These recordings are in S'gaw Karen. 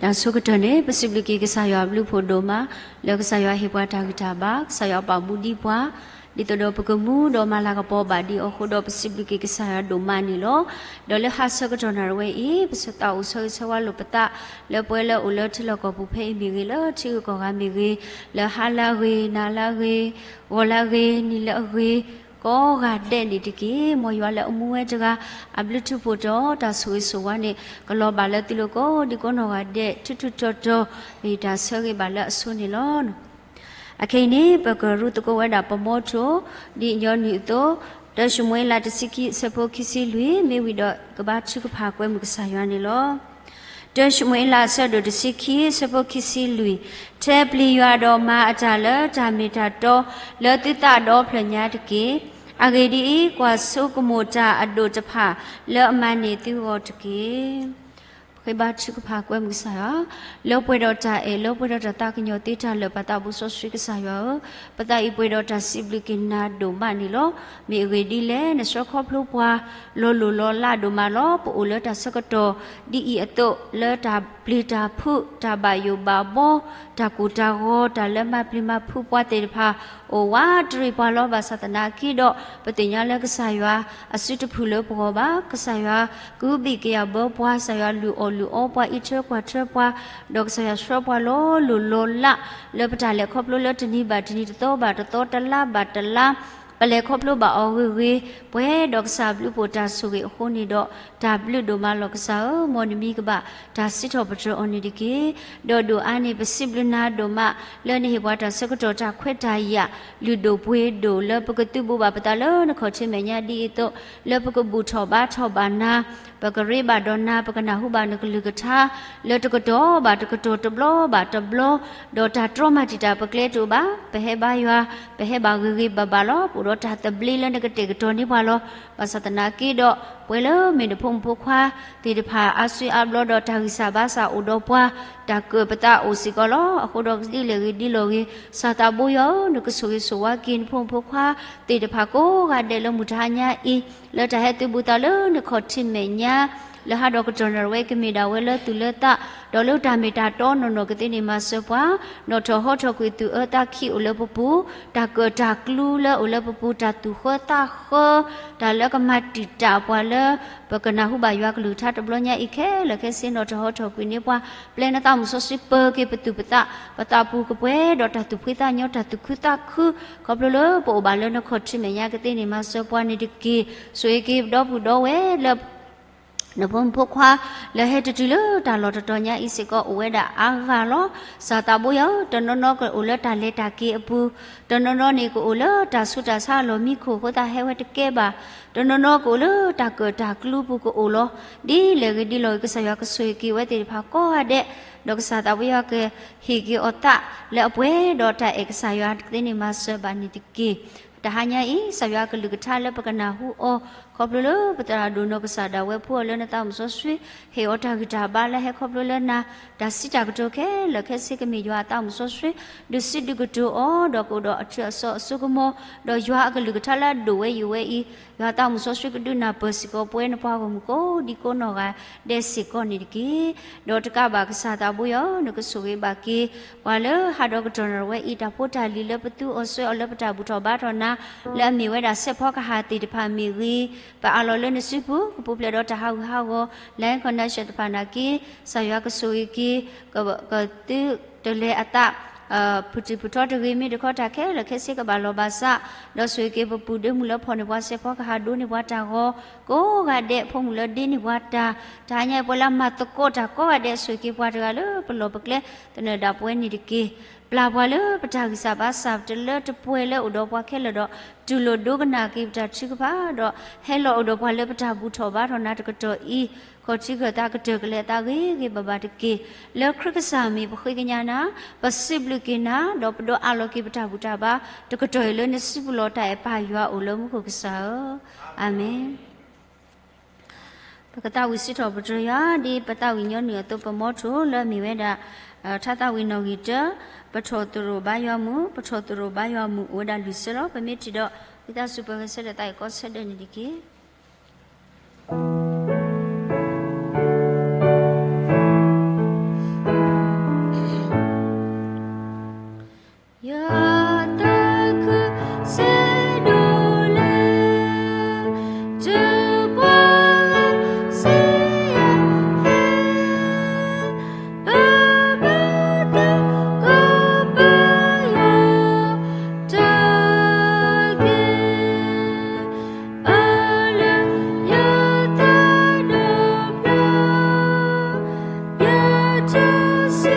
တၢ်ဆိကတၢၢ်န့ၣ် ပစံးဘျုးက့ၤကစၢ်ယွၤအဘျုးအဖှိၣ်ဒိၣ်မး လၢကစၢ်ယွၤဟ့ၣ်ပှၤတၢ်ဂံၢ်တၢ်ဘါ, ကစၢ်ယွၤပာ်မူဒံးပှၤ, ဒ်သိးဒီးပကမူဒီးမၤလၤကပီၤဘၣ်ဒံးအီၤအဃိဒီး ပစံးဘျုးက့ၤကစၢ်ယွၤဒိၣ်မးန့ၣ်လီၤ. ဒီးလၢဟါဆၢကတီၢ်နၣ်ရံၣ်ဝဲအံၤ ပသးအိၣ်ဆၢဂ့ၤဆၢဝါလိာ်ပသး လၢပဝဲလၢအိၣ်လၢထံလီၢ်ကီၢ်ပူၤဖဲအံၤမ့ၢ်ဂ့ၤ, လၢထံဂုၤကီၢ်ဂၤမ့ၢ်ဂ့ၤ, လၢဟါလၢအဂ့ၤ, နၤလၢအဂ့ၤ, ဂီၤလၢအဂ့ၤ, နံၤလၢအဂ့ၤ, ကိးဂၤဒဲးန့ၣ်တက့ၢ်. မ်ယွၤလၢအမူဝဲတဂၤ အဘျုးထူးဖှိၣ်ဒီးတၢ်ဆိၣ်ဂ့ၤဆိၣ်ဝါန့ၣ် ကလီၤဘၣ်လၢသုလိၤကိးဒံကိးနီၢ်ဂၤဒဲး ထူးထူးတီၤတီၤ မ့ၢ်တၢ်ဆၢဂ့ၤဘၣ်လၢအဆိန့ၣ်လီၤ. အခဲအံၤန့ၣ် ပကရူသကိးဝဲဒၣ်ပမီထိၣ် ဒ်ညီနုၢ်အသိး, တၢၡမူၤအ့လးတဆံခံ အဆၢဖိခံဆံလွံၢ် မ့ၢ်ဝံၤဒီးကဘါထုကဖၣ်ကွဲမုာ်ကစၢ်ယွၤန့ၣ်လီၤ. တၢၡမူၤအ့လးအဆၢဒိၣ်တဆံခံ အဆၢဖိခံဆံလွံၢ်, ထဲပျံၤယွၤဒီးမၤအတၢ်လၢတၢ်မ့ၢ်တၢ်တီ လၢသုသးဒီဖျၢၣ်ညါတက့ၢ်. အဂ့ၢ်ဒ်အံၤ, ကွၢ်ဆိကမိၣ်တၢ်အဒိၣ်တဖၣ် လၢအမၤန့ၢ်သုဂီၢ်တက့ၢ်. ပဃ့ဘါထုကဖၣ်ကွဲမုာ်ကစၢ်ယွၤ, လၢပှဲၤဒီးတၢ်အဲၣ် လၢပှဲၤဒီးတၢ်သးကညီၤသ့တၢ်လၢာ် ပသးဘိစီဆှံကစၢ်ယွၤဧၢ, ပသးအံၤပှဲၤဒီးတၢ်စံးဘျုးက့ၤနၤဒိၣ်မးန့ၣ်လီၤ. မ့ၢ်အဂ့ၢ်ဒ်လဲၣ်, နဆှၢခီဖျိပှၤ လီၤလိၢ်လီၤလးဒိၣ်မးလီၤ. ပအိၣ်လၢတၢ်ဆၢကတီၢ်ဒ်အံၤအသိး လၢတၢ်ပျံၤတၢ်ဖုး တၢ်ဘၣ်ယိၣ်ဘၣ်ဘီ တၢ်ကိၢ်တၢ်ဂီၤ တၢ်လၢမၤပျံၤမၤဖုးပှၤသ့ၣ်တဖၣ် အိၣ်ဝးတရံးပှၤလီၤ. ဘၣ်ဆၣ်သနာ်က့ဒီး ပသ့ၣ်ညါလၢကစၢ်ယွၤအစုတဖုၣ်လၢပဂီၢ်ဘၣ်. ကစၢ်ယွၤကဟုဘံၣ်ကယာ်ဘၢပှၤ, ကစၢ်ယွၤလုၢ်အီၣ်လုၢ်အီပှၤ အံးထွဲကွၢ်ထွဲပှၤ, ဒီးကစၢ်ယွၤဆှၢပှၤလီၤလိၢ်လီၤလး လၢပတၢ်လဲၤခီဖျိလၢတနံၤဘၣ်တနံၤ တသီဘၣ်တသီ တလါဘၣ်တလါ ပလဲၤခီဖျိဘၣ်အီၤဂ့ၤဂ့ၤ, ပှဲၤဒီးကစၢ်အဘျုးအဖှိၣ်တၢ်ဆိၣ်ဂ့ၤအဃိန့ၣ်ဒီး တၢ်ဘျုးဒိၣ်မးလီၤကစၢ်ဧၢ, မ်နမံၤကဘၣ်တၢ်စံးထီၣ်ပတြၢၤအီၤန့ၣ်တက့ၢ်. ဒီးဒိၣ်အါန့ၣ် ပစံးဘျုးနၤဒိၣ်မး လၢနဟ့ၣ်ပှၤတၢ်ဆၢကတီၢ်တၢ်ခွဲးတၢ်ယာ် လုၢ်ဒိၣ်ပှ့ၤဒိၣ် လၢပကသုးဘူးဘၣ်ပသးလၢနခီၣ်ထံးမဲာ်ညါဒ်အံၤအသိး လၢပကဘူၣ်ထီၣ်ဘါထီၣ်ဘၣ်နၤ, ပကရ့ဘၣ်ဒီးနၤ, ပကနၢ်ဟူဘၣ်နကလုၢ်ကထါ လၢတကတီၢ်ဘၣ်တကတီၢ် တဘျီဘၣ်တဘျီ, ဒီးတၢ်တြီမၤတံာ်တာ်ပကျဲတအိၣ်ဘၣ်. ပဟဲဘါယွၤ, ပဟဲဘၣ်ဂ့ၤဂ့ၤဘၣ်ဘၣ်လီၤ. ပအိၣ်ဒီးတၢ်သဘျ့လၢနကတဲာ်ကတီၤန့ၢ်ပှၤလီၤ. ဘၣ်ဆၣ်သနာ်က့ဒီး ပှဲၤလၢမ့ၢ်နဖိမုၣ်ဖိခွါသ့ၣ်တဖၣ် အါစုအါဘျီဒီးတၢ်ဂံၢ်စၢ်ဘါစၢ်အိၣ်ဒီးပှၤ, တၢ်ကၢၣ်ပသးအိၣ်စ့ၢ်ကီးလီၤ. အဃိဒီးဒ်လဲၣ်ဂ့ၤဒ်လဲၣ်ဂ့ၤ, ကစၢ်သးဘိယွၤဧၢ, နကဆိၣ်ဂ့ၤဆိၣ်ဝါက့ၤနဖိမုၣ်ဖိခွါသ့ၣ်တဖၣ်ကိးဂၤဒဲးလၢမုၢ်တဟါညါအံၤ, လၢတၢ်ဟဲသုးဘူးသးလၢနခီၣ်ထံးမဲာ်ညါ လၢဟးဒီးကတီၢ်နၣ်ရံၣ်ဝဲ ကမ့ၢ်ဒၣ်ဝဲလၢသူၣ်လၢသး, ဒီးလၢတၢ်မ့ၢ်တၢ်တီနီၢ်နီၢ်ကသ့န့ၣ်မၤစၢၤပှၤ, နီၣ်ထီၣ်ဟီထီၣ်ကွံာ်သူၣ်အၢသးခံအိၣ်လၢပပူၤ, တၢ်ကၢၣ်တၢ်ကျူလၢအိၣ်လၢပပူၤ, တၢ်သူၣ်ဃၢသးဃၢ, တၢ်လၢကမၤတံာ်တာ်ပှၤလၢ ပကနၢ်ဟူဘၣ်ယွၤကလုၢ်ကထါတဘျီညါအံၤခဲလၢာ်ခဲဆ့ နီၣ်ထီၣ်ဟီထီၣ်ကွံာ်န့ၢ်ပှၤ, ပျဲနသးမုၣ်စီဆှံပၢၤက့ၤပသူၣ်ပသး, ပသးပူၤကပှဲၤဒီးတၢ်သူၣ်ဖှံသးညီ တၢ်သူၣ်ခုသးခု, ခီဖျိလၢပအိၣ်ဘၣ်လၢနခီၣ်ထံးမဲာ်ညါကသ့န့ၣ်မၤစၢၤပှၤန့ၣ်တက့ၢ်. ဆိၣ်ဂ့ၤက့ၤပဒီပုၢ်ဒီဝဲၢ်လၢ နဖိမုၣ်ဖိခွါ လၢဟဲတတုၤလၢတၢ်လီၢ်တတီၤညါအံၤစ့ၢ်ကီး အိၣ်ဝဲဒၣ်အါဂၤလီၤ. ကစၢ်သးဘိယွၤဧၢ, တနီၤနီၤကအိၣ်လၢတၢ်လဲၤတၢ်က့ၤအပူၤ, တနီၤနီၤန့ၣ်ကအိၣ်လၢတၢ်ဆူးတၢ်ဆါအလီၢ်မံခိၣ်အဃိသတးဟဲဝဲတကဲဘၣ်, တနီၤနီၤကအိၣ်လၢတၢ်ကၢၣ်တၢ်ကျူပူၤကအိၣ်လီၤ. ဒ်လဲၣ်ဂ့ၤဒ်လဲၣ်ဂ့ၤ ကစၢ်ယွၤကဆိၣ်ဂ့ၤက့ၤဝဲသ့ၣ်တဖၣ်ကိးဂၤဒဲး, ဒီးကစၢ်သးဘိယွၤကဟ့ၣ်က့ၤအီၤသး လၢအပှဲၤဒီးတၢ်အဲၣ်ကစၢ်ယွၤကသ့န့ၣ်မၤစၢၤဘၣ်န့ၣ်တက့ၢ်. တဟါညါအံၤ ကစၢ်ယွၤကလုၢ်ကထါလၢပကနၢ်ဟူအီၤ, ခီဖျိလၢပသရၣ်ဒိၣ်နီၢ်ကစၢ်ဒၣ်ဝဲဖိအီၤလၢနသးမုၣ်စီဆှံ, ဟ့ၣ်အီၤတၢ်ဂံၢ်တၢ်ဘါလၢဟဲခီဖျိလၢနၤ, တၢ်စံးတၢ်ကတိၤခဲလၢာ်ခဲဆ့ကမ့ၢ်ယွၤအသးမုၣ်စီဆှံ, ဒုးစံးဒုးကတိၤအီၤ, ဒီးကအိၣ်ဒီးအထူးအစီအစိကမီၤ, ဒီးယွၤအကလုၢ်ကထါလၢအဒိၣ်ဝဲယိာ်ဝဲအံၤ, ယွၤအသးမုၣ်စီဆှံကဒုးနၢ်ပၢၢ်စ့ၢ်ကီးပဝဲနပှၤဂီၢ်မုၢ်ကိးဒံကိးနီၢ်ဂၤဒဲးစ့ၢ်ကီးန့ၣ်တက့ၢ်. ဒီးတကးဘၣ်ကစၢ်သးဘိယွၤဧၢ, နကဆိၣ်ဂ့ၤဘၣ်က့ၤ ပှၤလၢဟးဒီးကတီၢ်နၣ်ရံၣ်ဝဲအံၤ တၢ်ဖိတၢ်လံၤလၢပသူအီၤစွဲအီၤလၢပတၢ်ဘူၣ်ထီၣ်ဘါထီၣ်နၤ, လၢအမ့ၢ်ဝဲဒၣ်စဲးဖီကဟၣ်သ့ၣ်တဖၣ်မ့ၢ်ဂ့ၤ, ပအးလီၤလၢနစုပူၤ ကပူၤဖျဲးဒီးတၢ်ဟးဂူာ်ဟးဂီၤ line connection တဖၣ်နာ်က့, ကစၢ်ယွၤကဆိၣ်ဂ့ၤက့ၤ ကသုတလဲၤအသး ဖုၣ်ထံၣ်ဖုၣ်ထီတဂ့ၤ မ့ၢ်တခီတၢ်ခဲလၢာ်ခဲဆ့ကဘၣ်လီၤဘၣ်စး, ဒီးဆိၣ်ဂ့ၤက့ၤပပူၤဒ့မုၢ်လၢဖီၣ်န့ၢ်ပှၤစဲးဖီကဟၣ်ဒိးန့ၢ်ပှၤတၢ်ဂီၤ ကိးဂၤဒဲး ဖိမုၣ်လၢဒ့န့ၢ်ပှၤတၢ်, တဟါညါအံၤပှၤလၢအမၤသကိးတၢ်ကိးဂၤဒဲး ဆိၣ်ဂ့ၤက့ၤပှၤတဂၤလၢပလီၢ်ပကျဲ သနၢၣ်ဒၣ်ပဝဲန့ၣ်တက့ၢ်. ပျၢ်ပှၤလၢပတၢ်ဂံၢ်စၢ်ဘါစၢ်တလၢတပှဲၤလၢအိၣ်ဒီးပှၤခဲလၢာ်ဒီး တူၢ်လိာ်ဒိကနၣ်က့ၤပတၢ်ထုကဖၣ်ဒီး ဟဲလီၤအိၣ်ဒီးပှၤလၢပတၢ်ဘူၣ်ထီၣ်ဘါထီၣ်နၤတကတီၢ်အံၤ, ခီၣ်ထံးခၢၣ်သးကတၢၢ်ကလဲၤအသးဂ့ၤဂ့ၤဘၣ်ဘၣ်တက့ၢ်. လၢခရံာ်ကစၢ်မံၤပဃ့ကညးနၤ, ပစံးဘျုးက့ၤနၤ, ဒီးပဒိးအးလီၤက့ၤပတၢ်ဘူၣ်တၢ်ဘါ တကတီၢ်အံၤလၢနစုပူၤလီၤ. တၢ်အဲၣ်ပၢ်ယွၤအိၣ်လၢမူခိၣ်ကစၢ်ဧၢ, အၤမ့ၣ်. ပကသးဝံၣ်စံးထီၣ်ပတြၢၤယွၤ ဒ်ပသးဝံၣ်ညီနုၢ်အသိး ပမီထိၣ်လၢအမ့ၢ်ဝဲဒၣ် ထါသးဝံၣ်နီၣ်ဂံၢ်တၢ, ပထီၣ်သရိာ်ဘါယွၤမုၢ်, ပထီၣ်သရိာ်ဘါယွၤမုၢ် အိၣ်ဝဲဒၣ်လွံၢ်ဆၢလီၤ. ပမ့ၢ်ထံၣ်ဒီး ဝံသးစူၤပှၤဂဲၤဆၢထၢၣ်သးအံၤကိးဆၢဒၢးန့ၣ်တက့ၢ်. စ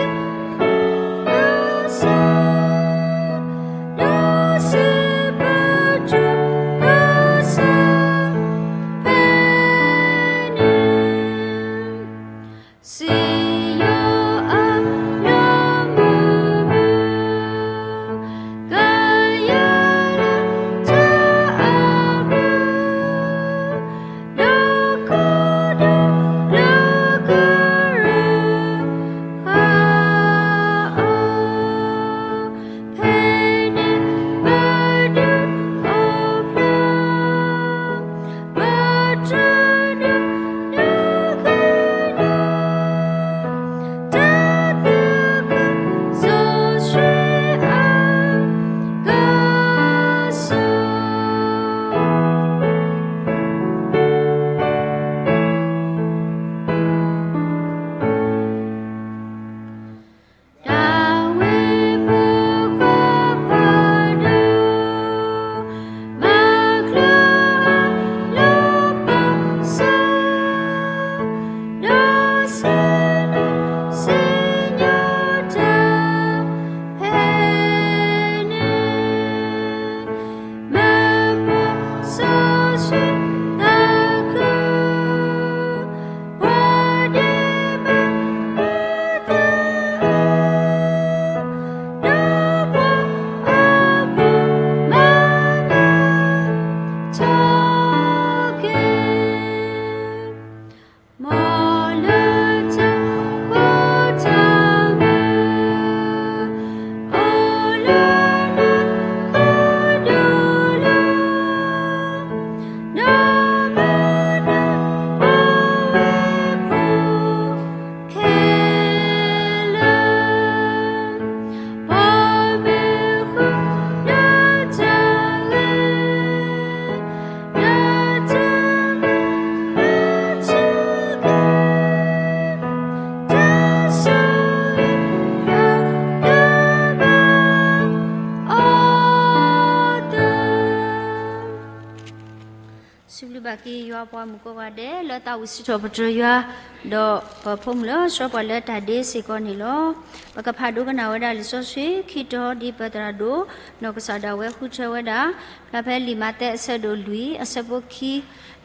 ံးဘျုးဘၣ်က့ၤယွၤပှၤမုၣ်ကိးဂၤဒဲး လၢသးဝံၣ်စံးထီၣ်ပတြၢၤယွၤ, ဒီးပဖိမုၣ်လၢစီပှၤလၢတၢ်ဒ့စ့ၢ်ကီးန့ၣ်လီၤ. ပကဖးဒိကနၣ်ဝဲဒၣ်လံာ်စီဆှံခံတီၤ ဒ်ပသရၣ်ဒိၣ်နီၢ်ကစၢ်ဒၣ်ဝဲဃုထၢဝဲဒၣ်, ဖျါဖဲလံာ်မးသဲအဆၢဒိၣ်လွံၢ်အဆၢဖိခံ,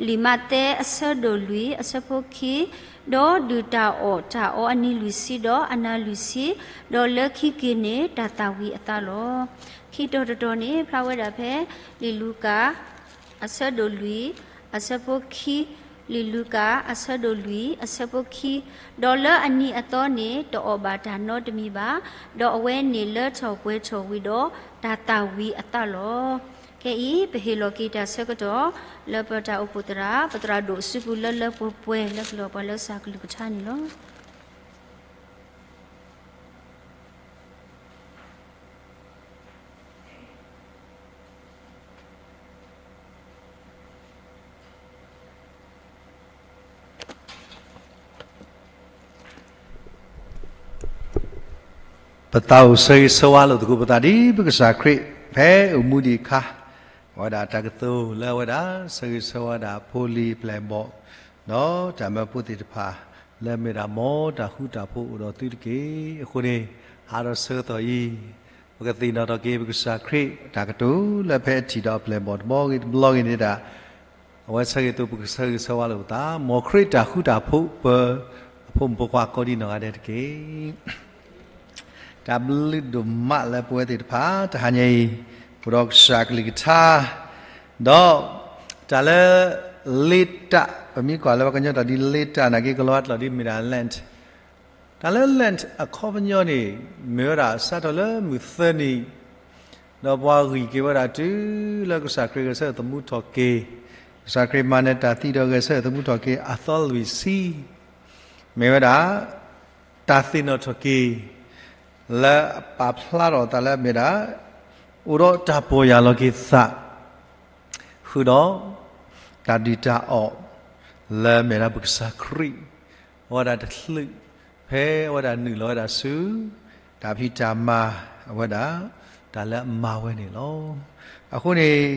လံာ်မးသဲအဆၢဒိၣ်လွံၢ်အဆၢဖိခံ, ဒီးဒုၣ်တၢ်အီၣ်တၢ်အီအနံၤလွံၢ်ဆံ ဒီးအနၤလွံၢ်ဆံ, ဒီးလၢခံက့ၤန့ၣ် တၢ်သၣ်ဝံၤအသးလီၤ. ခံတီၤတတီၤန့ၣ် ဖျါဝဲဒၣ်ဖဲ လံာ်လူၤကၣ် အဆၢဒိၣ်လွံၢ် အဆၢဖိခံ, လံာ်လူၤကၣ် အဆၢဒိၣ်လွံၢ် အဆၢဖိခံ, ဒီးလၢအနံၤအသီန့ၣ် တအီၣ်ဘၣ်တၢ်နီတမံၤဘၣ်, ဒီးအဝဲန့ၣ်လၢထီၣ်ပှဲၤထီၣ်ဝံၤဒီး တၢ်သၣ်ဝံၤအသးလီၤ. ခဲအံၤ ပဟ့ၣ်လီၤက့ၤတၢ်ဆၢကတီၢ် လၢပတၢ်အိၣ်ဖှိၣ်သရၣ် ပသရၣ်ဒိၣ်စုပူၤလၢလၢပှဲၤပှဲၤ လၢကလီၤပှၤလၢကစၢ်ကလုၢ်ကထါန့ၣ်လီၤ. ပသးအိၣ်ဆၢဂ့ၤဆၢဝါလိာ်သကိးပသးဒ်ပကစၢ်ခရံာ် ဖဲအိၣ်မူဒံးအခါ, အဝဲဒၣ်တၢ်ကတိၤလၢအဝဲဒၣ် ဆၢဂ့ၤဆၢဝါဒၣ်ဖိလံၤပျဲၢ်ဘီၣ်, ဒီးတၢ်မၢဖိသ့ၣ်တဖၣ် လၢအမ့ၢ်ဒၣ်မ်တၢ်ဃူတၢ်ဖိးအိၣ်ဒီးသုတက့ၢ်. အဃိန့ၣ် ဟးဒီးဆၢကတီၢ်အံၤ ပကသ့ၣ်နီၣ်ထီၣ်က့ၤ ပကစၢ်ခရံာ်တၢ်ကတိၤလၢဖဲအထံၣ်ဒီးပျဲၢ်ဘီၣ်တဘျီဂ့ၤတဘျီဂ့ၤန့ၣ်ဒၣ် အဝဲဆၢဂ့ၤသိးပကဆၢဂ့ၤဆၢဝါလိာ်ပသး မ်ခရံာ်တၢ်ဃူတၢ်ဖိးပှၤ အဖိမုၣ်ဖိခွါကိးဒံနီၢ်ဂၤဒဲးတက့ၢ်. တၢ်ဘျုးဒိၣ်မးလၢပဝဲသ့ၣ်တဖၣ် တဟါညါအံၤ အိၣ်ဒီးကစၢ်ကလုၢ်ကထါ, ဒီးတၢ်လၢ later, ပမ့ၢ်ကွၢ်လၢပှၤကညီတၢ်ဒ် later နာ်က့ ကလီၤဝါကျိာ်ဒ်မ့ၢ်ဒၣ် Lent, တၢ်လၢ Lent အခီပညီန့ၣ် မ့ᢢ်ဝဲဒၣ်စးထီၣ်လၢမုၢ်သၢနံၤ ဒီးပှၤဂံၢ်က့ၤဝဲဒၣ်တုၤလၢကစၢ်ခရံာ်ဂဲၤဆၢထၢၣ်သမူထီၣ်က့ၤ, ကစၢ်ခရံာ်မၤနၢၤတၢ်သံဒီးဂဲၤဆၢထၢၣ်သမူထီၣ်က့ၤအသီလွံၢ်ဆံ, မ့ၢ်ဝဲဒၣ် တၢ်သ့ၣ်နီၣ်ထီၣ်က့ၤ လၢအပာ်ဖျါထီၣ်အသးလၢအမ့ၢ်ဒၣ် အိၣ်ဒီးတၢ်ပီၢ်ယၢ်လီၤက့ၤသး ဃုာ်ဒီး တၢ်ဒုၣ်တၢ်အီၣ် လၢအမ့ၢ်ဒၣ်ပကစၢ်ခရံာ် အဝဲဒၣ်တချုး ဖဲအဝဲဒၣ်နုာ်လီၤဝဲဒၣ်ဆူ တၢ်ဖံးတၢ်မၤအဝဲဒၣ် တၢ်လၢအမၤဝဲန့ၣ်လီၤ. အဃိန့ၣ်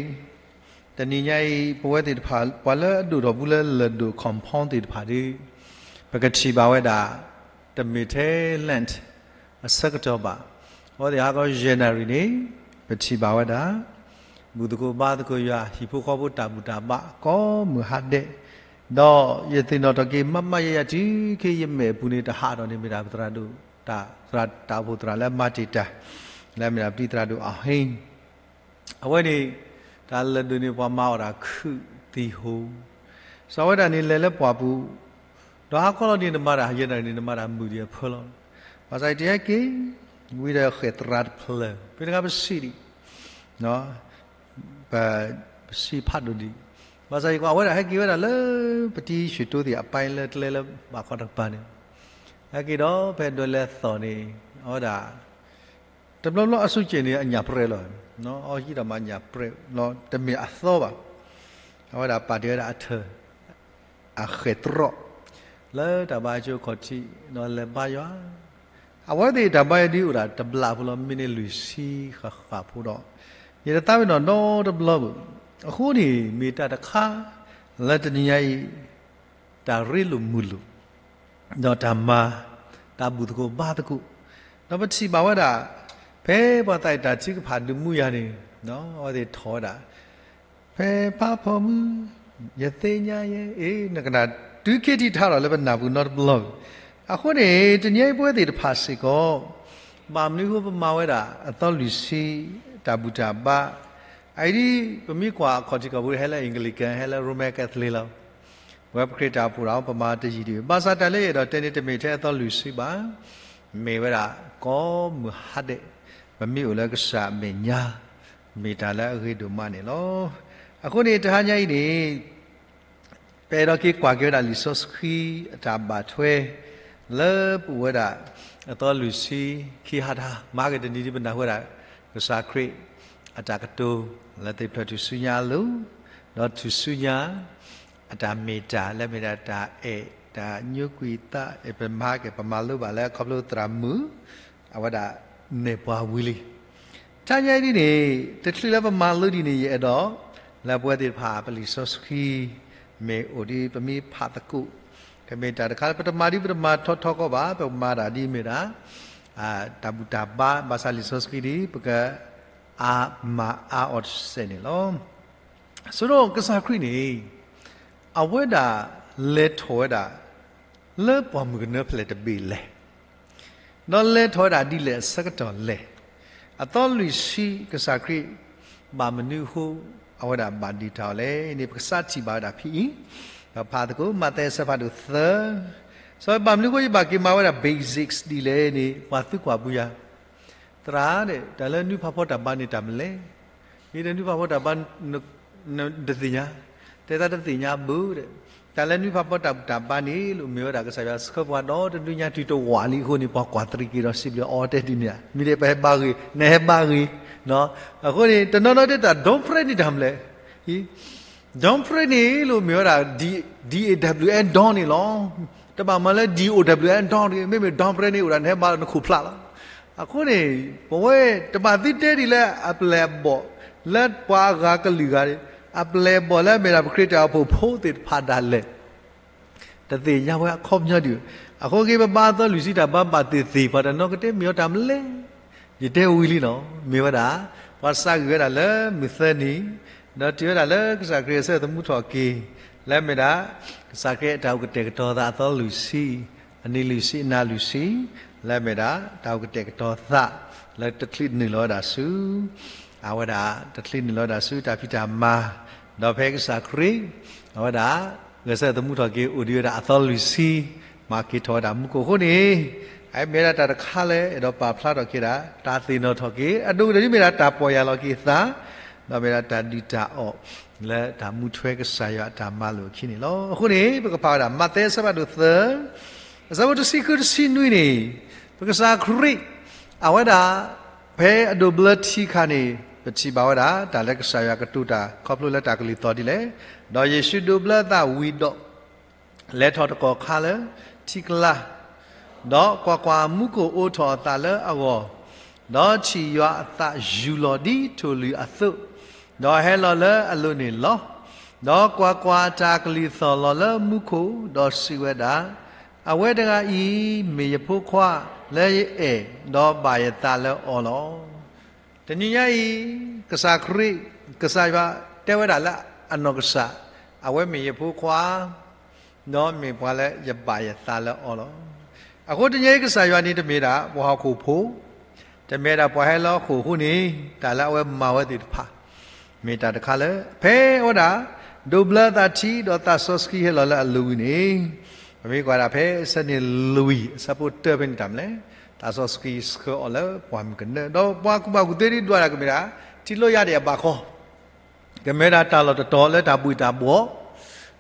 တနံၤညါအံၤ ပဝဲသ့ၣ်တဖၣ် ပှၤလၢအဒိၣ်ထီၣ်ဘူးလၢလၢၢ်ဒိၣ် compound သ့ၣ်တဖၣ်ဒီး ပကထံၣ်ဘၣ်ဝဲဒၣ် တမ့ၢ်ထဲ Lent အဆၢကတီၢ်ဘၣ်. အဝဲသ့ၣ်ဟါခီယဲၢ်နၣ်ရံၣ်န့ၣ် ပထံၣ်ဘၣ်ဝဲဒၣ် ဘူၣ်သကိးဘါသကိးယွၤ ဟံၣ်ဖိဃီဖိတၢ်ဘူၣ်တၢ်ဘါကိးမုၢ်ဟါဒဲး, ဒီးယသ့ၣ်နီၣ်ထီၣ်က့ၤ မးမးယဲယဲတုၤခဲအံၤ ယမဲာ်အပူၤန့ၣ် တဟးထီၣ်န့ၣ် မ့ၢ်ဒၣ်ပသရၣ်ဒိၣ်တၢ် သရၣ်တၢ်အိၣ်ဖှိၣ်သရၣ်လၢမၤတ့ၢ်တၢ် လၢမ့ၢ်ဒၣ်ပတံၤသရၣ်ဒိၣ်အဟ့ၣ် အဝဲန့ၣ် တၢ်လၢာ်ဒိၣ်န့ၣ် ပှၤမၤအီၣ်တၢ်ခုၣ်သံၣ်ဟိၣ်, စီၤဝဲဒၣ်န့ၣ်လဲၤလၢပှၢ်ပူၤ, ဒီးဟါခီလီၤန့ၣ် နမၤတၢ်ယဲၢ်နၣ်ရံၣ်န့ၣ် နမၤတၢ်မုာ်ဒံးအဖၢလီၤ. ဘၣ်ဆၣ်ယတဟဲက့ၤ ဝံၤဒီးဃဲၣ်သရၣ်တဖျၢၣ် ဖဲတခါပစံးဒံး ပ ပစံးဖးဒိၣ်ဒံး, ဘၣ်ဆၣ်ယကွၢ်အဝဲဒၣ်ဟဲက့ၤဝဲဒၣ်လၢ ပတံၤဆှၢတိသ့ၣ်အပၢ်လၢကျဲလၢဘၣ်ခီတကပၤန့ၣ်, ဟဲက့ၤဒီးဖဲဒိးလဲၤသီၣ်န့ၣ် အဝဲဒၣ် တဘျီဘျီအစူၢ်က့ၤန့ၣ် အညၣ်ပြဲးလီၤ, အီဟံးဒီးမၤညၣ်ပြဲးလီၤ တမ့ၢ်အသီဘၣ်. အဝဲဒၣ်ပာ်တ့ၢ်ဝဲဒၣ်အထၢၣ် အဃဲၣ်တြီၣ် လၢတၢ်ဘါကၠိခီၣ်ထံး ဒီးလဲၤဘါယွၤ, အဝဲသ့ၣ်တၢ်ဘါယွၤဒ်အိၣ်ဒၣ်တဘျီဖိလီၤ မ့ၢ်န့ၢ်လွံၢ်ဆံဃၣ်ဃၣ်ဖိဒီး ယတသးပ့ၤနီၣ်နီတဘျီဘၣ်. အဃိန့ၣ် မ့ၢ်တၢ်တခါ လၢတနံၤညါအံၤ တၢ်ရ့လိာ်မုာ်လိာ် ဒီးတၢ်မၤ တၢ်ဘူၣ်သကိးဘါသကိး, ဒီးပထံၣ်ဘၣ်ဝဲဒၣ် ဖဲပှၤသးအံၤတၢ်ထုကဖၣ်ဒုးမူယၤန့ၣ် အဝဲသ့ၣ်ထီၣ်ဝဲဒၣ် ဖဲဖးဖီမုၢ် ယသ့ၣ်ညါယဲ အ့ နကနၣ် တုၤခံထံၣ်ထါထီၣ်လၢပနၢ်ပူၤနီတဘျီဘၣ်. အဃိန့ၣ် တနံၤအံၤပဝဲသ့ၣ်တဖၣ်စ့ၢ်ကီး ဘၣ်မနုၤအဃိပမၤဝဲဒၣ်အသီလွံၢ်ဆံ တၢ်ဘူၣ်တၢ်ဘါ, အအံၤဒ်ပမ့ၢ်ကွၢ်အခီၣ်ထံးခီၣ်ဘိ ဟဲလၢ Anglican ဟဲလၢ Roman Catholic လီၤ. ပဝဲပခရံာ်တၢ်အိၣ်ဖှိၣ်ဒီး ပမၤတယံာ်ဒံးဘၣ်. ဘၣ်ဆၣ်တၢ်လၢယအဲၣ်ဒိးတဲန့ၣ် တမ့ၢ်ထဲအသီလွံၢ်ဆံဘၣ်, မ့ၢ်ဝဲဒၣ်ကိးမုၢ်ဟါဒဲး, ပမ့ၢ်အိၣ်လၢကစၢ်အမဲာ်ညါ မ့ၢ်တၢ်လၢအဂ့ၤဒိၣ်မးန့ၣ်လီၤ. အဃိန့ၣ် တဟါညါအံၤန့ၣ် ပအဲၣ်ဒိးက့ၤကွၢ်က့ၤဝဲဒၣ်လံာ်စီဆှံအတၢ်ဘၣ်ထွဲ လၢပအိၣ်ဝဲဒၣ် အသီလွံၢ်ဆံ ခံဟါတဟါ မၤက့ၤတနံၤဒ်ပနၢ်ဟူဝဲဒၣ် ကစၢ်ခရံာ်အတၢ်ကတိၤ လၢသ့ၣ်ဖျၢၣ်ထူၣ်စုညါအလိၤ, ဒီးထူၣ်စုညါ အတၢ်မ့ၢ်တၢ်လၢမ့ၢ်ဒၣ်တၢ်အဲၣ် တၢ်ညိကွံာ်သး ပမၤက့ၤ ပမၤလိဘၣ်လၢခီဖျိသရၣ်မုၣ် အဝဲဒၣ်နဲၣ်ပှၤဝံၤလံ. တဟါညါအံၤဒ်န့ၣ် တချုးလၢပမၤလိဒ်န့ၣ် ယအဲၣ်ဒိး လၢပဝဲသ့ၣ်တဖၣ် ပလံာ်စီဆှံ မ့ၢ်အိၣ်ဒ်ပမ့ၢ်ဖးသကိး ကမ့ၢ်တၢ်တခါလၢပတမၤဒ်ပတမၤထီထီကီးဘၣ်, ပမၤတၢ်ဒ်မ့ၢ်ဒၣ် တၢ်ဘူၣ်တၢ်ဘါ ဘၣ်ဆၣ်လံာ်စီဆှံဒ် ပက အါမၤအါအီၤတစဲးန့ၣ်လီၤ. ဆိကမိၣ်ကစၢ်ခရံာ်န့ၣ် အဝဲဒၣ်လဲၤထီၣ်ဝဲဒၣ် လၢပှၢ်မုၢ်ကနၢဖဲလဲၣ်တဘ့ၣ်လဲၣ်, ဒီးလဲၤထီၣ်ဝဲဒၣ်ဒ်လဲၣ်အဆၢကတီၢ်လဲၣ်, အသီလွံၢ်ဆံကစၢ်ခရံာ် ဘၣ်မနုၤအဃိ အဝဲဒၣ်ဘၣ်ဒုးတၢ်အီၤလဲၣ်န့ၣ် ပကစးထံၣ်ဘၣ်ဝဲဒၣ်ဖဲအံၤ, ဒီးဖးသကိး မးသဲအဆၢဖးဒိၣ်သၢ, စီၤဘၣ်မနုၤအဃိယဘၣ်က့ၤမၤဝဲဒၣ် basics ဒ်လဲၣ်န့ၣ် ပှၤသုကွၢ်ပူၤယၤ သရၣ်ဒီး တၢ်လၢနွံဖးဖီတၢ်ဘါန့ၣ်တၢ်မနုၤလဲၣ်, မ့ၢ်တနွံဖးဖီတၢ်ဘါ နတသ့ၣ်ညါ, တဲသးတသ့ၣ်ညါဘၣ်ဒီး, တၢ်လၢနွံဖးဖီတၢ်ဘူၣ်တၢ်ဘါန့ၣ် လိၣ်မ့ၢ်ဝဲဒၣ်ကစၢ်ယွၤဆှၢပှၤဒီတနွံညါတုၤတဝးလံအဃိန့ၣ် ပှၤကွၢ်တရံးက့ၤဒီးစံးဘျုးအီၤတဲဒ်န့ၣ်ဧါ, မ့ၢ်ဒီးပဟဲဘါဂ့ၤ, နဟဲဘါဂ့ၤ, အဃိန့ၣ် တနီၤနီၤတဲတၢ် dawn prayer န့ၣ်တၢ်မနုၤလဲၣ် dawn prayer န့ၣ် လိၣ်မ့ၢ်ဝဲဒၣ် D A W N dawn န့ၣ်လီၤ. တဘၣ်မၤလၢ D O W N dawn တဂ့ၤ, မ့မ့ၢ် dawn prayer န့ၣ် အိၣ်ဒၣ်နဟဲဘါလၢနခိၣ်ဖျးလီၤ. အဃိန့ၣ် ပဝဲတဘၣ်သ့တဲဒ်လဲၣ်အပျဲၢ်အဘီၣ် လၢပှၤအဂၤကလုာ်ဂၤန့ၣ်, အပျဲၢ်အဘီၣ်လၢအမ့ၢ်ဒၣ်ပခရံာ်တၢ်အိၣ်ဖှိၣ်ဖိသ့ၣ်တဖၣ်ဒၣ်လဲာ် တသ့ၣ်ညါဝဲအခီပညီဒံးဘၣ်. အဃိက့ၤ ပဘါအသီလွံၢ်ဆံတၢ်ဘါဘၣ်သ့ၣ်သ့ၣ် ပှၤတနီၤကတဲမ့ၢ်အီၤတၢ်မနုၤလဲၣ်, ယတဲဝံၤလံလီၤ. မ့ၢ်ဝဲဒၣ် ပှၤသးဂ့ၤဝဲဒၣ်လၢမုၢ်သၢနံၤ, ဒီးတုၤဝဲဒၣ်လၢကစၢ်ခရံာ်အဆၢသမူထီၣ်က့ၤ, လၢအမ့ၢ်ဒၣ် ကစၢ်ခရံာ်အတၢ်အိၣ်ကတဲာ်ကတီၤသးအသီလွံၢ်ဆံ, အနံၤလွံၢ်ဆံ အနၤလွံၢ်ဆံ, လၢအမ့ၢ်ဒၣ် တၢ်အိၣ်ကတဲာ်ကတီၤသး လၢတချုးနုာ်လီၤဝဲဒၣ်ဆူ အဝဲဒၣ်တချုးနုာ်လီၤဝဲဒၣ်ဆူတၢ်ဖံးတၢ်မၤ, ဒီးဖဲကစၢ်ခရံာ် အဝဲဒၣ် ဂဲၤဆၢထၢၣ်သမူထီၣ်က့ၤ အိၣ်ဒံးဝဲဒၣ်အသီလွံၢ်ဆံ, မၤက့ၤထီၣ်ဝဲဒၣ်မူခိၣ်အဃိန့ၣ်, အမ့ၢ်ဝဲဒၣ်တၢ်တခါလၢအဲၣ်ဒိးပာ်ဖျါထီၣ်က့ၤဒၣ် တၢ်သ့ၣ်နီၣ်ထီၣ်က့ၤ အဒိၣ်ကတၢၢ်ဒ်မ့ၢ်ဒၣ်တၢ်ပီၢ်ယၢ်လီၤက့ၤသး, ဒီးမ့ၢ်ဒၣ်တၢ်ဒုၣ်တၢ်အီၣ် လၢတၢ်မူထွဲကစၢ်ယွၤအတၢ်မၤလိာ်အခံန့ၣ်လီၤ. အဃိန့ၣ် ပကဖးဝဲဒၣ် မးသဲအဆၢဖးဒိၣ်သၢ, အဆၢဖိတဆံဃုတဆံနွံန့ၣ်, ပကစၢ်ခရံာ် အဝဲဒၣ် ဖဲအဒိးဘျၢထံအခါန့ၣ် ပထံၣ်ဘၣ်ဝဲဒၣ် တၢ်လၢကစၢ်ယွၤကတိၤတၢ်ခီဖျိလၢတၢ်ကလုၢ်သီၣ်ဒ်လဲၣ်, ဒီးယ့ၣ်ၡူးဒိးဘျၢအသးဝံၤဒီး လဲၤထီၣ်တကီၢ်ခါလၢထံကျါ, ဒီးကွၢ်ကွၢ်, မူခိၣ်အိးထီၣ်အသးလၢအဂီၢ်, ဒီးထံၣ်ယွၤအသးယူၢ်လီၤဒ်ထိၣ်လွံၢ်အသိး, ဒီးဟဲလီၤလၢအလိၤန့ၣ်လီၤ. ဒီးကွၢ်ကွၢ်, တၢ်ကလုၢ်သီၣ်လီၤလၢမူခိၣ်, ဒီးစံးဝဲဒၣ်, အဝဲတဂၤအံၤမ့ၢ်ယဖိခွါ, လၢယအဲၣ်, ဒီးဘၣ်ယသးလၢအီၤလီၤ. တနံၤညါအံၤ, ကစၢ်ခရံာ်, ကစၢ်ယွၤတဲဝဲဒၣ်လၢအနီၢ်ကစၢ်, အဝဲမ့ၢ်ယဖိခွါ, ဒီးမ့ၢ်ပှၤလၢယဘၣ်ယသးလၢအီၤလီၤ. အဃိတနံၤညါအံၤ ကစၢ်ယွၤန့ၣ် တမ့ၢ်ဒၣ်ပှၤဟီၣ်ခိၣ်ဖိ, တမ့ၢ်ဒၣ်ပှၤဟဲလၢဟီၣ်ခိၣ်အဃိန့ၣ်, တၢ်လၢအဝဲမၤဝဲသ့ၣ်တဖၣ် မ့ၢ်တၢ်တခါလၢ ဖဲအဝဲဒၣ် ဒိးဘျၢအသးထံ ဒီးသးစီဆှံဟဲလီၤလၢအလိၤဝံၤန့ၣ်, ပမ့ၢ်ကွၢ်ဒၣ်ဖဲအဆၢန့ၣ်လွံၢ် အဆၢဖိတၢဖဲန့ၣ်တၢ်မနုၤလဲၣ်, သးစီဆှံဆှၢအီၤလၢပှၢ်မုၢ်ကနၢ, ဒီးပှၤကူၣ်ဘၣ်ကူၣ်သ့ဒ်ဒွးဒၣ်ကမ့ၢ်ဒၣ် ထံကျိယါဒံးအဘးခီ ကမ့ၢ်ဒၣ်တၢ်လီၢ်တတီၤလၢတၢ်ဘှံးတၢ်ဘှီး,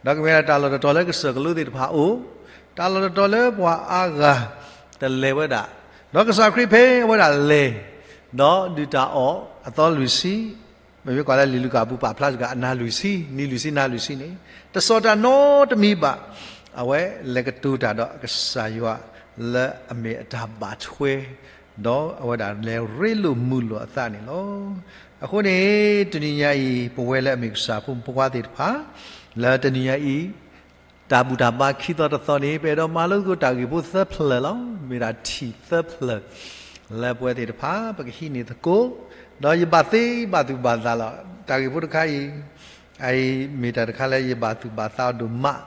ဒီးကမ့ၢ်ဒၣ်တၢ်လီၢ်တတီၤလၢကစၢၢ်ကလိသ့ၣ်တဖၣ်အိၣ်, တၢ်လီၢ်တတီၤလၢပှၤအါဂၤတလဲၤဝဲဒၣ်, ဒီးကစၢ်ခရံာ်ဖဲအဝဲဒၣ်လဲၤ, ဒီးဒုၣ်တၢ်အီၣ်အသီလွံၢ်ဆံ, မ့မ့ၢ်ကွၢ်လၢလံာ်လူၤကၣ်အပူၤပာ်ဖျါစှၤအနၤလွံၢ်ဆံ, နံၤလွံၢ်ဆံ နၤလွံၢ်ဆံန့ၣ်, တစီၤတၢ်နီတမံၤဘၣ်, အဝဲလဲၤကတိၤတၢ်ဒီးကစၢ်ယွၤလၢအမ့ၢ်အတၢ်ဘၣ်ထွဲ ဒီးအဝဲဒၣ်လဲၤရ့လိာ်မုာ်လိာ်အသးန့ၣ်လီၤ. အဃိန့ၣ် တနံၤညါအံၤ ပဝဲလၢအမ့ၢ်ကစၢ်ဖိမုၣ်ဖိခွါသ့ၣ်တဖၣ်, လၢတနံၤညါအံၤ တၢ်ဘူၣ်တၢ်ဘါခံသီတသီန့ၣ် ပအဲၣ်ဒိးမၤလိသကိးတၢ်ဂ့ၢ်ဖိသၢဖျၢၣ်လီၤ. မ့ၢ်ဒၣ်ထံၣ်သၢဖျၢၣ် လၢပဝဲသ့ၣ်တဖၣ် ပကဟံးန့ၢ်သကိး, ဒီးယဘၣ်သ့ဘၣ်သူၣ်ဘၣ်သးလီၤ. တၢ်ဂ့ၢ်ဖိတခါအံၤ အအံၤမ့ၢ်တၢ်တခါလၢယဘၣ်သူၣ်ဘၣ်သးအီၤဒိၣ်မး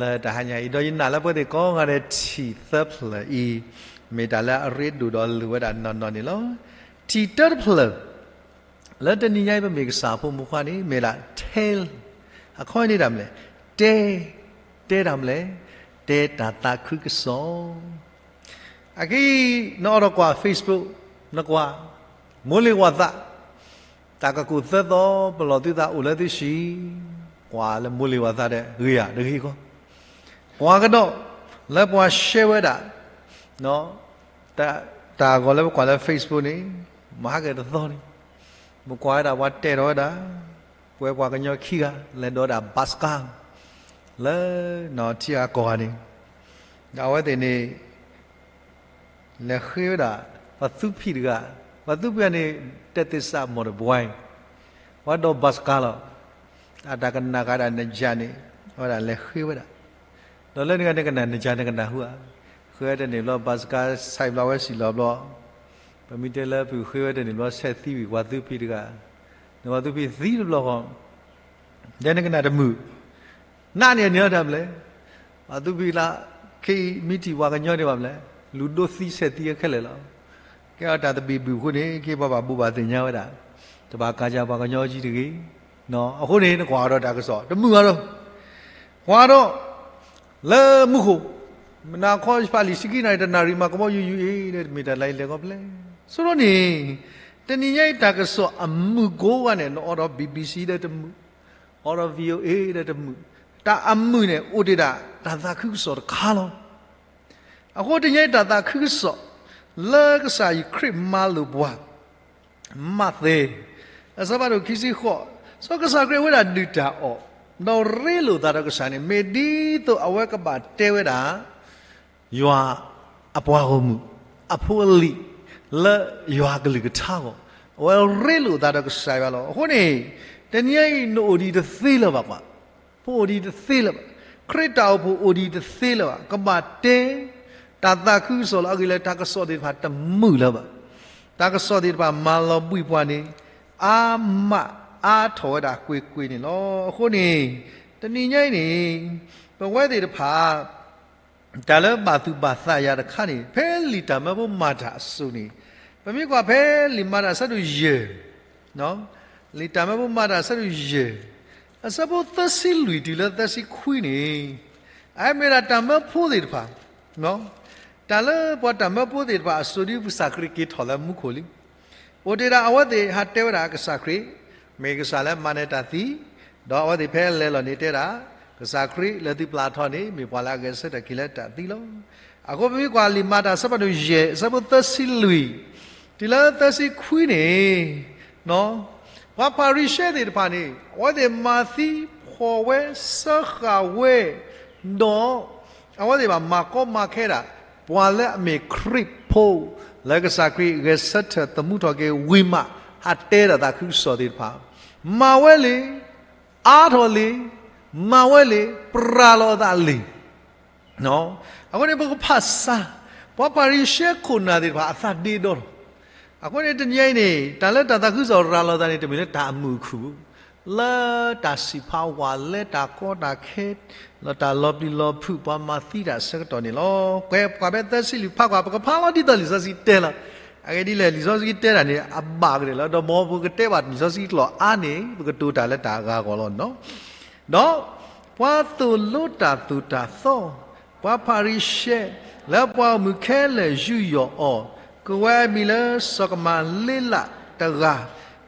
လၢတၢ်ဟါညါအံၤ, ဒီးယနာ်လၢပဝဲသ့ၣ်ကိးဂၤဒဲးထံၣ်သၢဖျၢၣ်အံၤ မ့ၢ်တၢ်လၢအရ့ဒိၣ်ဒီးလိၣ်ဝဲဒၣ်နီၢ်နီၢ်န့ၣ်လီၤ. ထံၣ်တၢတဖျၢၣ် လၢတနံၤညါအံၤပမ့ၢ်ကစၢ်ဖိမုၣ်ဖိခွါန့ၣ် မ့ၢ်ဒၣ် tell, အခီပညီန့ၣ်တၢ်မနုၤလဲၣ်, တဲ, တဲတၢ်မနုၤလဲၣ်, တဲတၢ်သးခုကစီၣ်. အခဲအံၤ နအိၣ်ဒီးကွၢ် Facebook, နကွၢ် မိၢ်လ့ၤဝၤသး, တၢ်ကကိၢ်သၢသီ ပလီၢ်သုသးအိၣ်လၢသုဆံး, ကွၢ်လၢမိၢ်လ့ၤဝၤသးဒီး ဂ့ၤဧါ တဂ့ၤဃီ, ကွၢ်ကဒီး လၢပှၤ share ဝဲဒၣ် တၢ်ဂီၤလၢပကွၢ်လၢ Facebook န့ၣ်, မဟါကတသီန့ၣ်, ပကွၢ်ဝဲဒၣ်ပှၤတဲထီၣ်ဝဲဒၣ် ပဝဲပှၤကညီခံဂၤ လဲၤဒိးဝဲဒၣ် ဘၣ်စကါ လၢထံဂၤကီၢ်ဂၤန့ၣ်, ဒီးအဝဲသ့ၣ်န့ၣ် လဲၤဃ့ဝဲဒၣ် ပှၤသူဖံးတဂၤ, ပှၤသူဖံးတဂၤန့ၣ် တဲသ့စး မီၣ်တဘှါ, ပှၤဒိးဘၣ်စကါလီၤ. အတၢ်ကနၣ်ဃာ်ဒၣ်နယၤန့ၣ် အဝဲဒၣ်လဲၤဃ့ဝဲဒၣ်, ဒီးလၢနဂၤနကနၣ် နယၤနကနၣ်ဟူဧါ, ဃ့ဝဲတန့ၢ်ဘျီ ဘၣ်စကါဆဲးဘျီဝဲစံၣ်လီၤဘျီ, ပမ့ၢ်တဲလၢပဃ့ဝဲတန့ၢ်ဘျီ ဆဲးသံဝံၤ ပှၤသူဖံးတဂၤ, နပှၤသူဖံးသံတဘျီဃီ ဒီးနကနၣ်တမုာ်, နးန့ၢ်အန့ၣ်အီၤတၢ်မနုၤလဲၣ်, ပှၤသူဖံးလၢ ခဲအံၤမ့ၢ်ထံၣ်ပှၤကညီဒံးဘၣ်မနုၤလဲၣ်, လူၤဒိသံဆဲးသံခဲလၢာ်လီၤ. ကဲအီၤတၢ်သဘံၣ်ဘုၣ်အဃိန့ၣ် က့ၤပှၤဘၣ်ဘိးဘၣ်သ့ၣ်ညါဝဲဒၣ်, တဘၣ်ကးစၢ်ပှၤကညီကံတဂ့ၤ, အဃိန့ၣ် နကွၢ်ဒီးတၢ်ကစီၣ် တမုာ်အါဒီး ကွၢ်ဒီး လၢမူခိၣ် မနၤခီယဖးလံာ်ဆံခံနၣ်ရံၣ် တနၣ်ရံၣ်မးကဘီယူၤယူၤအံၤ ဒီးတမ့ၢ်တၢ်လၢအလဲၤခီဖျဲၣ်, ဆိဒီးန့ၣ် တနံၤညါအံၤတၢ်ကစီၣ်အမုာ်ကိးဂၤန့ၣ် နအိၣ်ဒီး BBC ဒီးတမုာ်, အိၣ်ဒီး VOA ဒီးတမုာ်, တၢ်အမုာ်န့ၣ် အိၣ်ဒံးဒၣ်တၢ်သးခုကစီၣ်တခါလီၤ. အဃိတနံၤညါအံၤတၢ်သးခုကစီၣ် လၢကစၢ်ယ့ၣ်ၡူးခရံာ်မၤလိာ်ပှၤ မးသဲ အဆၢဖးဒိၣ်ခံဆံဃိး, စီၤကစၢ်ခရံာ်ဝဲဒၣ်ဒုၣ်တၢ်အီၣ် ဒီးရ့လိာ်သးဒီးကစၢ်န့ၣ် မ့ၢ်ဒ်သိးအဝဲကဘၣ်တဲဝဲဒၣ် ယွၤအပှၤဂီၢ်မုၢ် အဖိအလံၤ လၢယွၤကလုၢ်ကထါအဂီၢ်, အဝဲရ့လိာ်သးဒီးကစၢ်ယွၤလီၤ. အဃိန့ၣ် တနံၤညါအံၤ နအိၣ်ဒံးတသ့လၢၤဘၣ်ကွၢ်, ဖိအိၣ်ဒံးတသ့လၢၤဘၣ်, ခရံာ်တၢ်အိၣ်ဖှိၣ်အိၣ်ဒံးတသ့လၢၤဘၣ်, ကဘၣ်တဲ တၢ်သးခုကစီၣ်လီၤ. အဂ့ၢ်လၢတၢ်ကစီၣ်သ့ၣ်တဖၣ်တမုာ်လၢၤဘၣ်, တၢ်ကစီၣ်သ့ၣ်တဖၣ်မၤလီၤဘှံးပှၤန့ၣ် အါမးအါထီၣ်ဝဲဒၣ်ကွ့ၢ်ကွ့ၢ်န့ၣ်လီၤ. အဃိန့ၣ် တနံၤညါအံၤန့ၣ် ပဝဲသ့ၣ်တဖၣ် တၢ်လၢဘၣ်သူၣ်ဘၣ်သးယၤတခါန့ၣ် ဖဲလံာ်တၢ်မၢဖိမၤတၢ်အစိၤန့ၣ်, ပမ့ၢ်ကွၢ်ဖဲလံာ်မၤတၢ်အဆၢဒိၣ်ယဲၢ်, လံာ်တၢ်မၢဖိမၤတၢ်အဆၢဒိၣ်ယဲၢ်, အဆၢဖိသၢဆံလွံၢ်တုၤလၢသၢဆံခွံန့ၣ်, အမ့ၢ်ဒၣ်တၢ်မၢဖိသ့ၣ်တဖၣ်, တၢ်လၢပှၤတၢ်မၢဖိသ့ၣ်တဖၣ်အစိၤဒ်ကစၢ်ခရံာ်က့ၤထီၣ်လၢမူခိၣ်လံ အိၣ်တ့ၢ်ဒၣ်အဝဲသ့ၣ်ဟးတဲဝဲဒၣ်ကစၢ်ခရံာ် မ့ၢ်ကစၢ်လၢမၤနၢၤတၢ်သံ, ဒီးအဝဲသ့ၣ်ဖဲလဲၤလီၤန့ၣ်တဲဒၣ်, ကစၢ်ခရံာ်လၢသုပျၢ်ထီန့ၣ် မ့ၢ်ပှၤလၢအဂဲၤဆၢထၢၣ်က့ၤလၢတၢ်သံလီၤ. အဃိပမ့ၢ်ကွၢ်လံာ်မၤတၢ်အဆၢဖးဒိၣ်ယဲၢ် အဆၢဖိသၢဆံလွံၢ် တုၤလၢသၢဆံခွံန့ၣ်, ပှၤဖၤရံၤၡဲသ့ၣ်တဖၣ်န့ၣ် အဝဲသ့ၣ်မၤသံဖှီၣ်ဝဲ စၢဃာ်ဝဲ, ဒီး အဝဲသ့ၣ်ဘၣ်မၤကီမၤခဲဒၣ် ပှၤလၢအမ့ၢ်ခရံာ်ဖိ လၢကစၢ်ခရံာ်ဂဲၤဆၢထၢၣ်သမူထီၣ်က့ၤဝံၤမး ဟးတဲဒၣ်သးခုကစီၣ်သ့ၣ်တဖၣ်, မၤဝဲလံ, အါထီၣ်လံ, မၤဝဲလံ, ပြးလီၤအသးလံ. အဃိန့ၣ် ပကဖးစၢ်, ပှၤဖၤရံၤၡဲခိၣ်နၢ်သ့ၣ်တဖၣ်အသးဒ့ဒီလီၤ. အဃိန့ၣ်တနံၤအံၤန့ၣ် တၢ်လၢတၢ်သးခုကစီၣ်ရၤလီၤသးန့ၣ် တမ့ၢ်လၢတၢ်အမုာ်အခုၣ်ဘၣ်, လၢတၢ်စံးဖးဝး လၢတၢ်ကီတၢ်ခဲ လၢတၢ်လီၤပျံၤလီၤဖုး ပှၤမၤသံတၢ်အဆၢကတီၢ်န့ၣ်လီၤ. ကွဲးပှၤဖဲသၢဆံလွံၢ်ဖးကွၢ် ပကဖးလီၤဒ်သိးလံာ်စီဆှံတဲလီၤ. အဂ့ၢ်ဒ်လဲၣ် လံာ်စီဆှံတဲတၢ်န့ၣ် အဘၣ်ကတၢၢ်လီၤ. ဒီးမ်ပကတဲဘၣ်လံာ်စီဆှံကျိာ်အါန့ၣ် ပကတိၤတၢ်လၢတၢ်အဂၤအဂီၢ်လီၤနီၤ. ဒီးပှၤသိၣ်လိတၢ်သိၣ်တၢ်သီ, ပှၤဖၤရံၤၡဲ လၢပှၤဂီၢ်မုၢ်ခဲလၢာ်ယူးယီၣ်အီၤ, ကဝဲအမံၤလၢစီၤကမၤလ့လးတဂၤ,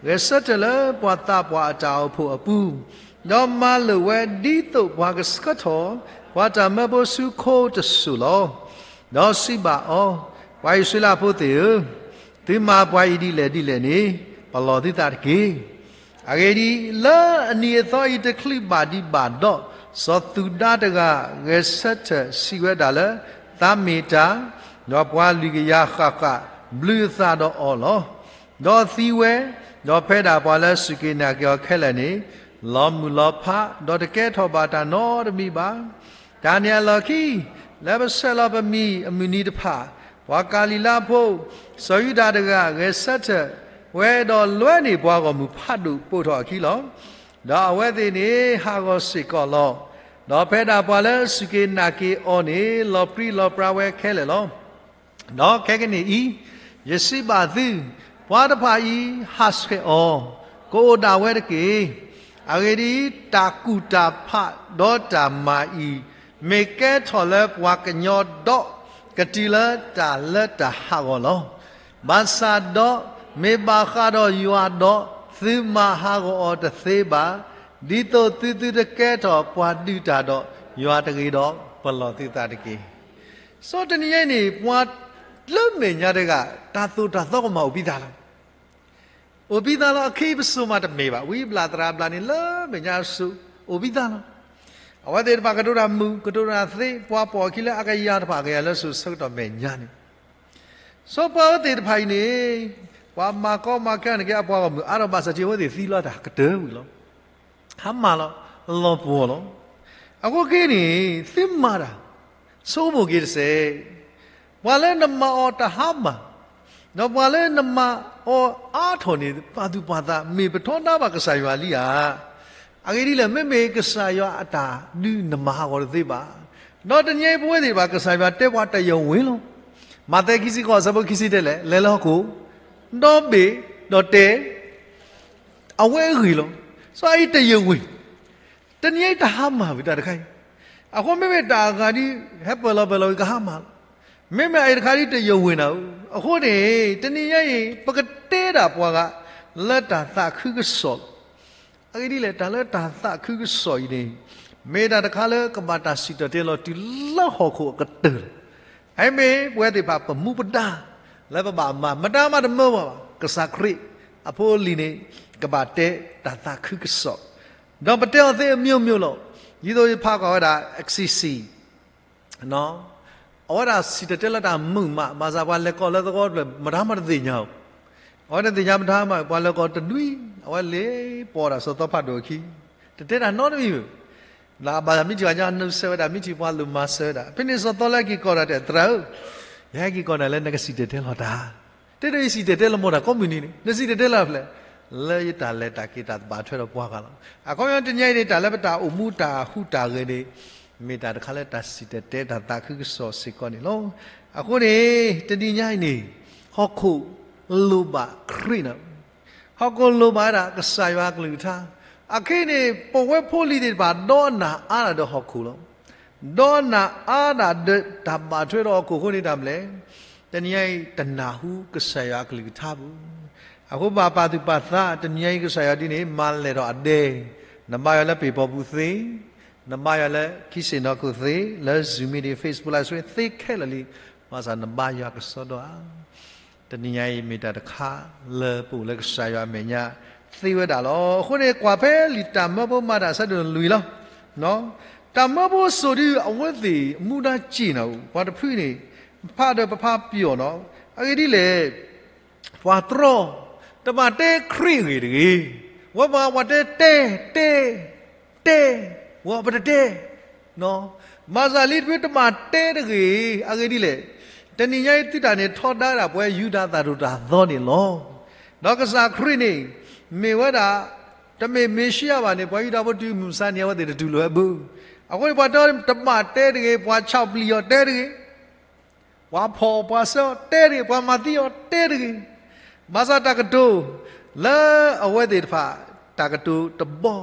ဂဲၤဆၢထၢၣ်လၢပှၤသးပှၢ်အတၢ်အိၣ်ဖှိၣ်အပူၤ, ဒီးမၤလိာ်ဝဲဒ်သိးပှၤကဆှၢထီၣ် ပှၤတၢ်မၢဖိဆူခိတစိၤလီၤ. ဒီးစံးဘၣ်အီၤ, ပှၤအံၣ်စရ့လးဖိသ့ၣ်ဧၢ, သုမၤပှၤအံၤဒ်လဲၣ်ဒ်လဲၣ်န့ၣ် ပလီၢ်သုသးတက့ၢ်. အဂ့ၢ်ဒ်အံၤ, လၢအနံၤအသီအံၤတချုးဘၣ်ဒံးဘၣ်ဒီး, စီၤသူဒၤတဂၤ ဂဲၤဆၢထၢၣ်စံးဝဲဒၣ်လၢ သးမ့ၢ်တၢ်, ဒီးပှၤလွံၢ်ကယၤဃၣ်ဃၣ် ဘျုးအသးဒီးအီၤလီၤ. ဒီးသံဝဲ, ဒီးဖဲဒၣ်ပှၤလၢစူၢ်က့ၤနာ်က့ၤအီၤခဲလၢာ်န့ၣ် လီၤမုၢ်လီၤဖး, ဒီးတကဲထီၣ်ဘၣ်တၢ်နီတမံၤဘၣ်. တၢ်န့ၣ်အလီၢ်ခံ, လၢပဆဲးလီၤပမံၤအမုၢ်နံၤတဖၣ်, ပှၤကၤလံၤလါဖိ စီၤယူဒၤတဂၤ ဂဲၤဆၢထၢၣ်ဝဲဒီးလွဲန့ၢ်ပှၤဂီၢ်မုၢ်ဖးဒိၣ်ပိာ်ထီၣ်အခံလီၤ. ဒီးအဝဲသ့ၣ်န့ၣ်ဟးဂီၤစ့ၢ်ကီးလီၤ. ဒီးဖဲဒၣ်ပှၤလၢစူၢ်က့ၤနာ်က့ၤအီၤန့ၣ် လီၤပြံလီၤပြါဝဲခဲလၢာ်လီၤ. ဒီးခဲကနံၣ်အံၤ, ယစံးဘၣ်သု, ပှၤတဖၣ်အံၤဟးဆှဲးအီၤ, ကအိၣ်ဒၣ်ဝဲတက့ၢ်. အဂ့ၢ်ဒ်အံၤ, တၢ်ကူၣ်တၢ်ဖးဒီးတၢ်မၤအံၤ, မ့ၢ်ကဲထီၣ်လၢပှၤကညီဒီး ကတုၤလၢတၢ်လၢတၢ်ဟးဂီၤလီၤ. ဘၣ်ဆၣ်ဒီး, မ့ၢ်ဘၣ်ဃးဒီးယွၤဒီး, သုမၤဟးဂီၤအီၤတသ့ဘၣ်. ဒ်သိးသုသုတကဲထီၣ်ပှၤဒုးတၢ်ဒီးယွၤတဂ့ၤဒီး, ပလီၢ်သုသးတက့ၢ်. စီၤတနံၤညါအံၤန့ၣ် ပှၤလၢမဲာ်ညါတဂၤ တၢ်သိၣ်တၢ်သီကမၤအိၣ်ဘံသးလီၤ. အိၣ်ဘံသးလီၤ. အခ့ပစိာ်မးတမ့ၢ်ဘၣ်. ဝံဘျၣ်သရၣ်ဘျၣ်န့ၣ် လၢမဲာ်ညါအစိၤ အိၣ်ဘံသးလီၤ. အဝဲသ့ၣ်တဖၣ်ကတိၤတၢ်မုာ် ကတိၤတၢ်သ့ ပှၤပိာ်အခံလၢအကယၤတဖၣ်ကယၤလၢစိၤဆၢကတီၢ်မဲာ်ညါန့ၣ် စီၤပၤအဝဲသ့ၣ်တဖၣ်အံၤန့ၣ် ပှၤမၤကီမၤခဲန့ၣ်က့ အပှၤဂီၢ်မုၢ်အါထီၣ်ဘၣ်ဆၣ်ထံး အဝဲသ့ၣ်သံလီၤတၢ်ကတၢၢ်ဝံၤလီၤ. ဟါမၢ်လီၤ, လီၤပှီၢ်လီၤ. အဃိက့န့ၣ် သုမၤတၢ် ဆိကမိၣ်က့ၤတစဲး, ပှၤလၢနမၤအီၤတဟါမၢ်, ဒီးပှၤလၢနမၤအီၤအါထီၣ်န့ၣ် ပာ်သူၣ်ပာ်သး မ့ၢ်ပထီဒါဘၣ်ကစၢ်ယွၤလံဧါ. အဂ့ၢ်ဒ်လဲၣ်, မ့မ့ၢ်ကစၢ်ယွၤအတၢ်ဒုးနမၤဟးဂီၤတသ့ဘၣ်. ဒီးတနံၤအံၤပဝဲသ့ၣ်တဖၣ် ကစၢ်ယွၤတဲပှၤတယဝ့ၤလီၤ. မးသဲခံဆံဃိး အဆၢဖိခံဆံတဲလဲၣ်, လဲၤလၢဟီၣ်ခိၣ်, ဒီဘ့ၣ်, ဒီးတဲ, အဝဲအဂ့ၢ်လီၤ. စီၤအံၤတယဝ့ၤ, တနံၤအံၤတဟါမၢ်ဝံၤတၢ်တခါအံၤ, အဃိမ့မ့ၢ်တၢ်အဂၤဒ် ဟဲပၢၢ်လီၤပၢၢ်လီၤဝံၤကဟါမၢ်လီၤ. မ့မ့ၢ်အံၤတခါဒ်တယဝ့ၤနၤဧၢ, အဃိန့ၣ် တနံၤညါအံၤ ပကတဲဒၣ်ပှၤဂၤ လၢတၢ်သးခုကစီၣ်လီၤ. အဂ့ၢ်ဒ်လဲၣ်, တၢ်လၢတၢ်သးခုကစီၣ်အံၤန့ၣ် မ့ၢ်တၢ်တခါလၢကဘၣ်တၢ်စံၣ်တဲၤတဲလီၤတုၤလၢဟီၣ်ခိၣ်အကတၢၢ်လီၤ. အမ့ၢ်ပဝဲသ့ၣ်တဖၣ်ပမူပဒါ လၢပဘၣ်မၤ မတၤမးတမၢပှၤဘၣ်, ကစၢ်ခရံာ်အဖိအလံၤန့ၣ် ကဘၣ်တဲတၢ်သးခုကစီၣ်, ဒီးပတဲအီၤသ့အမျိုးမျိုးလီၤ. ဒ်သိးယဖးကွၢ်ဝဲဒၣ် X C C အဝဲဒၣ်စံၣ်တဲၤတဲလီၤတၢ်မုာ်မး, ဘၣ်ဆၣ်ပှၤလဲၤကိးလၢသဝီတဖျၢၣ် မတၤမးတသ့ၣ်ညါဧိၤ, အဝဲတသ့ၣ်ညါမတၤမး, ပှၤလဲၤကိးတနွံ, အဝဲလဲၤပိာ်ဒၣ်စီၤသီဖးဒိၣ်အခံ, တတဲတၢ်နီတမံၤဘၣ်. လၢအဘၣ်မ့ၢ်ထံၣ်ပှၤကညီနုာ်ဆၢဝဲဒၣ်, မ့ၢ်ထံၣ်ပှၤလိၣ်မၤစၢၤဝဲဒၣ်, ဖဲန့ၣ်စီၤသီလၢက့ၤကိးတၢ်တဲ သရၣ်ဧၢ, ယဟဲက့ၤကိးနၤလၢနကစံၣ်တဲၤတဲလီၤတၢ်, တဲဒ်အံၤစံၣ်တဲၤတဲလီၤမတၤကိးမုၢ်နံၤန့ၣ် နစံၣ်တဲၤတဲလီၤဖဲလဲၣ်, လၢယတၢ်လဲၤတၢ်က့ၤတၢ်သဘၣ်ထွဲဒီးပှၤဂၤလီၤ. အခီပညီတနံၤအံၤန့ၣ် တၢ်လၢပတၢ်အိၣ်မူတၢ်ဟူးတၢ်ဂဲၤန့ၣ် မ့ၢ်တၢ်တခါလၢတၢ်စံၣ်တဲၤတဲတၢ်သးခုကစီၣ်စ့ၢ်ကီးန့ၣ်လီၤ. အဃိန့ၣ် တနံၤညါအံၤန့ၣ် ဟီၣ်ခိၣ်လိၣ်ဘၣ်ခရံာ်နၤ, ဟီၣ်ခိၣ်လိၣ်ဘၣ်ဝဲဒၣ်ကစၢ်ယွၤအကလုၢ်ကထါ, အခဲအံၤန့ၣ် ပဝဲဖိလံၤသ့ၣ်တဖၣ် ဒီးနၢ်အါဒၣ်ဒီးဟီၣ်ခိၣ်လီၤ. ဒီးနၢ်အါဒၣ်ဒီးတၢ်ဘၣ်ထွဲဒီးဟီၣ်ခိၣ်အဃိန့ၣ် တၢ်မနုၤလဲၣ်, တနံၤညါအံၤတနၢ်ဟူကစၢ်ယွၤအကလုၢ်ကထါဘၣ်. အဃိဘၣ်ပာ်သူၣ်ပာ်သး တနံၤညါအံၤကစၢ်ယွၤဒ်န့ၣ် မၤလဲၢ်ထီၣ်အဒဲ, နဘါယွၤလၢပ့ၤပီပူၤသ့, နဘါယွၤလၢခံစ့ၣ်နီၤခိၣ်သ့, လၢ Zoom meeting, Facebook Live Stream သ့ခဲလၢာ်လံ, ဘၣ်ဆၣ်နဘါယွၤကစီဒီဧါ. တနံၤညါအံၤမ့ၢ်တၢ်တခါလၢပအိၣ်လၢကစၢ်ယွၤအမဲာ်ညါသ့ဝဲဒၣ်လီၤ. အဃိန့ၣ် ကွၢ်ဖဲလံာ်တၢ်မၢဖိမၤတၢ်အဆၢဒိၣ်လွံၢ်လီၤ. တၢ်မၢဖိစိၤဒ်အဝဲသ့ၣ်မူဒါစ့ၢ်နၤဧိၤ, ပှၤတဖုန့ၣ် ဖးဒီးပဖးပျီၣ်နီၤ, အဂ့ၢ်ဒ်လဲၣ်, ပှၤတြီ, တဘၣ်တဲခရံာ်အဂ့ၢ်တဂ့ၤ, ဝဲပှၤပှၤတဲတဲ, တဲ, တဲ, ဝဲပတတဲ ဘၣ်ဆၣ်လံတဖုတဘၣ်တဲတဂ့ၤ, အဂ့ၢ်ဒ်လဲၣ်, တ တနံၤညါအံၤသုတၢ်န့ၣ်ထီဒါဒၣ်ပဝဲယူဒၤတၢ်ဒိၣ်တၢ်သီန့ၣ်လီၤ. ဒီးကစၢ်ခရံာ်န့ၣ် မ့ၢ်ဝဲဒၣ် တမ့ၢ်မ့ၤၡံအၤဘၣ်န့ၣ် ပှၤယူဒၤဖိတုၤမုၢ်မဆါန့ၣ် အဝဲသ့ၣ်တတူၢ်လိာ်ဝဲဘၣ်. အဃိန့ၣ် ပှၤတဲတဘၣ်တဲတဂ့ၤ, ပှၤဆီၣ်ပျံၤအီၤတဲတဂ့ၤ, ပှၤဖီၣ်ပှၤဆၢအီၤတဲတဂ့ၤ, ပှၤမၤသံအီၤတဲတဂ့ၤ. ဘၣ်ဆၣ်တၢ်ကတိၤ လၢအဝဲသ့ၣ်တဖၣ် တၢ်ကတိၤတဘီ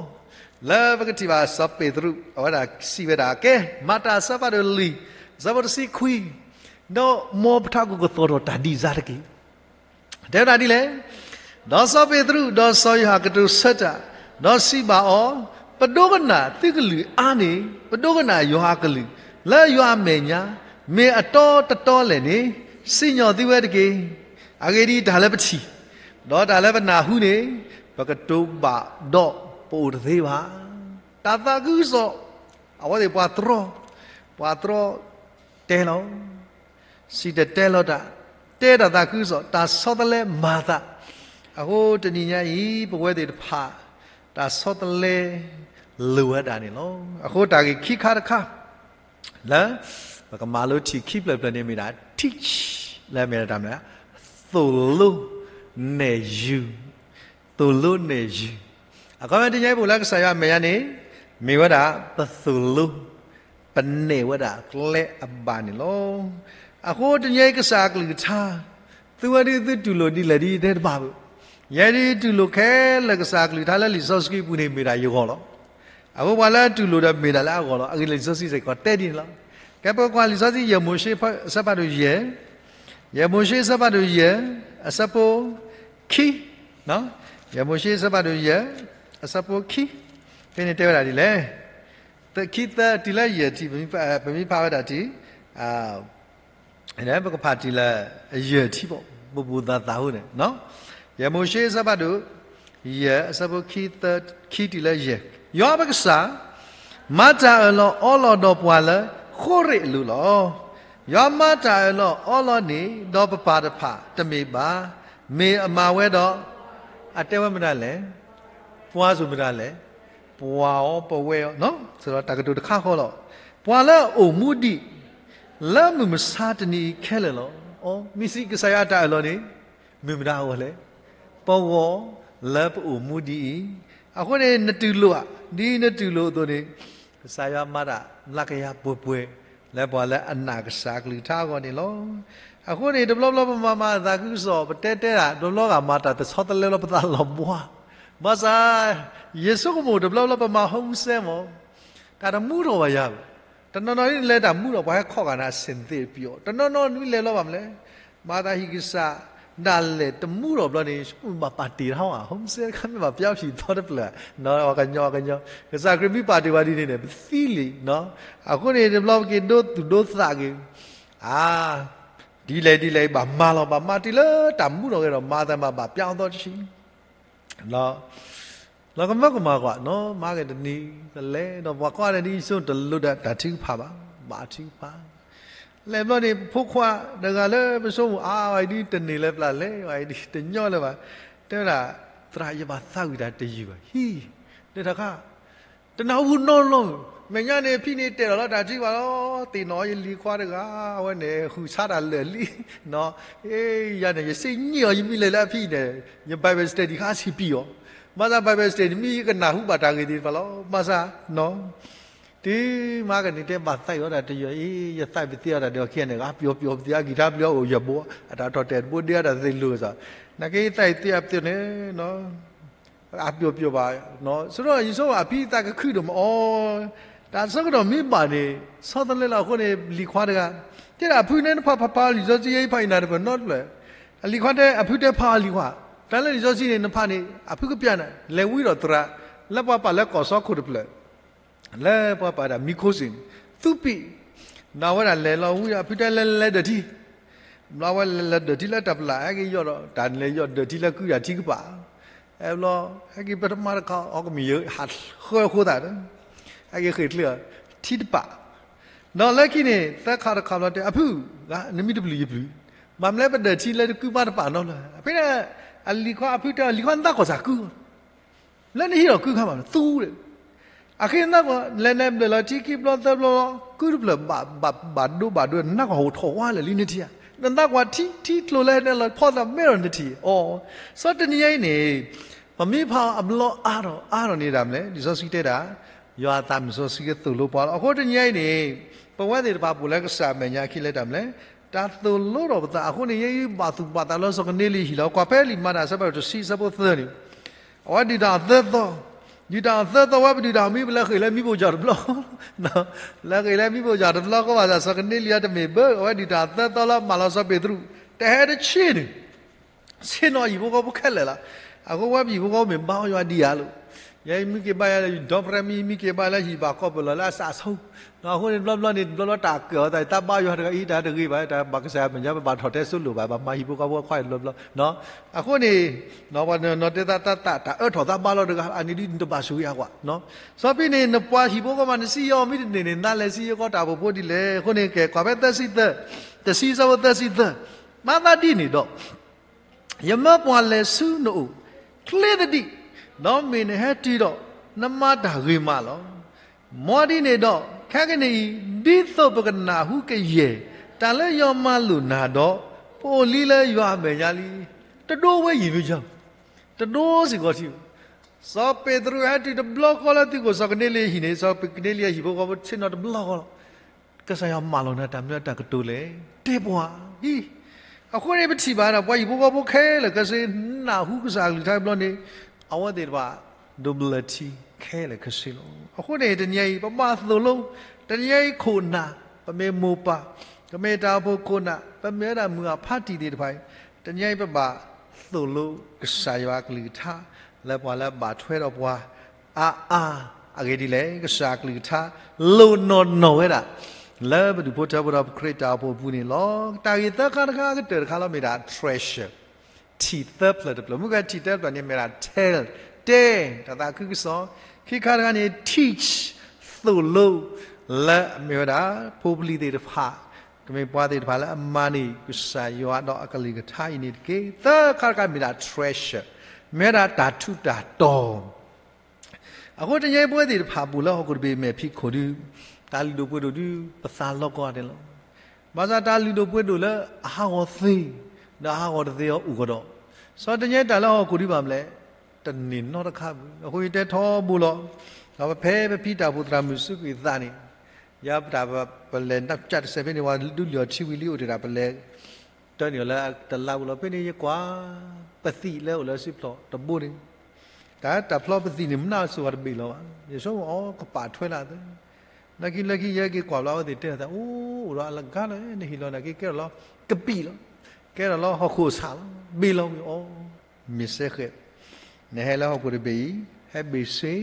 လၢပကထံၣ်ဘၣ်စီၤပ့းတရူး အဝဲဒၣ်စံးဝဲဒၣ် ကဲ မၤတၢ်အဆၢဖးဒိၣ်လွံၢ် အဆၢဖိတဆံခွံ ဒီးမ်ပထးခိၣ်ကသီၣ်ထီၣ်တၢ်ဒံးစၢ်တက့ၢ်. တဲဝဲဒၣ်ဒ်လဲၣ်. ဒီးစီၤပ့းတရူး ဒီးစီၤယိၤဟၣ်ကတိၤဆၢတၢ်, ဒီးစံးဘၣ်အီၤ, ပဒိကနၣ်သုကလုၢ်အါန့ၢ် ပဒိကနၣ်ယွၤအကလုၢ်, လၢယွၤအမဲာ်ညါ မ့ၢ်အတီတတီလဲၣ်န့ၣ် စံၣ်ညီၣ်သုဝဲတက့ၢ်. အဂ့ၢ်ဒ်အံၤ, တၢ်လၢပထံၣ် ဒီးတၢ်လၢပနၢ်ဟူန့ၣ် ပကတိၤဘၣ်ဒီးပအိၣ်တသ့ဘၣ်. တၢ်သးခုကစီၣ် အဝဲသ့ၣ်ပှၤတြီ, ပှၤတြီတဲလီၤ စံၣ်တဲၤတဲလီၤတၢ်, တဲတၢ်သးခုကစီၣ်, တၢ်ဆီတလဲမၤသး. အဃိတနံၤညါအံၤ ပဝဲသ့ၣ်တဖၣ် တၢ်ဆီတလဲ လိၣ်ဝဲဒၣ်န့ၣ်လီၤ. အဃိတၢ်ဂ့ၢ်ခံခါတခါ လၢ ပကမၤလိထံၣ်ခံဖျၢၣ်ဖျၢၣ်န့ၣ်မ့ၢ်ဒၣ် teach လၢအမ့ၢ်ဒၣ်တၢ်မနုၤလဲၣ်, သိၣ်လိနဲၣ်ယုၢ်, သိၣ်လိနဲၣ်ယုၢ်. အခီပညီတနံၤညါအံၤ ပအိၣ်လၢကစၢ်ယွၤအမဲာ်ညါန့ၣ် မ့ၢ်ဝဲဒၣ်ပသိၣ်လိ ပနဲၣ်ဝဲဒၣ်ကျဲအဘၣ်န့ၣ်လီၤ. အဃိတနံၤညါအံၤ ကစၢ်အကလုၢ်ကထါ သုဝဲဒၣ်သုတူၢ်လိာ်ဒ်လဲၣ်ဒ်ယတဲတဘၣ်ဘၣ်. ယဲဒၣ်တူၢ်လိာ်ခဲလၢာ် ကစၢ်အကလုၢ်ကထါလၢလံာ်စီဆှံအပူၤန့ၣ် မ့ၢ်ဒၣ်ယဂီၢ်လီၤ. အဃိပှၤလၢအတူၢ်လိာ်ဒီးမ့ၢ်ဒၣ်လၢအဂီၢ်လီၤ. အဂ့ၢ်လံာ်စီဆှံစ့ၢ်ကီးတဲဒ်န့ၣ်လီၤ. ကဲပကွၢ်လံာ်စီဆှံ ယဲၢ်မိၤၡ့အဆၢဖးဒိၣ်ယဲၢ်, ယဲၢ်မိၤၡ့အဆၢဖးဒိၣ်ယဲၢ် အဆၢဖိခံ, ယဲၢ်မိၤၡ့အဆၢဖးဒိၣ်ယဲၢ် အဆၢဖိခံ, ဖဲန့ၣ်တဲဝဲဒၣ်ဒ်လဲၣ်. ခံသၢတုၤလၢယဲၢ်ထံၣ် ပမ့ၢ်ဖးဝဲဒၣ်ထံၣ် ပကဖးတုၤလၢ ယဲၢ်ထံၣ်ဘၣ် ပဘူးသးသးအဃိန့ၣ်, ယဲၢ်မိၤၡ့အဆၢဖးဒိၣ် ယဲၢ်အဆၢဖိခံ ခံတုၤလၢယဲၢ်, ယွၤပကစၢ် မၤတၢ်အၢၣ်လီၤအီလီၤဒီးပှၤလၢ ဃိရ့းအလိၤလီၤ. ယွၤမၤတၢ်အၢၣ်လီၤအီလီၤန့ၣ် ဒီးပပၢ်တဖၣ်တမ့ၢ်ဘၣ်, မ့ၢ်အမၤဝဲဒီး အတဲဝဲမတၤလဲၣ်, ပှၤစိၤမတၤလဲၣ်, ပှၤအီၤပဝဲအီၤ, ဒီးတၢ်ကတိၤတခါဃီလီၤ. ပှၤလၢအအိၣ်မူဒံး လၢမုၢ်မဆါတနံၤအံၤခဲလၢာ်လီၤ. အမ့ၢ်စံးကစၢ်ယွၤအတၢ်အၢၣ်လီၤန့ၣ် မ့ၢ်မတၤအဂီၢ်လဲၣ်, ပဂီၢ်လၢပအိၣ်မူဒ်အံၤ, အဃိန့ၣ် နတူၢ်လိာ်ဧါ, ဒ်နတူၢ်လိာ်အသိးန့ၣ် ကစၢ်ယွၤမၤတၢ်လၢကယၤပှဲၤပှဲၤ လၢပှၤလၢအနာ်ကစၢ်အကလုၢ်ကထါအဂီၢ်န့ၣ်လီၤ. အဃိန့ၣ် တဘျီဘျီပမၤမၤသးခုကစီၣ် ပတဲတဲဒၣ် တဘျီဘျီဂၤမၤတၢ်တဆီတလဲလီၤ ပသးလီၤဘှါ, ဘၣ်ဆၣ် ယဆိကမိၣ်တဘျီဘျီပမၤ homesick မး တၢ်တမူထီၣ်ဘၣ်ယၤဘၣ်. တနီၤနီၤဒ်လဲၤတၢ်မူထီၣ် ပှၤဟဲခီဂာ်နၤ စ့ၣ်သ့ၣ်ပံၤအီၤ, တနီၤနီၤနမ့ၢ်လဲၤလီၤဘၣ်မနုၤလဲၣ်, မၤသးဟံၣ်ကစၢ် ဒၣ်လဲာ်တမူထီၣ်ဘျီန့ၣ် ဘၣ်ပာ်တ့ၢ်ထီၣ်ဧါ, homesick တခါမ့ၢ်ဘၣ်ပျီဖံးသီတဖျၢၣ်, အကညီကညီ, ကစၢ်ခရံာ်မ့ၢ်ပာ်တ့ၢ်ဘၣ်ဒ်န့ၣ်န့ၣ် ပသံလံ, အဃိန့ၣ် တဘျီပက့ၤဒိသူၣ်ဒိသးက့ၤ, အါ, ဒ်လဲၣ်ဒ်လဲၣ် ဘၣ်မၤလီၤ ဘၣ်မၤတုၤလၢတၢ်မူထီၣ်က့ၤဒီး မၤသးမ့ၢ်ဘၣ်ပျီသီတဆံ လီၤကမၢကမၣ်ကွၢ်နီၤ မၤက့ၤတနံၤကလဲၤဒီး ပှၤကွၢ်န့ၣ်ဒ်ယဆိကမိၣ်တလိၣ်ဒီးတၢ်ထုကဖၣ်ဘၣ်, ဘၣ်ထုကဖၣ်, လဲၤဘျီန့ၣ် ပဖိခွါတဂၤလၢပဆိကမိၣ်အါဝဲအံၤဒ်တန့ၢ်လၢၤပျၢ်လဲၤဝဲအံၤဒ်တညီလၢၤဘၣ်, တဲဝဲဒၣ်, သရၣ် ယဘၣ်သးဝံၣ်တၢ်တယုၢ်ဘၣ်, ဟံၣ်, တဲတခါ တနၢ်ဟူနီတဘျီ, မဲာ်ညါန့ၣ် ဖံန့ၣ်တဲလီၤလၢတၢ်ထုကဖၣ်လီၤ, သ့ၣ်နီၣ်ယလံၤခွါတဂၤ, အဝဲန့ၣ် ဃုာ်ဆါတၢ်လၢာ်လံ, ယၤန့ၣ် ယစံးညီၣ်အီၤ ယမ့ၢ်လဲၤလၢအဖံန့ၣ် ယ Bible study ခါဆံးပံၤအီၤ, ဘၣ်ဆၣ် Bible study န့ၣ် မ့ၢ်ယကနၢ်ဟူဘၣ်တၢ်ဂ့ၢ်သ့ၣ်တဖၣ်လီၤ, ဘၣ်ဆၣ်, တုၤမၤကန့ၣ်တဲဘၣ်သးဝံၣ်အီၤတၢ်တယုၢ်အံၤ ယသးပသ့အီၤတၢ်ဒီးခံဂၤန့ၣ် အါပျီပျီပသ့အါကံၢ်ထါပျီအိၣ်ယဘိ အတၢ်ထီၣ်တဲာ်တဘိဒ့အတၢ်သ့ၣ်လိာ်ကစီၣ်, နာ်က့သးအံၤသ့အပသ့န့ၣ် အါပျီပျီဘၣ်, ဆိဒီးယဆိကမိၣ်အဖံသးကခုဒိၣ်မးအီၤ, တၢ်ဆၢကတီၢ်မ့ၢ်ဘၣ်န့ၣ် ဆီတလဲလီၤအဃိန့ၣ် လံၤခွါတဂၤ, တဲဒၣ်အဖုန့ၣ် နဖးဖးဖးလံာ်စီဆှံယဲအံၤဖးအံၤနၤတဖျၢၣ်နီတဖျၢၣ်, အလံၤခွါတဲ အဖုတဲဖးအီၤလံၤခွါ, တၢ်လၢလံာ်စီဆှံန့ၣ် နဖးန့ၣ် အဖုကပျၢ်နၤ လဲၤဝံဒီးသရၣ်, လၢပှၤပာ်လၢကီၢ်စီခိၣ်တဖျၢၣ် လၢပှၤပာ်ဒၣ်မံခိၣ်စ့ၣ်န့ၣ် သူးပံာ်, ဒီးအဝဲဒၣ်လဲၤလီၤဝံဒီး အဖုတဲလဲၤလဲၤဒၢးထံ, ဘျီဝဲလဲၤလဲၤဒၢးထံလၢတၢ်ပလၢ် ဟဲက့ၤယီၢ်ဒီး တၢ်လဲၤယီၢ်ဒၢးထံလၢကုဒၣ်ထံကပၤ, အဲဘျီ ဟဲက့ၤပထမတခီ အီကမ့ၢ်ယဟးဃၢဃိသးဒီး, ဟဲက့ၤဃ့ၢ်ချ့အီၤ ထံတပၤ, ဒီးလၢခံန့ၣ် သၢခါတခါဘျီတဲ အဖု, နမံတပျုၢ်ယပျုၢ်, ဘၣ်မနုၤပဒၢးထံလၢတကုပၤတပၤနီတဘျီ, ဖဲန့ၣ် အလံၤခွါအဖုတဲ လံၤခွါနသးကီၢ်စၢ်ကု လၢနဟံးထီၣ်ကုခါမး သူဒီး, အဃိသတး လဲၤလဲၤဘျၢၣ်လီၤထံခံဘျီသၢဘျီလီၤ ကုတဖျၢၣ်ဘၣ်ဘၣ်ဒိဘၣ်ဒိ နးကီၢ်ဟိၣ်ထီၣ်ဝါလၢာ်လံန့ၣ်ထံဧါ, နသးကွၢ်ထံ ထံကျိၤလၢနလီၤဖီၣ်သးမ့ၢ်ဒီးနထံၣ်အီၤ. စီၤတနံၤညါအံၤန့ၣ် ပမ့ၢ်ဖးအီၤအဘျီအါထီၣ်အါထီၣ်န့ၣ်ဒၣ်မလဲၣ်, လံာ်စီဆှံတဲဒၣ် ယွၤအသးမုာ်စီဆှံကသိၣ်လိပှၤလီၤ. အဃိတနံၤညါအံၤန့ၣ် ပဝဲသ့ၣ်တဖၣ်ပအိၣ်လၢကစၢ်အမဲာ်ညါခံလၢတၢ်မလဲၣ်, တၢ်သိၣ်လိဒီးပသးအဃိန့ၣ် ယဲယဘၣ်သူၣ်ဘၣ်သးလၢစီၤကနၤလံယဟံၣ်လီၤ. ကွၢ်ဖဲလံာ်မၤတၢ်အဆၢဖးဒိၣ်တဆံ အဆၢဖိသၢန့ၣ် အဝဲဒုၣ်တၢ်အီၣ်သၢသီ, ဒုၣ်တၢ်အီၣ်သၢသီဝဲ ပဒုၣ်တၢ်အီၣ်မံ ပလဲၤဃ့ၢ်လၢမံဘိၣ်ကၠီၣ်တဘျီ, လဲၤဃ့ၢ်လၢမံဘိၣ်ကၠီၣ်တဘျီဃီဘၣ်ဆၣ် စီၤကနၤလံအတမ့ၢ်ဘၢ, အဝဲဒုၣ်တၢ်အီၣ်သၢသီလၢမၤလီၤစီၤပ့းတရူး, တဟဲတဆ့န့ၣ် ဆ့ၣ်နီၤဟံၣ်ဖိဃီဖိခဲလၢာ်လီၤ. အဃိဝဲပဟံၣ်ဖိဃီဖိမ့ၢ်ဘါအီၤယွၤဒံးဧါလိၤ, ယဲမံက့ၤဘါယွၤလၢယဒီပြဲမံ မံက့ၤဘါလၢဟံၣ်ဘၣ်ကီၢ်ပၢၢ်လီၤလၢအစးဆိ, အဃိန့ၣ်တဘျီဘျီန့ၣ် တဘျီဘျီတၢ်ကၢၣ်အီၤသး တၢ်ဘါယွၤတဂၤအံၤ တၢ်တဂ့ၤဘၣ် တၢ်ဘၣ်ကစၢ်ယွၤမဲာ်ညါ ပဘၣ်ထီၣ်တဲစိလိာ်ဘၣ် ဘၣ်မၤဟံၣ်ဖိဃီဖိခွါတဘျီဘျီ, အဃိန့ၣ် ပှၤနီၢ်တဲသးတၢ် တၢ်အၢထီၣ်သးဘါလီၤတဂၤ အန့ၣ်ဒ်နတဘၣ်ဆိၣ်ဂ့ၤအကွၢ်, စီၤပ့းန့ၣ် နပှၤဟံၣ်ဖိဃီမး နစံၣ်ညီၣ်မံတန့ၢ်န့ၣ် နလဲၤစံၣ်ညီၣ်ကီးတၢ်အိၣ်ဖှိၣ်ဖိဒ်လဲၣ်. အဃိန့ၣ် ကဲ ကွၢ်ဖဲသၢဆံသၢ, တဆံအဆၢဖိသၢဆံသၢ, မၤသးဒ်န့ၣ်ဒီး ယမၢပှၤလဲၤဆူနအိၣ် ချ့သဒံး, ဒီးမ့ၢ်နဟဲတုၤဒီး နမၤတၢ်ဂ့ၤမးလီၤ. မ်ဒ်န့ၣ်ဒီး ခဲကနံၣ်အံၤ ဒ်သိးပကနၢ်ဟူကယဲၢ် တၢ်လၢယွၤမၤလိာ်နၤဒီး ပအိၣ်လံလၢယွၤအမဲာ်ညါလံ. တဒိဝဲယံၤမ့ၢ်ယၤ, တဒိစ့ၢ်ကီးထံၣ်, စီၤပ့းတရူးဟဲတုၤတဘျီဃီလၢသုးခိၣ်စီၤကနၤလံအဟံၣ်န့ၣ် စီၤကနၤလံအဟံၣ်ဖိဃီဖိဆ့ၣ်နီၤတဘျီဃီလီၤ. ကစၢ်ယွၤမၢလီၤနၤတၢ်မနုၤတၢ်ကတိၤလဲၣ်, တဲပှၤအံၤ. အဃိန့ၣ် ပထံၣ်ဘၣ်ဒီး ပှၤဟံၣ်ဖိဃီဖိခဲလၢာ်ခဲဆ့ နၢ်ဟူကစၢ်အကလုၢ်ကထါတဘျီန့ၣ် အဝဲသ့ၣ်တဖၣ် ဒိးဘျၢထံခဲလၢာ်ခဲဆ့လီၤ. အဃိန့ၣ် တနံၤအံၤ ပဘၣ်သိၣ်လိ တနံၤအံၤခိၣ်နၢ် ပမ့ၢ်မိၢ်ပၢ် ပမ့ၢ်တၢ်အိၣ်ဖှိၣ်ခိၣ်နၢ် ပမ့ၢ်ဝဲဒၣ်မုၢ်အဖါတံၢ်သ့ၣ်တဖၣ်အံၤ တနံၤအံၤ ပဘၣ်သိၣ်လိကစၢ်ယွၤအကလုၢ်ကထါ လၢပှၤလၢအဘၣ်ထွဲဒီးပှၤအါအါ အဂ့ၢ်ဒ်လဲၣ် ကစၢ်အကလုၢ်ကထါ လိၣ်နီၢ်နီၢ်ဝဲဒၣ် လၢပဒူၣ်ဖိထၢဖိဒီးပခရံာ်တၢ်အိၣ်ဖှိၣ်အပူၤန့ၣ်လီၤ. တၢ်ဂ့ၢ်သၢခါတခါ ကတၢၢ်တခါလီၤ မ့ၢ်ဒၣ် treasure ထံၣ်သၢဖျၢၣ်တဖျၢၣ်, မ့ၢ်ကဲထံၣ်သၢဖျၢၣ်န့ၣ် မ့ၢ်ဒၣ် tell တဲ တၢ်သးခုကစီၣ်, ခံခါတခါန့ၣ် teach သိၣ်လိ လၢအမ့ၢ်ဝဲဒၣ် ဖိပလံၤသ့ၣ်တဖၣ် ကမ့ၢ်ပှၤသ့ၣ်တဖၣ်လၢအမၤန့ၢ်ကစၢ်ယွၤဒီးအကလုၢ်ကထါအံၤန့ၣ်တက့ၢ်. သၢခါတခါမ့ၢ်ဒၣ် treasure မ့ၢ်ဝဲဒၣ်တၢ်ထူးတၢ်တီၤ အဃိတနံၤအံၤပဝဲသ့ၣ်တဖၣ်ပအိၣ်လၢဟီၣ်ခိၣ်တဘ့ၣ်မဲာ်ဖံးခိၣ်ဒီး တၢ်လုၢ်ဒိၣ်ပှ့ၤဒိၣ်ဒီး ပသးလီၤကီၢ်ဒဲးလီၤ. ဘၣ်ဆၣ်တၢ်လုၢ်ဒိၣ်ပှ့ၤဒိၣ်လၢအဟးဂီၤသ့ ဒီးအဟးဂီၤတသ့အီၤအိၣ်ကဒီး, စီၤတနံၤအံၤတၢ်လၢဟီၣ်ခိၣ်ဒံးဘၣ်မလဲၣ်, တန့ၢ်နီတခါဘၣ်. အဃိယတဲထီဘိလီၤ, ဒီးပဖဲပဖံတၢ်အိၣ်ဖှိၣ်သရၣ်မုၣ်စူးကွံာ်သးန့ၣ်, ယၤပတၢ်ပလဲၤနကၠးတစဲးဖဲန့ၣ် ပှၤဒုးလီၤထံဝံၤလံအိၣ်တ့ၢ်တၢ်ပလဲၤ တၢ်န့ၣ်လၢတလါပူၤလီၤ. ဖဲန့ၣ် ယကွၢ်ပသံၣ်လၢအိၣ်လၢစုဖျိးတဘိန့ၣ်, တၢ်တၢ်ဖျီပသံၣ်န့ၣ် မနုၤအစိၤအတဘ့ၣ်လီၤဘၣ်. ယဆိကမိၣ်အီၤ ကပာ်ထွဲလၢအသး, နာ်က့လၢခံယဲက့ၤကွၢ်ဘျီအဝဲသ့ၣ်တဲအသး အိၣ်အိၣ်ဒီးအလဂၤလီၤ, နဟ့ၣ်လီၤနာ်က့ကဲထီၣ်လီၤ, ကပံာ်လီၤ, ကဲထီၣ်လီၤဟီၣ်ခိၣ်အဆၣ်လီၤ, ဘ့ၣ်လီၤဝံၤအီၤ, မ့ၢ်စဲဃဲး, နဟဲလၢဟီၣ်ခိၣ်တဘ့ၣ်အံၤ ဟဲဘ့ၣ်ဆ့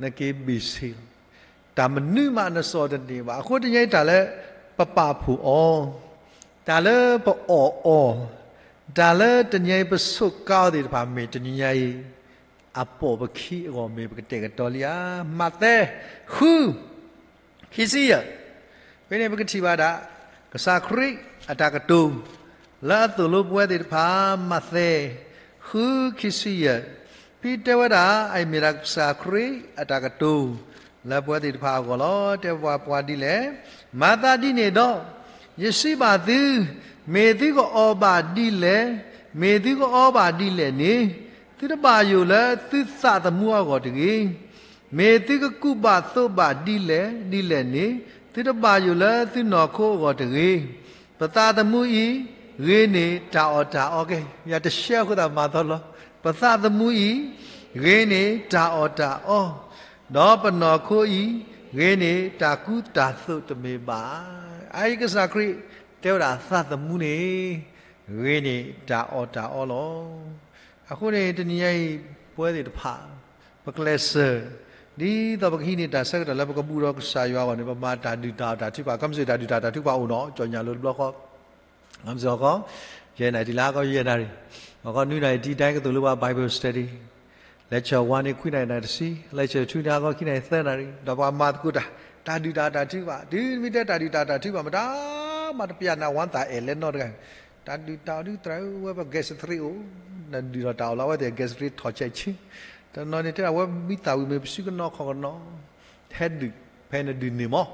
နက့ၤဘ့ၣ်ဆ့လီၤ. တၢ်မနုၤမးနစီၤတန့ၢ်ဘၣ်. အဃိတနံၤအံၤတၢ်လၢပပာ်ဖှိၣ်အီၤ, တၢ်လၢပအီၣ်အီၤ, တၢ်လၢတနံၤအံၤပဆိးကါအီၤသ့ၣ်တဖၣ် မ့ၢ်တနံၤအံၤ အပိာ်ပခံအဂီၢ် မ့ၢ်ပကတဲာ်ကတီၤလံဧါ. မးသဲ ဃု ခံဆံယဲၢ်, ဖဲန့ၣ်ပကထံၣ်ဘၣ်ဒၣ် ကစၢ်ခရံာ်အတၢ်ကတိၤ လၢအသိၣ်လိပဝဲသ့ၣ်တဖၣ်, မးသဲ ဃု ခံဆံယဲၢ်, ဖဲတဲဝဲဒၣ် အအံၤမ့ၢ်ဒၣ်ကစၢ်ခရံာ်အတၢ်ကတိၤ လၢပဝဲသ့ၣ်တဖၣ်အဂီၢ်လီၤ. တဲပှၤပှၤဒ်လဲၣ်, မၤသးဒ်န့ၣ်ဒီး ယစံးဘၣ်သု, မ့ၢ်သုကအီၣ်ဘၣ်ဒ်လဲၣ်, မ့ၢ်သုကအီဘၣ်ဒ်လဲၣ်န့ၣ်, သုတဘၣ်ယိၣ်လၢသုသးသမူအဂီၢ်တဂ့ၤ. မ့ၢ်သုကကူးဘၣ်သိးဘၣ်ဒ်လဲၣ်ဒ်လဲၣ်န့ၣ်, သုတဘၣ်ယိၣ်လၢသုနီၢ်ခိအဂီၢ်တဂ့ၤ. ပသးသမူအံၤ ဂ့ၤန့ၢ်တၢ်အီၣ်တၢ်အီ, ကဲ ယတရှဲအဃိသတးမၤသီလီၤ. ပသးသမူအံၤ ဂ့ၤန့ၢ်တၢ်အီၣ်တၢ်အီ, ဒီးပနီၢ်ခိအံၤ ဂ့ၤန့ၢ်တၢ်ကူးတၢ်သိးတမ့ၢ်ဘၣ်. အအံၤကစၢ်ခရံာ်တဲဝဲဒၣ်သးသမူန့ၣ် ဂ့ၤန့ၢ်တၢ်အီၣ်တၢ်အီလီၤ. အဃိန့ၣ် တနံၤညါအံၤ ပဝဲသ့ၣ်တဖၣ် ပကျဲးစၢး ဒ်သိးပကဟံးန့ၢ်တၢ်ဆၢကတီၢ်လၢပကဘူၣ်ဒီးကစၢ်ယွၤအဂီၢ်န့ၣ် ပမၤတၢ်ဒုၣ်တၢ်အီၣ်တၢ်ထုကဖၣ်, ခီမ့ၢ်စ့ၢ်တၢ်ဒုၣ်တၢ်အီၣ်တၢ်ထုကဖၣ်အိၣ်နီၤ, ကၠီညၣ်လိၤတဘျီဃီ ခီမ့ၢ်စ့ၢ်ဟီၣ်ခီ ယဲၢ်နၣ်ရံၣ် တလါဟီၣ်ခီယဲၢ်နၣ်ရံၣ်, ဟီၣ်ခီနွံနၣ်ရံၣ် တံၤတၢ်ကသိၣ်လိပှၤ Bible study, lecture one န့ၣ် ခွံနၣ်ရံၣ်တဆံ, lecture two န့ၣ် ဟီၣ်ခီခံနၣ်ရံၣ်သၢနၣ်ရံၣ်, ဒီးပှၤမၤသကိးတၢ် တၢ်ဒုၣ်တၢ်အီၣ်တၢ်ထုကဖၣ်, တုၤမ့ၢ်တဲတၢ်ဒုၣ်တၢ်အီၣ်တၢ်ထုကဖၣ် မတၤမၤတပျၢ်နၤဝါသးအဲၣ်လဲၣ်နီတဂၤ, တၢ်ဒုၣ်တၢ်အီၣ်ဒုးသရၣ်ဧၢ ဝဲပ gastric အိၣ်, နဒုၣ်ဒီးတၢ်အီၣ်လီၤ အဝဲသ့ၣ် gastric ထီၣ်ဆဲးဆ့, တနီၤန့ၣ်တဲဒၣ်ဝဲမံသးဝံၤမ့ၢ်ပစုကနီၤခီၣ်ကနီၤ, ဟဲဒုၣ်ဖဲနဒုၣ်န့ၢ်မး,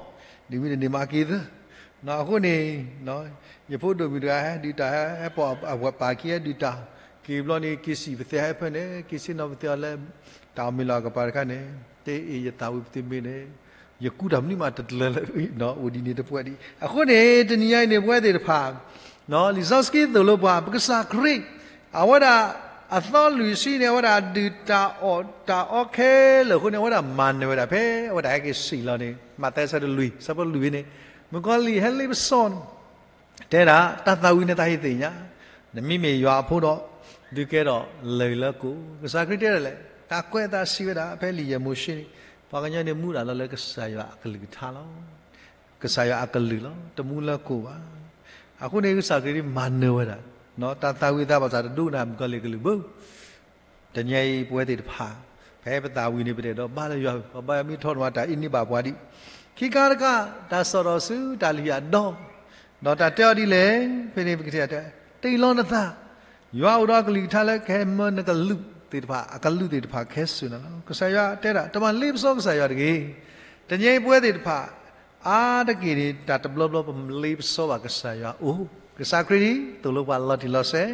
ဒုၣ်မ့ၢ်နန့ၢ်မးက့ၤသၢ, အဃိန့ၣ် ယဖိဒိၣ်မုၣ်တဂၤဟဲဒုးတၢ် ဟဲပိာ်အဝဲၢ်ပၢ်ခံ ဟဲဒုးတၢ်, က့ၤဘျီန့ၣ် က့ၤစံၣ်ပသဲဟဲဖၢန့ၣ် က့ၤဆ့ၣ်နီၤပသဲအီၤလၢ တၢ်အီၣ်မ့ၤလီၤအကပၤတခါန့ၣ် တအ့ၣ်ယသးဝံၣ်ပသ့မ့ၢ်န့ၣ် ယကူတၢ်မနုၤမးတတလၢလၢ အိၣ်ဒ်န့ၣ်တပှဲၤဒံး. အဃိန့ၣ် တနံၤညါအံၤန့ၣ် ပဝဲသ့ၣ်တဖၣ် လံာ်စီဆှံသိၣ်လိပှၤ ပကစၢ်ခရံာ် အဝဲဒၣ်အသီလွံၢ်ဆံန့ၣ် အဝဲဒၣ်ဒုးတၢ်အီၣ်တၢ်အီခဲလၢာ်အဃိန့ၣ် အဝဲဒၣ်မၤနၢၤဝဲဒၣ် ဖဲအဝဲဒၣ်ဟဲက့ၤစံၣ်လီၤန့ၣ် မးသဲဆၢဒိၣ်လွံၢ် ဆၢဖိလွံၢ်ဖဲန့ၣ် မုၣ်ကီၤလံၢ်ဟဲလ့ပစီ တဲဒၣ် တၢ်သးဝံၣ်န့ၣ်တၢ်ဟ့ၣ်သ့ၣ်ညါ, နမ့မ့ၢ်ယွၤအဖိဒီး ဒုးကဲထီၣ်လၢၢ်လၢကိၣ်. ကစၢ်ခရံာ်တဲဒၣ်လဲၣ်, တၢ်ကွဲးအသးစံးဝဲဒၣ် ဖဲလံာ်ယဲၢ်မိၤၡ့န့ၣ် ပှၤကညီန့ၣ်မူဒၣ်လီၤလၢကစၢ်ယွၤအကလုၢ်ကထါလီၤ. ကစၢ်ယွၤအကလုၢ်လီၤ, တမူလၢကိၣ်ဘၣ်. အဃိန့ၣ် ကစၢ်ခရံာ်မၤနၢၤဝဲဒၣ် တၢ်သးဝံၣ်အသးဘၣ်ဆၣ်တဒိကနၣ်မုၣ်ကီၤလံၢ်ကလုၢ်ဘၣ်. တနံၤအံၤပဝဲသ့ၣ်တဖၣ် ဖဲပသးဝံၣ်န့ၣ် ပတအဲၣ်ဒိးဘါလၢယွၤ, ပဘါယွၤမ့ၢ်ထီၣ်နဝၤတၢ်အ့န့ၢ်ဘၣ်ပှၤဒံး. ခံခါတခါ တၢ်စီၣ်ထီၣ်ဆူတၢ်လုၢ်အဒိၣ်, ဒီးတၢ်တဲအီၤဒ်လဲၣ်, ဖဲန့ၣ်ပကတဲတဲ, တ့ၢ်လီၤနသး, ယွၤအိၣ်ဒီးအကလုၢ်ကထါလၢကဟဲမၢနကလုၢ်သ့ၣ်တဖၣ် အကလုၢ်သ့ၣ်တဖၣ်ခဲစၢၢ်နၤလီၤ. ကစၢ်ယွၤတဲဒၣ် တမၤလ့ပစီကစၢ်ယွၤတဂ့ၤ. တနံၤအံၤပဝဲသ့ၣ်တဖၣ် အါတက့ၢ်န့ၣ် တၢ်တဘျီဘျီပမၤလ့ပစီဘၣ်ကစၢ်ယွၤအိၣ်, ကစၢ်ခရံာ်ဒ်သိးလိပှၤလီၤတံၢ်လီၤဆဲး,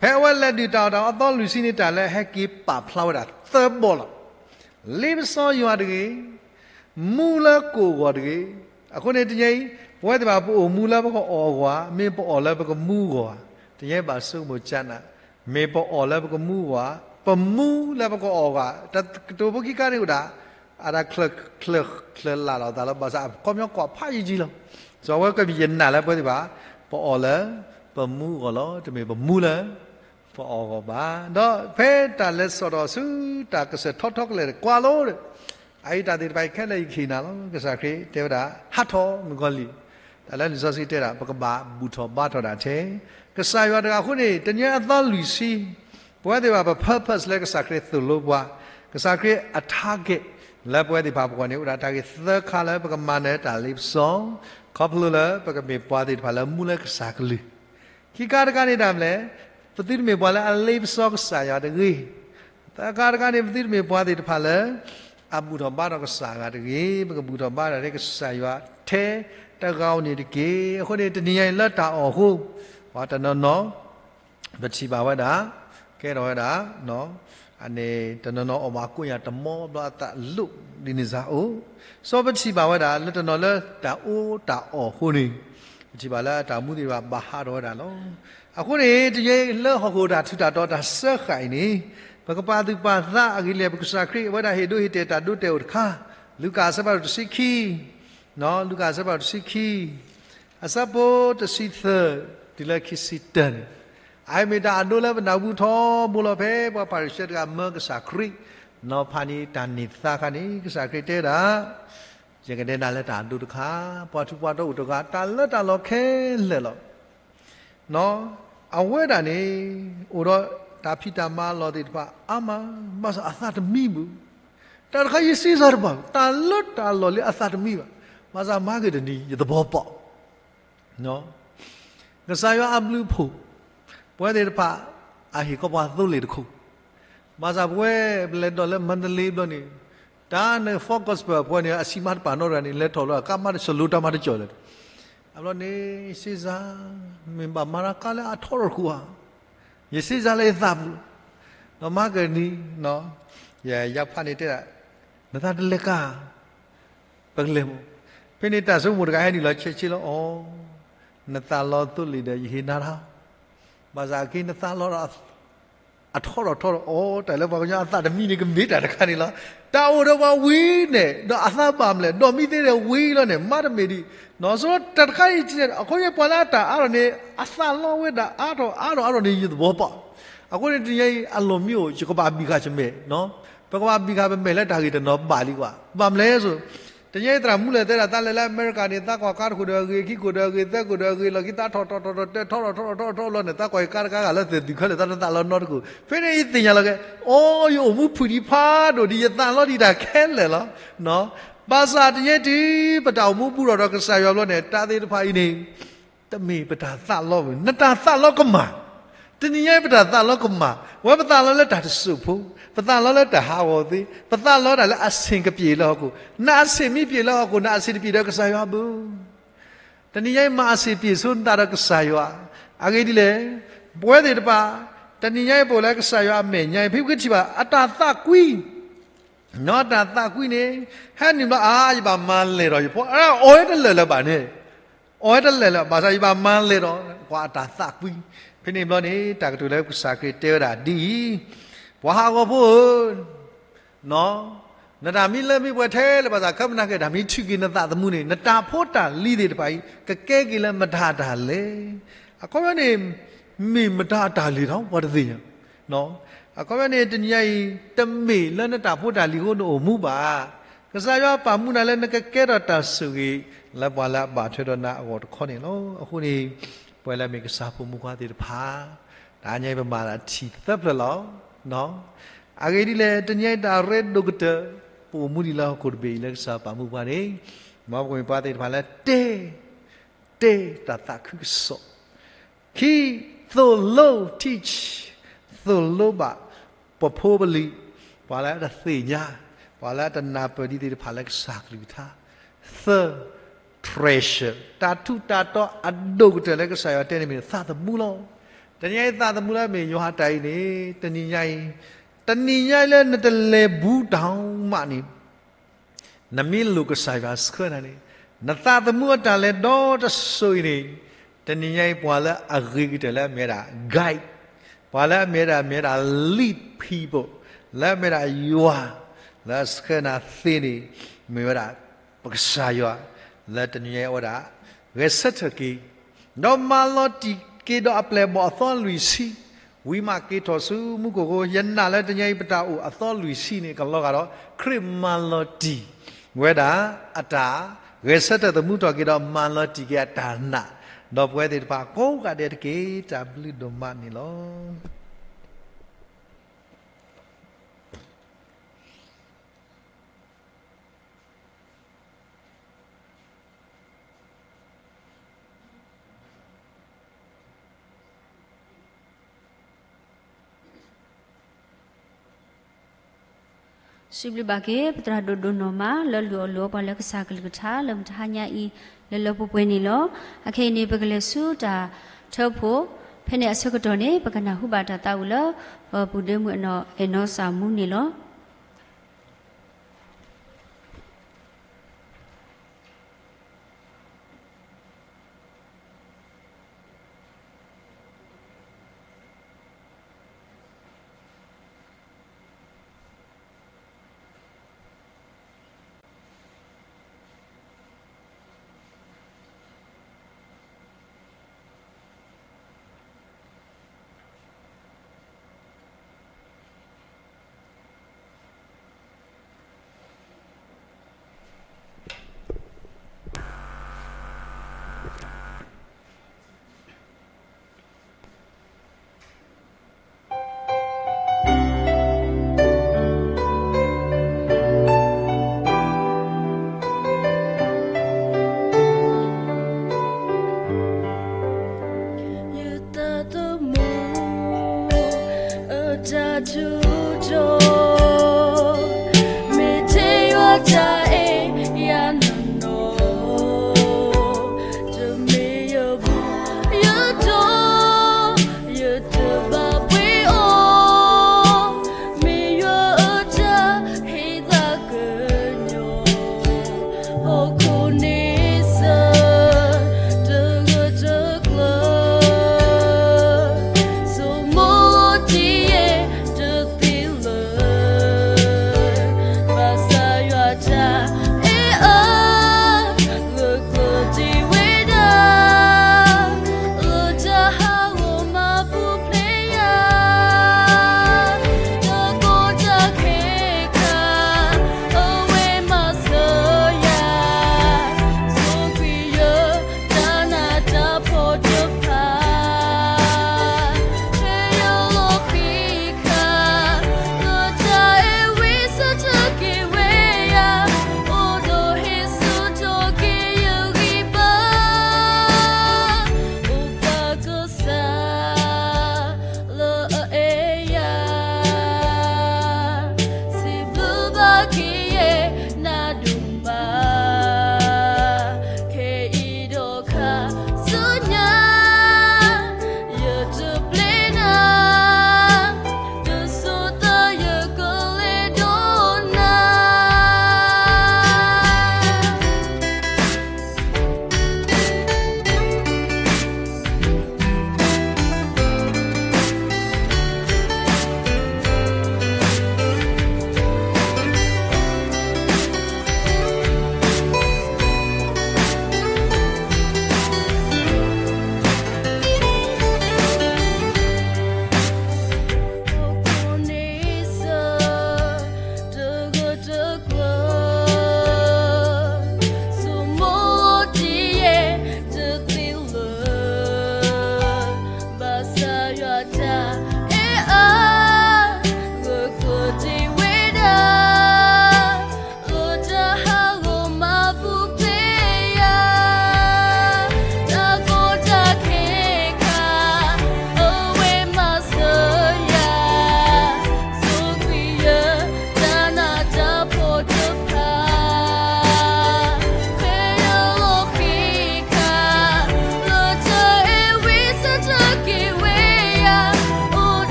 ဖဲအဝဲလဲၤဒုးတၢ်အီၣ်တၢ်အီသီလွံၢ်ဆံန့ၣ် တၢ်လၢဟဲက့ၤပာ်ဖျါဝဲဒၣ်သၢဘီလီၤ. လ့ပစီယွၤတဂ့ၤ, မူလၢကိၣ်ဂီၤတဂ့ၤ. အဃိန့ၣ်တနံၤအံၤ ပဝဲသ့ၣ်တဖၣ်ပအိၣ်မူလၢပကအီၣ်ဂီၤဧါ, မ့ၢ်ပအီၣ်လၢပကမူဂီၤဧါ. တနံၤအံၤဘၣ်ဆိကမိၣ်ကနၣ်, မ့ၢ်ပအီၣ်လၢပကမူဂီၤဧါ, ပမူလၢပကအီၣ်ဂီၤဧါ. တကတိၤဖိခံခါန့ၣ်အိၣ်ဒၣ် အတၢ်ချၢၣ်ချၢၣ်လၢ်လီၤသးလီၤ, ဘၣ်ဆၣ်အခီပညီကွၢ်ဖးယံာ်ယံာ်လီၤ. စီၤဝဲကမ့ၢ်ယနာ်လၢပဝဲသ့ၣ်တဖၣ် ပအီၣ်လၢပမူအဂီၢ်လီၤ, တမ့ၢ်ပမူလၢ ပအီၣ်ဂီၢ်ဘၣ်. ဒီးဖဲတၢ်လဲၤစီၣ်ထီၣ်ဆူတၢ်ကစၢၢ်ထီထီကလဲာ်ကွၢ်လီၤဒီး အအံၤတၢ်သ့ၣ်တဖၣ်အံၤခဲလၢာ်ယကဟ့ၣ်နၤလီၤ. ကစၢ်ခရံာ်တဲဝဲဒၣ် ဟးထီၣ်မုၣ်ကီၤလံၢ်, တၢ်လၢလံာ်စီဆှံတဲဒၣ် ပကဘၣ်ဘူၣ်ထီၣ်ဘါထီၣ်ဒၣ်ထဲ ကစၢ်ယွၤတဂၤအဃိန့ၣ် တနံၤအသီလွံၢ်ဆံ ပဝဲသ့ၣ်တဖၣ်ပ purpose လၢကစၢ်ခရံာ်သိၣ်လိပှၤ, ကစၢ်ခရံာ်အ target လၢပဝဲသ့ၣ်တဖၣ်ပဂီၢ်န့ၣ် အိၣ်ဒၣ်တၢ်ဂ့ၢ်သၢခါလၢပကမၤနၢၤတၢ်လ့ပစီ, ခီဖျိလၢပကမ့ၢ်ပှၤသ့ၣ်တဖၣ်လၢမူလၢကစၢ်ကလုၢ်. ခံခါတခါန့ၣ်ဒၣ်မလဲၣ်, ပသုတမ့ၢ်ပှၤလၢအလ့ပစီကစၢ်ယွၤတဂ့ၤ. သၢခါတခါန့ၣ် ပသုတမ့ၢ်ပှၤသ့ၣ်တဖၣ်လၢ အဘူၣ်ထီၣ်ဘါထီၣ်ကစၢ်ယွၤတဂ့ၤ, ပကဘူၣ်ထီၣ်ဘါထီၣ်ထဲကစၢ်ယွၤထဲတဂၤဧိၤန့ၣ်တက့ၢ်. အဃိန့ၣ် တနံၤညါအံၤလၢတၢ်အီၣ်အဃိ ပှၤတနီၤနီၤ ပထံၣ်ဘၣ်ဝဲဒၣ် ကဲထီၣ်ဝဲဒၣ် အန့ၣ် တနီၤနီၤအီၣ်ဘၣ်ကိးညါတမီဘျီအသးလိၣ်ဒ်န့ၣ်စ့ၢ်အိၣ်, စီၤပထံၣ်ဘၣ်ဝဲဒၣ် လၢတနီၤလၢတၢ်အီၣ်တၢ်အီအဃိန့ၣ် ပထံၣ်ဘၣ်လၢအတၢ်မူသ့ၣ်တဖၣ်ဘၣ်ဟးထီၣ်ဝဲဒၣ်လီၤ. အဃိန့ၣ် တနံၤလၢဟီၣ်ခိၣ်တၢ်ထူးတၢ်တီၤတၢ်စၢဃာ်အံၤန့ၣ် ပကပာ်သူၣ်ပာ်သးအဂ့ၢ်လၢ ပကစၢ်ခရံာ်အဝဲဒၣ်ဟ့ၣ်ဒိဟ့ၣ်တဲာ်တၢ်ဒိတဲာ်အိၣ်တခါ, လူၤကၣ်အဆၢဖးဒိၣ်တဆံခံ လူၤကၣ်အဆၢဖးဒိၣ်တဆံခံ အဆၢဖိတဆံသၢ တုၤလၢခံဆံတၢန့ၣ်, အအံၤမ့ၢ်တၢ်အဒိလၢပနၢ်ဟူထီဘိလီၤ ဖဲပှၤဖၤရံၤၡဲတဂၤမၢကစၢ်ခရံာ် နီၤဖးန့ၢ်တၢ်န့ၢ်သါခါန့ၣ် ကစၢ်ခရံာ်တဲဒၣ်, ယကတဲနၤလၢတၢ်အဒိတခါ, ပှၤထူးပှၤတီၤအိၣ်တဂၤ တၢ်လၢတၢ်လီၢ်ခဲလၢာ်လီၤ. အဝဲဒၣ်န့ၣ် အိၣ်ဒီးတၢ်ဖံးတၢ်မၤအလီၢ်သ့ၣ်တဖၣ်အါမး, ဘၣ်ဆၣ်အသးတမံဘၣ်. တၢ်တခါယစံးစ့ၢ်တဘၣ်, တၢ်လၢတၢ်လီၢ်လၢအသးတမံဘၣ်, ဘၣ်ဆၣ်မၤက့ၤတနံၤ ယသဘီပီၣ်. ကစၢ်ယွၤအဘျုးအဖှိၣ်, ပဝဲသ့ၣ်တဖၣ် အဟ့ၣ်ကီးပှၤသိလ့ၣ်တခိၣ်, ဘၣ်ဆၣ်ပဝဲပလဲၤဒီးလၢမန္တလေးဘျီန့ၣ်, တၢ်န့ၣ် Ford Gospel ပဝဲန့ၣ် အဆံးမးတပာ်နီတဂၤန့ၣ် လဲၤထီၣ်လီၤ အကါမးတစၢၤလိတၢ်မးတစၢၤလဲၣ်. အဘျီန့ၣ် စ့စ့ၢ် မ့ၢ်ဘၣ်မၤတၢ်ကါလၢအထီထီၣ်တခိၣ်ဧါ, ယစ့စ့ၢ်လၢယသးပူၤ, ဒီးမၤကနံၤ, ယယါဖးန့ၣ်တဲဒၣ်, နသးတလဲၤကါ ပကလဲၤမး. ဖဲန့ၣ်တၢ်ဆိကမိၣ်တဂၤဟဲနုာ်လီၤဆဲးဆဲးလီၤ, အိ, နသးလီသိလ့ၣ်ဒီးယဟ့ၣ်နၤတၢ်, ဘၣ်ဆၣ်အက့နသးလီဒီး အထီထီၣ်ထီထီၣ်, အိ, တၢ်လၢပှၤကညီအသးတမံန့ၣ် ကမ့ၢ်တၢ်တခါန့ၣ်လီၤ. တၢ်အိၣ်ဒီးပှၤဝံၤန့ၣ် ဒီးအသးဘၣ်မလဲၣ်, ဒီးမံသ့ဒီးဝံၤလီၤန့ၣ် မၤတမ့ၢ်ဒံး, နီၢ်ဆိတၢ်တခါအံၤ, အဃိန့ၣ်ပှၤလၢအတၢ်အါထီၣ်န့ၣ် အသးလီဝဲဒၣ်အါထီၣ်အါထီၣ်အါထီၣ်န့ၣ် ယသဘီပီၣ်. အဃိန့ၣ်တနံၤအံၤ အလီၢ်မံအိၣ် ယကဘၣ်ဘံၣ်ဃာ်ယမဲာ်, ပကဘၣ်ဘံၣ်ဃာ်ပမဲာ်လၢတၢ်ဂ့ၢ်တနီၤဘၣ်လံကွၢ်, ဘၣ်မလဲၣ်ဆိ တနံၤအံၤသရၣ်မူလဲၣ်တဲဒၣ် သးလဲၤလၢအမဲရကၤန့ၣ် သးကွၢ်ကါတခိၣ်ဒီးအဂ့ၤ, ခံခိၣ်ဒီးအဂ့ၤ, သၢခိၣ်ဒီးအဂ့ၤ, လီၢ်ခံသးထီၣ်ထီၣ်ထီၣ်ထီၣ် တဲထီၣ်ထီၣ်ထီၣ်ထီၣ်ထီၣ်လီၤန့ၣ် သးကွၢ်ကါတခါဂၤလၢသုးခဲလၢာ် သးတသးလီနီတခိၣ်. ဖဲန့ၣ်ယသ့ၣ်ညါလီၤက့ၤ, အိ, ယအိၣ်မူဖုၣ်ဒံးဖးဒိၣ်ဒံး ယသးလီဒံးတၢ်ခဲလၢာ်လီၤ. ဘၣ်ဆၣ်တနံၤအံၤတုၤပတၢ်အိၣ်မူဘူးထီၣ်ဒီးကစၢ်ယွၤဘျီန့ၣ် တၢ်သ့ၣ်တဖၣ်အံၤန့ၣ် တမ့ၢ်ပတၢ်သးလီဘၣ်, နတၢ်သးလီကမၣ်. တနံၤညါပတၢ်သးလီကမၣ်, ဝဲပသးလီလၢတၢ်တစိၢ်ဖိ, ပသးလီလၢတၢ်ဟးဂီၤသ့, ပသးလီတၢ်လၢအဆ့ၣ်ကပျ့ၤလၢဟီၣ်ခိၣ်, နအဆ့ၣ်မ့ၢ်ပျ့ၤလၢဟီၣ်ခိၣ် နအဆ့ၣ်တပျ့ၤဒီးကစၢ်ယွၤဘၣ်. တနံၤညါအံၤ မၤအဆံးပျ့ၤဆိနသးဒီးကစၢ်ယွၤ. အဂ့ၢ်ဒ်လဲၣ်, ပဝဲသ့ၣ်တဖၣ် တနံၤညါအံၤ ပအိၣ်လၢကစၢ်ယွၤအမဲာ်ညါအံၤ ဖဲပကထံၣ်ဘၣ် အတၢ်သးကွံ နီၢ်တၢ်သးကွံန့ၣ် ဟဲနုာ်ဘျီအါ ယဘၣ်မၤလဲၢ်ဒီးယဖိ အအီၣ်ဝဲတလၢာ်လၢၤဘၣ်န့ၣ်, အီၣ်ဝဲတလၢာ်လၢၤ ဘၣ်ဆၣ်ယဘၣ်မၤလဲၢ်ဒီး ပှၤအတၢ်သးကွံ. ဖဲန့ၣ်ဘျီန့ၣ် တၢ်ကတိၤလၢကစၢ်ခရံာ်တဲဝဲဒၣ်ဒ်အံၤ, ပှၤဟးဂီၤဖိဧၢ, နတၢ်မ့ၢ်လၢမ့ၢ်ပှဲၤထဲလဲၣ်ဘၣ်ဆၣ် ခဲမုၢ်နၤက့ၤ တၢ်မ့ၢ်ထုးက့ၤနသးသမူန့ၣ် နတၢ်ဖိတၢ်လံၤသ့ၣ်တဖၣ်အံၤ ကကဲက့ၤလၢမတၤအတၢ်လဲၣ်. အခီပညီန့ၣ် မ့ၢ်မတၤအတၢ်လဲၣ်ဒီး ပှၤတသ့ၣ်ညါ အခီပညီန့ၣ် တနံၤညါအံၤ တမ့ၢ်လၢနတၢ်ဖိတၢ်လံၤအဃိနအိၣ်မူဘၣ်. ကစၢ်ယွၤပာ်မူနၤလၢနကကဲထီၣ်တၢ်ဆိၣ်ဂ့ၤ လၢပှၤလၢအဘၣ်ထွဲဒီးနၤအဂီၢ်တခီန့ၣ်လီၤ. အဃိန့ၣ် ပဝဲလၢမ့ၢ်ကစၢ်ဖိမုၣ်ဖိခွါသ့ၣ်တဖၣ် တနံၤညါအံၤပမၤလၢအထံၣ်သၢဖျၢၣ်လီၤ. အဂ့ၢ်ဒ်လဲၣ် တနံၤညါအံၤတၢ်ရ့ဒိၣ်ကတၢၢ် ပအိၣ်မူဒံးလၢဟီၣ်ခိၣ်တဘ့ၣ်အံၤလၢကစၢ်ပာ်မူပှၤန့ၣ် မ်ပကမ့ၢ်ပှၤသ့ၣ်တဖၣ်လၢတဲ တဲတၢ်သးခုကစီၣ်, ခံ, သိၣ်လိ teach, သိၣ်လိဘၣ် ပဖိပလံၤ, ပှၤလၢအတသ့ၣ်ညါ, ပှၤလၢအတနၢ်ပၢၢ်ဒံးသ့ၣ်တဖၣ်လၢကစၢ်ကလုၢ်ကထါ, သၢ, treasure, တၢ်ထူးတၢ်တီအဒိၣ်ကတၢၢ်လၢကစၢ်ယွၤတဲန့ၣ်မ့ၢ်သးသမူလီၤ. တနံၤညါအံၤသးသမူလၢမ့ၢ်ယိၤဟၣ်တၢ်အံၤန့ၣ် တနံၤညါအံၤ, တနံၤညါအံၤလၢနတလဲၤဘူးတၢ်မးန့ၣ် နမ့ၢ်လိၣ်ကစၢ်ယွၤဆှၢနၤန့ၣ် နသးသမူအတၢ်လဲၤဒီတစိၤအံၤန့ၣ် တနံၤညါအံၤ ပှၤလၢအဂ့ၤကတၢၢ်လၢအမ့ၢ်ဝဲဒၣ် guide, ပှၤလၢအမ့ၢ်ဝဲဒၣ် မ့ၢ်ဝဲဒၣ် lead people, လၢအမ့ၢ်ဝဲဒၣ်ယွၤ လၢအဆှၢနၤသ့န့ၣ် မ့ၢ်ဝဲဒၣ် ပကစၢ်ယွၤ လၢတနံၤညါအံၤအဝဲဒၣ် ဂဲၤဆၢထၢၣ်က့ၤ ဒီးမၤလီၤတံၢ်က့ၤဒီးအပျဲၢ်အဘီၣ်အသီလွံၢ်ဆံ, ဝံၤမးက့ၤထီၣ်ဆူမူခိၣ်အဃိ ယနာ်လၢတနံၤညါအံၤ ပတၢ်အိၣ်အသီလွံၢ်ဆံန့ၣ် ကလီၤဂာ်ဒီး ခရံာ်မၤလီၤတံၢ်ဝဲဒၣ်အတၢ် ဂဲၤဆၢထၢၣ်သမူထီၣ်က့ၤဒီးမၤလီၤတံၢ်က့ၤအတၢ်နာ်, ဒီးပဝဲသ့ၣ်တဖၣ်ကိးဂၤဒဲးတက့ၢ်. တၢ်ဘျုးဒိၣ်မးန့ၣ်လီၤ. စံးဘျုးဘၣ်က့ၤ ပသရၣ်ဒိၣ်ဒိၣ်နီၢ်မး လၢလူၤအီၣ်လူၤအီပှၤလၢကစၢ်ကလုၢ်ကထါ လၢမုၢ်တဟါညါအံၤ လၢလၢပှဲၤပှဲၤန့ၣ်လီၤ. အခဲအံၤန့ၣ် ပကလဲၤဆူတၢ်ထၢဖှိၣ်, ဖဲန့ၣ်အဆၢကတီၢ်န့ၣ် ပကနၢ်ဟူဘၣ်တၢ်သးဝံၣ်လၢ ပပုၢ်ဒ့မုၣ်အနီၢ်အဲၣ်နီၢ်စၢ်မူန့ၣ်လီၤ.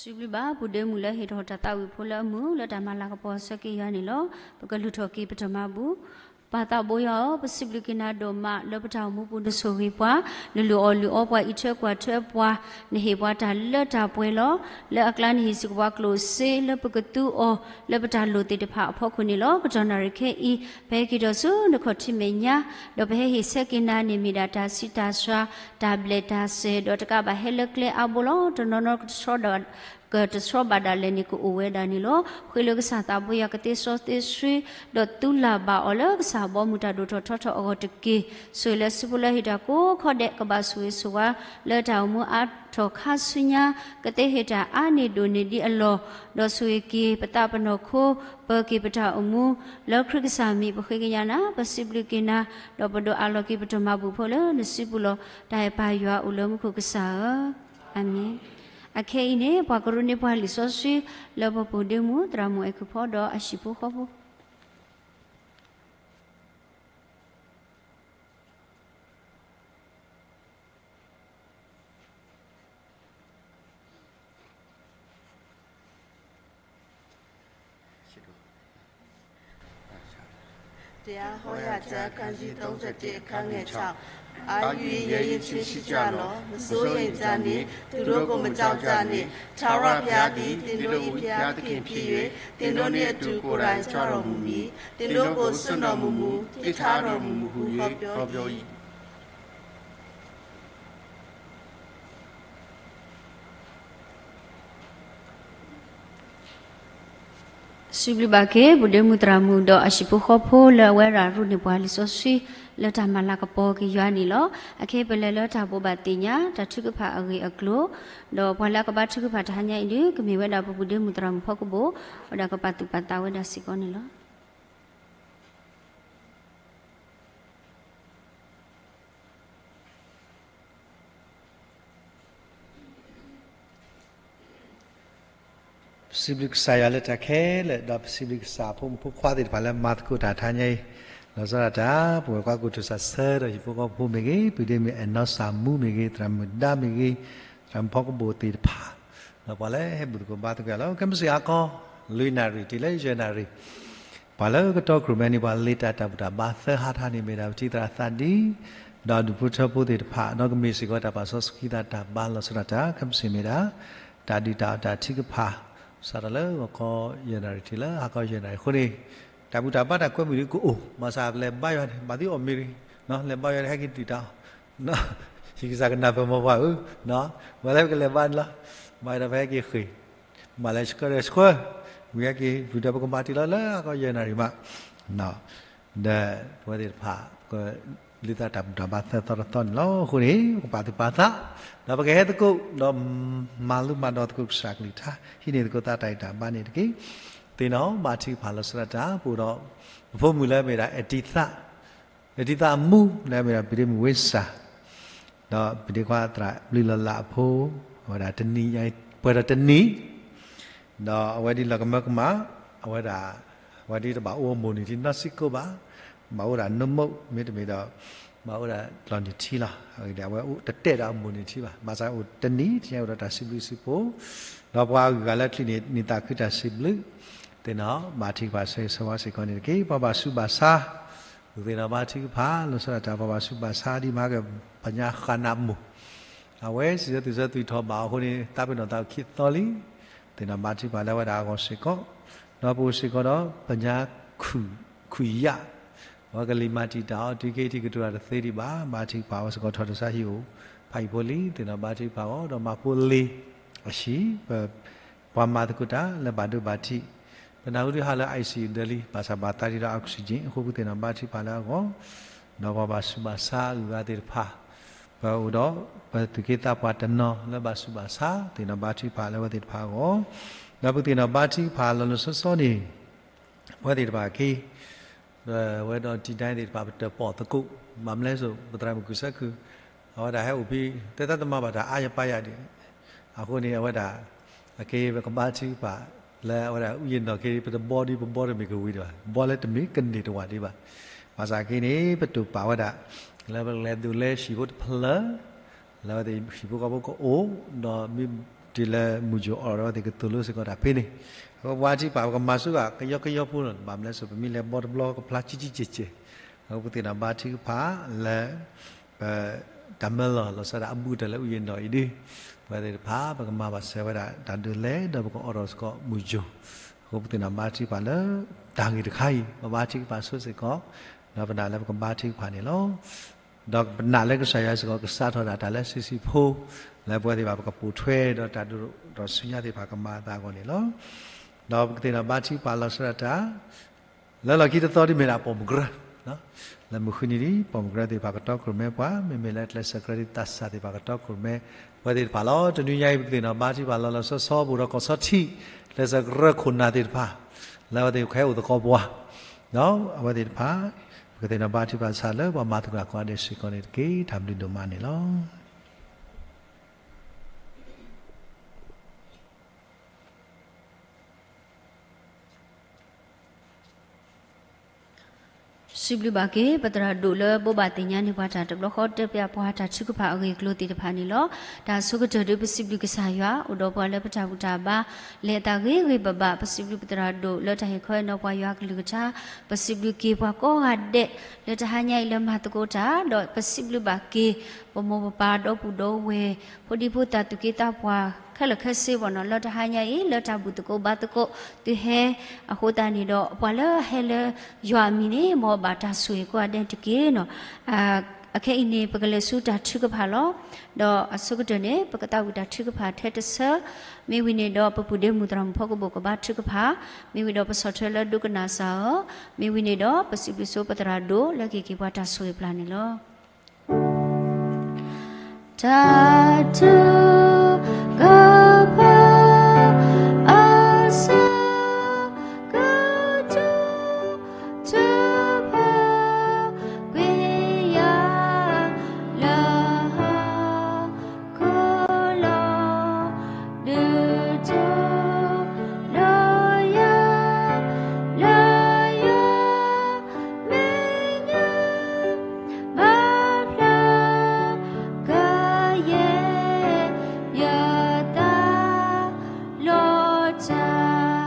စံးဘျုးဘၣ် ပုၢ်ဒ့မုၣ်လၢဟ့ၣ်ထီၣ်တၢ်သးဝံၣ်ဖိလၢအမုာ် လၢတၢ်မၤလၤကပီၤဆၢက့ၤယွၤန့ၣ်လီၤ. ပကလုၢ်ထီၣ်က့ၤပတၢ်မၤဘူၣ်. ပၢ်သးဘိယွၤဧၢ, ပစံးဘျုးက့ၤနၤဒိၣ်မး လၢပတၢ်အိၣ်မူပူၤနဆိၣ်ဂ့ၤပှၤ, နလုၢ်အီၣ်လုၢ်အီပှၤ အံးထွဲကွၢ်ထွဲပှၤ, နဟ့ၣ်ပှၤတၢ်လၢတၢ်ပှဲၤလီၤ. လၢအကျါနဟ့ၣ်စ့ၢ်ကီးပှၤကျိၣ်စ့ လၢပကသူအီၤ လၢပတၢ်လိၣ်သ့ၣ်တဖၣ်အဖီခိၣ်န့ၣ်လီၤ. ကတီၢ်နၣ်ရံၣ်ခဲအံၤ ပဟဲက့ၤထီၣ်ဆူနခီၣ်ထံးမဲာ်ညါ, ဒီးပဟဲဟ့ၣ်ဆၢက့ၤနၤန့ၣ်မ့ၢ်ဒၣ်တၢ်ဆံးတၢ်စှၤ, တၢ်ဘျဲၣ်တၢ်စဲၤ, ဒီးတကးဘၣ်ဟဲလၢကျဲအါဘိလီၤ. တနီၤနီၤကတဆှီဒၣ် ကတဆှီဘၣ်ဒၣ်လဲာ်န့ၣ် ကအိၣ်ဝဲဒၣ်န့ၣ်လီၤ. ဃ့လၢကစၢ်သးဘိယွၤကသ့စီသ့ဆှံ, ဒီးသူလၢ်ဘၣ်အီၤလၢကစၢ်ဘီမုၢ်တၢ်ဒိၣ်ထီၣ်ထီထီၣ်အဂီၢ်တက့ၢ်. ဆိၣ်ဂ့ၤလၢစုဖိလၢဟ့ၣ်တၢ်ကိးခီဒဲး ကဘၣ်ဆိၣ်ဂ့ၤဆိၣ်ဝါ လၢတၢ်အိၣ်မူအါထီၣ်ခါဆူညါ, ကသ့ဟ့ၣ်တၢ်အါန့ၢ်ဒိၣ်န့ၢ်ဒံးအလီၢ်, ဒီးဆိၣ်ဂ့ၤက့ၤပသးပနီၢ်ခိ, ပၢၤက့ၤပတၢ်အိၣ်မူ, လၢခရံာ်ကစၢ်မံၤပဃ့ကညးနၤ, ပစံးဘျုးက့ၤနၤ, ဒီးပဒိးအးလီၤက့ၤပတၢ်မၤဘူၣ်ဖိလၢနစုပူၤလီၤ. တၢ်အဲၣ်ပၢ်ယွၤအိၣ်လၢမူခိၣ်ကစၢ်ဧၢ, အၤမ့ၣ်. အခဲအံၤန့ၣ် ပှၤကရူၢ်န့ၢ်ပှၤလံာ်စီဆှံ လၢပပုၢ်ဒ့မုၣ်သရၣ်မုၣ်အဲၣ်ခုၣ်ဖီဒီးအဟံၣ်ဖိဃီဖိ တရားဟောရာကျမ်း ခန်းကြီးသုံးဆယ့်တစ် အခန်းငယ်ခြောက် အာယူရင် ရဲရင့်ခြင်းရှိကြလော့။ မစိုးရိမ်ကြနှင့်။ သူတို့ကို မကြောက်ကြနှင့်။ ထာဝရဘုရားသည် သင်တို့၏ ဘုရားသခင်ဖြစ်၍ သင်တို့နှင့်အတူ ကိုယ်တိုင်ကြွတော်မူမည်။ သင်တို့ကို စွန့်တော်မမူ၊ ပစ်ထားတော်မမူဟု ဟောပြော၏။ စံးဘျုးဘၣ်က့ၤ ပုၢ်ဒ့မုၣ်သရၣ်မုၣ်ဒီးအဟံၣ်ဖိဃီဖိ လၢအဝဲဒၣ်ရူၢ်န့ၢ်ပှၤလံာ်စီဆှံ လၢတၢ်မၤလၤကပီၤက့ၤယွၤန့ၣ်လီၤ. အခဲအံၤပလဲၤလၢတၢ်ဘိးဘၣ်သ့ၣ်ညါ တၢ်ထုကဖၣ်အဂ့ၢ်အကျိၤ, ဒီးပှၤလၢအကဘါထုကဖၣ်တဟါညါအံၤဒုး ကမ့ၢ်ဝဲဒၣ်ပပုၢ်ဒ့မုၣ်သရၣ်မုၣ်ဖီကဘိၣ်, ဝဲဒၣ်ကပာ်သူၣ်ပာ်သးဝဲဒၣ်စ့ၢ်ကီးန့ၣ်လီၤ. ပစံးဘျုးကစၢ်ယွၤလၢတၢ်ခဲလၢာ်, ဒီးပစံးဘျုးကစၢ်အဖိမုၣ်ဖိခွါသ့ၣ်တဖၣ်လၢမၤသကိးတၢ်တဟါညါအံၤ, လီၤဆီဒၣ်တၢ် ပဝဲၢ်ကွၢ်ကိၣ်ထူၣ်စးဆၢဒီးဟံၣ်ဖိဃီဖိမ့ၢ်ဂ့ၤ, ပုၢ်ဒ့မုၣ်အဲၣ်နီၢ်စၢ်မူမ့ၢ်ဂ့ၤ, သရၣ်မုၣ်ဒါမ့ၢ်ဂ့ၤ, သရၣ်မုၣ်ဖီကဘိၣ်သ့ၣ်တဖၣ်, ဒီးပှၤလၢဟဲဘူၣ်သကိးဘါသကိးယၤလီၤ. ခဲမုၢ်ဆ့ၣ်ဟါခီ လွံၢ်နၣ်ရံၣ်တုၤလၢယဲၢ်နၣ်ရံၣ်, ပှၤလၢကတီၢ်ခရူၣ်မဲန့ၣ် ပှၤလ့ၤတၢ်တၢ်ဘူၣ်တၢ်ဘါသၢဟါထါန့ၣ် မ့ၢ်ဒၣ်ပထံၣ်သရၣ်သးဒံ ဒီးဒူၣ်ဖိထၢဖိသ့ၣ်တဖၣ်, ဒီးကမ့ၢ်စ့ၢ်ကီးတၢ်ပာ်စီဆှံသးတၢ်ဘါလီၤဆီဒၣ်တၢ် ခဲမုၢ်ဆ့ၣ်မ့ၢ်ဒၣ် တၢ်ဒုၣ်တၢ်အီၣ်တၢ်ထုကဖၣ်, စးထီၣ်လၢဂီၤခီယဲၢ်နၣ်ရံၣ်တုၤလၢဟါခီယဲၢ်နၣ်ရံၣ်အဃိန့ၣ်, တၢ်ဘူၣ်တၢ်ဘါတၢ်ကွဲမုာ်ဒံးကအိၣ်, ဘၣ်ဆၣ်ပလဲၤဘါယွၤန့ၣ် ဘၣ်သံအီၣ်မ့ၢ်ဂ့ၤ, လဲၤဘါယွၤန့ၣ် ဟဲက့ၤဒုၣ်တၢ်အီၣ်, ဟံၣ်ကစၢ်ကနၢ်ပၢၢ်မီၤပှၤဧၢ, ပှၤလၢပကလဲၤဘါန့ၣ်လီၤ, ဘါယွၤဒီးပဟဲက့ၤဃ့ၢ် မၤလၢဆှၢဒီးဆှၢ, ဝံၤဟဲက့ၤ ပူၤဒီးပကမၤတံၢ်လီၤလၢအကီယဲၢ်နၣ်ရံၣ်မး, ဒီးပဝဲသ့ၣ်တဖၣ် ပကလုၢ်သးတၢ်ဘူၣ်တၢ်ဘါသၢသီတသီန့ၣ်လီၤ. အဃိန့ၣ် ပကပာ်သူၣ်ပာ်သး, ဒီးပကဟဲသကိး ဒီးမၤလိမၤဒိးသကိးကစၢ်ကလုၢ်ကထါ, ဟံးန့ၢ်သကိးသးတၢ်ဂံၢ်တၢ်ဘါန့ၣ်တက့ၢ်. သ့ၣ်နီၣ်ဘါထုကဖၣ်လီၤဆီဒၣ်တၢ် ပအိၣ်ဒီး ပဖိမုၣ်လၢမ့ၢ်ဒၣ် အဲၣ်တံၢ်သး အဲၣ်တံၢ်သးအမူ လၢအမ့ၢ်ဒၣ် ပုၢ်ဒ့မုၣ်ဝ့စၢ်, ဒီးပုၢ်ဒ့ခွါသရၣ်ဘျုးလီၤလးအဖိ, အဝဲဒၣ်တနံၤညါအံၤ ပှဲၤဒီးတနံၤ, ဒီးအဝဲဒ်လီၤကမၢကမၣ်, အဝဲဒၣ်, အဝဲဒ်တဘၣ်အိၣ်မိၢ်နံၤထံနီၢ်စံကိၣ်ဘၣ်, ဘၣ်အိၣ်ဒၣ်နိၣ်မိၣ် မ့တမ့ၢ်ဒီး ဘၣ်အိၣ်ဒၣ်လီၤနံၤထံလီၤ. အဂ့ၢ်ဒ်အံၤ အဝဲအိၣ်တတဲာ်ဒီးအမိၢ်နံၤထံဘၣ်. ဘၣ်ဆၣ်အိၣ်တနံၤ တနံၤညါအိၣ်ဒီးတၢ်စံးဘျုးစံးဖှိၣ်, ဒီးပှၤအဂုၤအဂၤလၢချံးန့ၣ် န့ၢ်သးခုတၢ်စံးဘျုး, သ့ၣ်နီၣ်ဘါထုကဖၣ်ဆၢဂ့ၤဆၢဝါစ့ၢ်ကီးန့ၣ်တက့ၢ်. ပှၤဘၣ်ဆူးဘၣ်ဆါ သ့ၣ်နီၣ်ဘါထုကဖၣ် လီၤဆီဒၣ်တၢ် ပှၤဘၣ်ဆူးဘၣ်ဆါဒ်မၤကပညါဃာ်နးမိၢ်, အဝဲစံးဆၢသူၣ်ဆၢသွံၣ်ထီၣ်ဘၣ်အဃိန့ၣ် သးပ့ၤနီၣ်သးအိၣ်ခံသီလံ. သ့ၣ်နီၣ်ဘါထုကဖၣ်လၢအဝဲဒၣ်အဂီၢ်စ့ၢ်ကီး, ဒီးပအိၣ်စ့ၢ်ကီးဒီးပညါ ခုၣ်ယၣ်, အဝဲကလံၤမၤတံာ်တာ်အီၤ တုၤခဲအံၤထံၣ်ကတိၤတၢ်တသ့ဒံးဘၣ်. ဘါထုကဖၣ်အဝဲစ့ၢ်ကီးထီၣ်တစါဟံၣ်အိၣ် ဖးယံၤဖိလံ. သ့ၣ်နီၣ်ဘါထုကဖၣ်အီၤ ဒီးမၤဖိလ့ၤအဟံၣ် ပ ပှၤမၤသကိးတၢ်လၢဘၣ်ဒိဘၣ်ထံး, ပနၢ်ဟူဒုးဟးလၢ ICU ဒၢးလံ ဘၣ်ဆၣ်ဘၣ်သးဒံးဒီး oxygen အဃိ ပသ့ၣ်နီၣ်ဘါထုကဖၣ်လၢအဂီၢ်, ဒီးပှၤဘၣ်ဆူးဘၣ်ဆါအဂုၤအဂၤသ့ၣ်တဖၣ်, ပအိၣ်ဒီးပသူၣ်က့သးပှၢ်တနီၤလၢဘၣ်ဆူးဘၣ်ဆါ သ့ၣ်နီၣ်ဘါထုကဖၣ်လၢအဝဲသ့ၣ်တဖၣ်အဂီၢ်, ဒီးပသ့ၣ်နီၣ်ဘါထုကဖၣ်လီၤလီၤဆီဆီန့ၣ် ပဝဲသ့ၣ်တဖၣ်အခံ ဒီးဝဲဒီးတံၤဒၣ်သ့ၣ်တဖၣ် ပတၢၣ်ပီၣ်သကိး, ဘၣ်မနုၤလဲၣ်စိ ပသရၣ်မုၣ်ကုၢ်ဆၢကုၢ်, အဝဲဒၣ်ဟဲအိၣ်ဖဲ တၢ်တမၤဘၣ်တၢ်အါယပာ်ယၤဒံး, အဃိန့ၣ် အဝဲဒၣ် အက့ၤပကဘါထုကဖၣ် လၢအဝဲဒၣ် အုၣ်ယနီၢ်က့ၤ ပတဘီဒ်ပဘီတမ့ၢ်ကဝံၤဒံးဘၣ်, ဘီလၢတမ့ၢ်ကန့ၢ်တဝာ်ဒံးဘၣ်. ဘၣ်ဆၣ်က့န့ၣ် ပတိာ်ပာ်ဝဲဒၣ် လၢပလဲၤဒိးလဲဟံၣ်ဖိတဖျၢၣ် လၢအဝဲသ့ၣ်ဟံၣ်ဖိဃီဖိကအိၣ်, ဒီးမ့ၢ် တုၤလၢမုၢ်ယိၤအီၣ်ဒီး အဝဲသ့ၣ်ကသိၣ်လိစ့ၢ်ကီးတၢ်ဖဲန့ၣ်, အဃိပဘါထုကဖၣ် ပကမၤဆူၣ်ဘၣ်ကယီကယီဖိလီၤ. ဘၣ်မနုၤလဲၣ် ပမ့ၢ်လဲၤဘီတဘျီကဖျါကံကံကဲးကဲး, အဃိပသ့ၣ်နီၣ်ဘါထုကဖၣ်လၢ ပတၢ်မၢလီၤလီၤဆီဒၣ်တၢ်အဘူးကတၢၢ်လၢအူယံၤနီၣ်အံၤဒီး ပဝဲသ့ၣ်တဖၣ် ပကမၤဘၣ်စၢၤဝဲဒၣ်တၢ်ဒုးလဲၤ ဒီးပကအိးထီၣ်စ့ၢ်ကီးမုၢ်ယိၤ, အဃိပသ့ၣ်နီၣ်ဘါထုကဖၣ်လၢ တၢ်ဂ့ၢ်တခါအံၤ ပဘါထုကဖၣ်ဆိစ့ၢ်ကီး, ဒီးပနာ်လၢပကဘါထုကဖၣ်န့ၣ်လီၤ. ဒီးပနာ်လၢကစၢ်ယွၤစ့ၢ်ကီး ကစးထီၣ်ဒၣ်တၢ်လၢစုဆံဖိ, လၢပဝဲသ့ၣ်တဖၣ် ပကပိာ်ထွဲဒီးတၢ်ဒိၣ်ထီၣ်ဆူညါသ့ၣ်တဖၣ်ကမၤအသးအဂီၢ်န့ၣ်လီၤ. ဒီးပကသ့ၣ်နီၣ်ဘါထုကဖၣ်လီၤဆီဒၣ်တၢ် လၢလီၢ်ခံတသီဒ်မ့ၢ်ဒၣ်ပိာ်မုၣ်ကရၢ, လၢမုၢ်ဃုနံၤဒ် ပိာ်မုၣ်ကရၢသ့ၣ်တဖၣ်ကတီခိၣ်ရိၣ်မဲပှၤ, မ့မ့ၢ်လၢကျဲးစၢးကရၢဒ်သးစၢ်သ့ၣ်တဖၣ်ကတီခိၣ်ရိၣ်မဲ, ပဝဲသ့ၣ်တဖၣ်လီၤ. တနွံညါအံၤ ပကသ့ၣ်နီၣ်ဘါထုကဖၣ်လီၤလီၤဆီဆီ ဘူးဒီးကီၢ်ဆီထံး ကျဲးစၢးကရၢခိၣ်နၢ်သ့ၣ်တဖၣ် လၢအဝဲသ့ၣ်ကဟဲအိၣ်သကိးပှၤ, ဒီးအဝဲသ့ၣ်တဖၣ် ပကသ့ၣ်နီၣ်ဘါထုကဖၣ်ဆၢလၢပှၤမၤသကိးတၢ်ကိးဂၤဒဲးစ့ၢ်ကီးန့ၣ်တက့ၢ်. တၢ်ဘျုးဒိၣ်မးန့ၣ်လီၤ. စံးဘျုးဘၣ်က့ၤ ပသရၣ်ဒိၣ်လၢဘိးဘၣ်သ့ၣ်ညါန့ၢ်ပှၤတၢ်တဘျီဃီ တဲပျးပှၤတၢ်ထုကဖၣ်အဂ့ၢ်အကျိၤသ့ၣ်တဖၣ်န့ၣ်လီၤ. တၢ်ဆိကတၢၢ်ဒီး ပစံးဘျုးကစၢ်ယွၤ အိၣ်ဒီးပှၤလၢပတၢ်ဘူၣ်တၢ်ဘါ လဲၤအသးဂ့ၤဂ့ၤဘၣ်ဘၣ်. ပစံးဘျုးပသရၣ်ဒိၣ်လၢတၢ်ဟ့ၣ်ခီဟ့ၣ်နီၤပှၤယွၤအကလုၢ်ကထါ, ပစံးဘျုးက့ၤပှၤကိးဂၤဒဲး လၢတဟါညါအံၤလၢမၤသကိးတၢ်, ဒီးပစံးဘျုးဘၣ်က့ၤ ပမိၢ်ပပၢ်ဒီပုၢ်ဒီဝဲၢ် ဖိဒံဖိသၣ်သူၣ်က့သးပှၢ် ခဲလၢာ်ခဲဆ့ဘၣ်နီၤ လၢတဟါညါအံၤ လၢတၢ်ဘူၣ်သကိးဘါသကိး သုဟဲအဃိသတးန့ၣ်ဒီး ပှၤလၢဟဲလၢယွၤအမံၤန့ၣ် မ်အဘၣ်တၢ်ဆိၣ်ဂ့ၤကိးဂၤဒဲးတက့ၢ်နီၤ. အခဲအံၤန့ၣ် ပကလဲၤဆူတၢ်ထုကဖၣ်လီၤ. ဒီးအဆိကတၢၢ်န့ၣ် ပကသးဝံၣ်တၢ်ထုကဖၣ်ထဲတဆၢ, မ့ၢ်ဝံၤန့ၣ်ဒီး ပပုၢ်ဒ့မုၣ်သရၣ်မုၣ်ဖီကဘိၣ်ကဘါထုကဖၣ်, မ့ၢ်ဝံၤဒီးပဆီၣ်ထွဲလၢဒိကနၣ်စၢ်ဧၢ, မ့ၢ်ဝံၤန့ၣ်ဒီး ပစံးဘျုးဆိပသရၣ်ဒိၣ် လၢကဟ့ၣ်က့ၤပှၤတၢ်ဆိၣ်ဂ့ၤပျၢ်န့ၣ်လီၤ. တၢ်ထုကဖၣ် အဆၢကတီၢ် ထုကဖၣ် ကွံာ်ယၤလၢဟီၣ်ခိၣ်လီၤ, ဒုးထူလီၤယၤ လၢယမဲာ်ညါ ဘၣ်ဖျါကယဲၢ် ယသးလီၤ